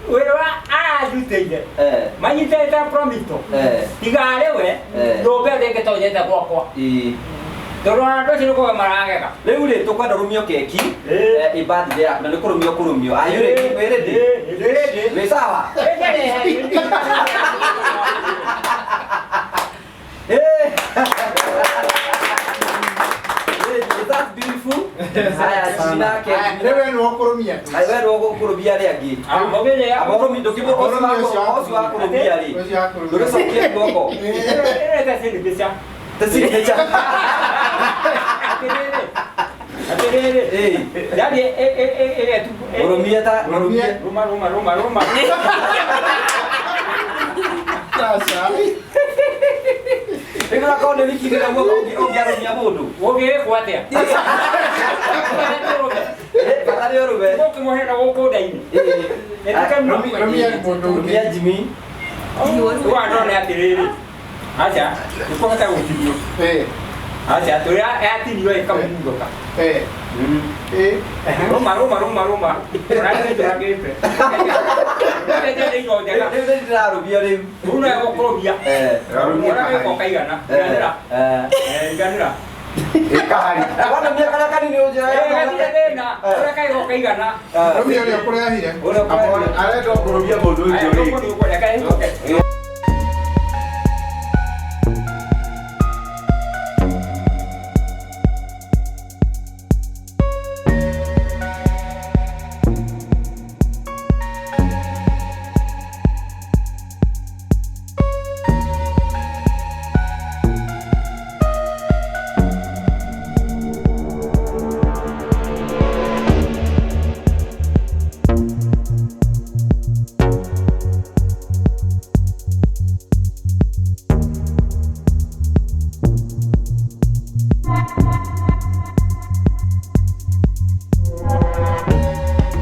wĩra arandutĩire. Eh. Manyitĩte Promito. Eh. Tiga arĩ we, Eh. nyũmba ĩyo ndĩngĩtonyete gwakwa. Ĩĩ. Tondũ ona andũ acio nĩ kũgĩa maragega. Rĩu rĩ, tũkwenda ũrũmio keki. Ĩĩ. Eh, ĩ birthday yaku na nĩ kũrũmio kũrũmio. Are you ready? Wĩ ready? Ĩĩ, ndĩ ready. Wĩ sawa? Ĩĩ, ndĩ ready. Eh. Is that beautiful? Haya, jina yake. Rĩu we nĩwe ũkũrũmia tu. Ai, we nĩwe ũkũrũmia arĩa angĩ. Ah, mũgĩrĩa. Amba ũrũmi- ndũkĩmũ- ũcio wa- ũcio wa kũrũmia rĩ. Ũcio wa kũrũmia. Ndũgĩcokie guoko. Ĩreta signature. Ta signature. Atĩrĩrĩ. Atĩrĩrĩ. Ĩĩ. Yaani ĩrĩa tu. Ũrũmie ta Rũmie. Rũma rũma rũma rũma. Aca. Rĩu onakorwo nĩ wiki igĩrĩ guoko ũngĩarũmia mũndũ. Ũngĩgĩkwo atĩa? Eh, bata nĩ ũrũme. Ũkĩmũhe na gũkũ nda-inĩ. Ĩĩ. Rũmia mũndũ ũngĩ. Rũmia Jimmy. Rĩu andona atĩrĩrĩ. Aca, nĩkũhota gũtinio. Eh, Aca, tũrĩa yatinio ĩkamurũka. eh, eh. Rũma rũma rũma rũma. Ũragĩte. Ũragĩte nĩ indo njega. Rĩu nĩ ndĩrarũmia rĩu. Rĩu no egũkũrũmia. Eh. Ũragĩka ũkaigana. Iganĩra. Eh. Eh, iganĩra. Ĩkahari. Warũmia karĩa kanini ũnjĩra. Eh, gatirĩ thĩna. Ũrĩa kaigwo ũkaigana. Rũmia ũrĩa ũkũrehire. Ũrĩa ũkũrehire. Arenda kũrũmia mũndũ Aya, ũcio rĩngĩ. tũkũthiĩ ũguo, reke ĩhĩtũke.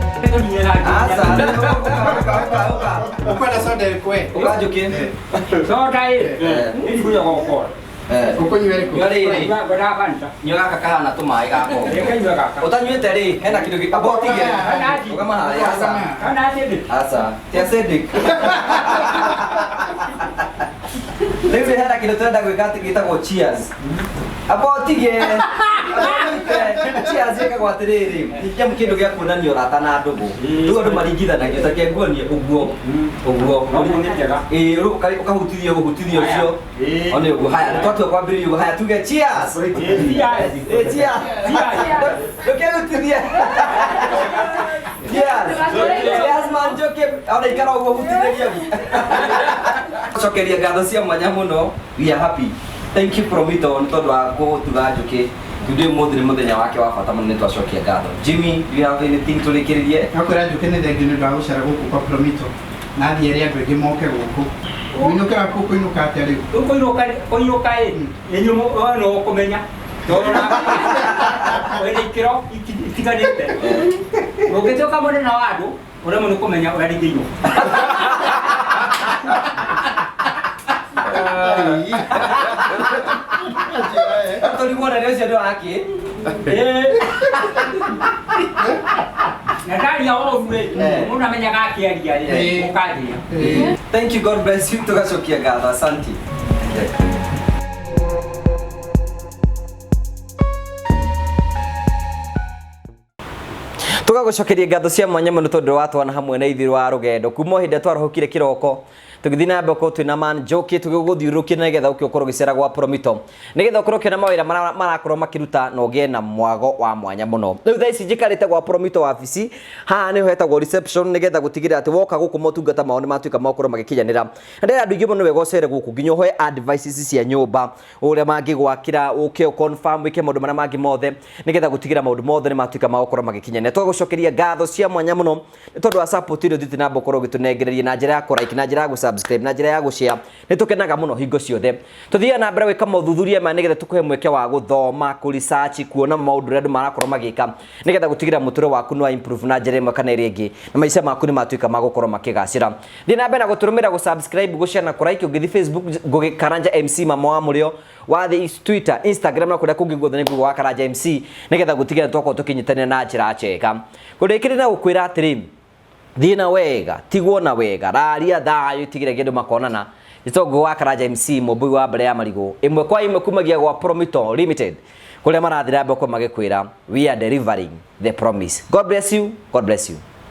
Aca. Ũka, ũka, ũka. Ũkwenda soda ĩrĩkũ we? Ũka Njũkĩ. Soda ĩ, nĩ ndikunyua Coca-Cola. Eh. Ũkũnyua ĩrĩkũ? Nyua rĩrĩ. Ngwendaga Fanta. Nyua gaka kahana tũmaĩ gako. Reke nyue gaka. Ũtanyuĩte rĩ, hena kĩndũ gĩ- amba ũtige. Rũgama harĩa, aca. Kana acidic. Aca. Ti acidic. Rĩu rĩ, hena kĩndũ tũrenda gwĩka atĩ gĩtagwo cheers. Amba ũtige. Amba ũnyite. Cheers ĩkagwo atĩrĩrĩ, nĩ kĩndũ gĩa kuonania ũrata na ndũgũ. Rĩu andũ maringithanagio, ta reke nguonie ũguo. Ũguo. No nĩ njega. Ĩĩ, rĩu ũkahutithia ũhutithia ũcio. Ĩĩ. One ũguo. Haya, nĩ twatua kwambĩrĩria ũguo. Haya, tuge cheers. Ĩĩ, cheers. Ĩĩ, cheers. Cheers. Ndũkehutithie. Cheers. Cheers, man, Njũkĩ. Ona ikara ũguo hutithĩria. Cokeria ngatho cia mwanya mũno. We are happy. Thank you Promito nĩ tondũ wa gũtuga Njũkĩ. Today ũmũthĩ nĩ mũthenya wake wa bata mũno nĩ twacokia ngatho. Jimmy, do you have anything tũrĩkĩrĩrie? Ngakwĩra Njũkĩ nĩ thengiũ nĩ ũndũ wa gũcera gũkũ kwa Promito. Na athiĩ ere andũ aingĩ moke gũkũ. Kũinũkĩra kũ kũinũka atĩa rĩu? Rĩu kũinũka kũinũka ĩ, nĩ inyuĩ we nĩwe ũkũmenya. Tondũ na wĩna ikĩro itiganĩte. Ũngĩtuĩka mũnene wa andũ, ũremwo nĩ kũmenya ũrĩa ringĩirwo. Tũrigwo na nĩ ũcio nĩ wakĩ. Ĩĩ. Na ndaria ũru ĩ, mũndũ amenyaga akĩaria ĩ, Eh. ũkanjĩra. Ĩĩ. Thank you, God bless you. Tũgacokia ngatho. Asante. Tũgagũcokeria ngatho cia mwanya mũno tondũ watwana hamwe na ithuĩ wa rũgendo kuma o hĩndĩ ĩrĩa twarahũkire kĩroko Tũgĩthiĩ na mbere gũkorwo twĩna Man Njoki, tũgĩgũthiũrũrũkia nĩgetha ũke ũkorwo ũgĩcera gwa Promito, nĩgetha ũkorwo ũkĩona mawĩra marĩa marakorwo makĩruta na ũgĩe na mwago wa mwanya mũno. Rĩu thaa ici njikarĩte gwa Promito wabici, haha nĩho hetagwo reception, nĩgetha gũtigĩrĩra atĩ woka gũkũ motungata mao nĩ matuĩka ma gũkorwo magĩkinyanĩra. Na ndĩrera andũ aingĩ mũno wega ũcere gũkũ nginya ũhoe advices cia nyũmba, ũrĩa mangĩgwakĩra, ũke ũ confirm, wĩke maũndũ marĩa mangĩ mothe, nĩgetha gũtigĩrĩra maũndũ mothe nĩ matuĩka ma gũkorwo magĩkinyanĩra. Tũgagũcokeria ngatho cia mwanya mũno nĩ tondũ wa support ĩrĩa ũthiĩte na mbere ũkorwo ũgĩtũnengereria na njĩra ya kũ like, na njĩra ya gũ subscribe, na njĩra ya gũ share. Nĩ tũkenaga mũno hingo ciothe. Tũthiaga na mbere gwĩka mothuthuria maya nĩgetha tũkũhe mweke wa gũthoma, kũ research, kuona maũndũ ũrĩa andũ marakorwo magĩka nĩgetha gũtigĩrĩra mũtũrĩre waku nĩ wa improve na njĩra ĩmwe kana ĩrĩa ĩngĩ, na maica maku nĩ matuĩka ma gũkorwo makĩgacĩra. Thiĩ na mbere na gũtũrũmĩrĩra, gũ subscribe, gũ share na kũ like. Ũngĩthiĩ Facebook, Ngũgĩ Karanja MC, mama wa mũrĩo, wathiĩ Twitter, Instagram na kũrĩa kũngĩ guothe nĩ Ngũgĩ wa Karanja MC, nĩgetha gũtigĩrĩra twakorwo tũkĩnyitanĩra na njĩra njega. Ngũrĩkĩrĩria na gũkwĩra atĩrĩ, thiĩ na wega, tigwo na wega, raria thayũ, tigĩrĩra andũ makonana. Njĩtagwo Ngũgĩ wa Karanja MC, mũmbui wa mbere ya marigũ, ĩmwe kwa ĩmwe kumagia gwa Promito Limited, kũrĩa marathiĩ na mbere gũkorwo magĩkwĩra we are delivering the promise. God bless you, God bless you.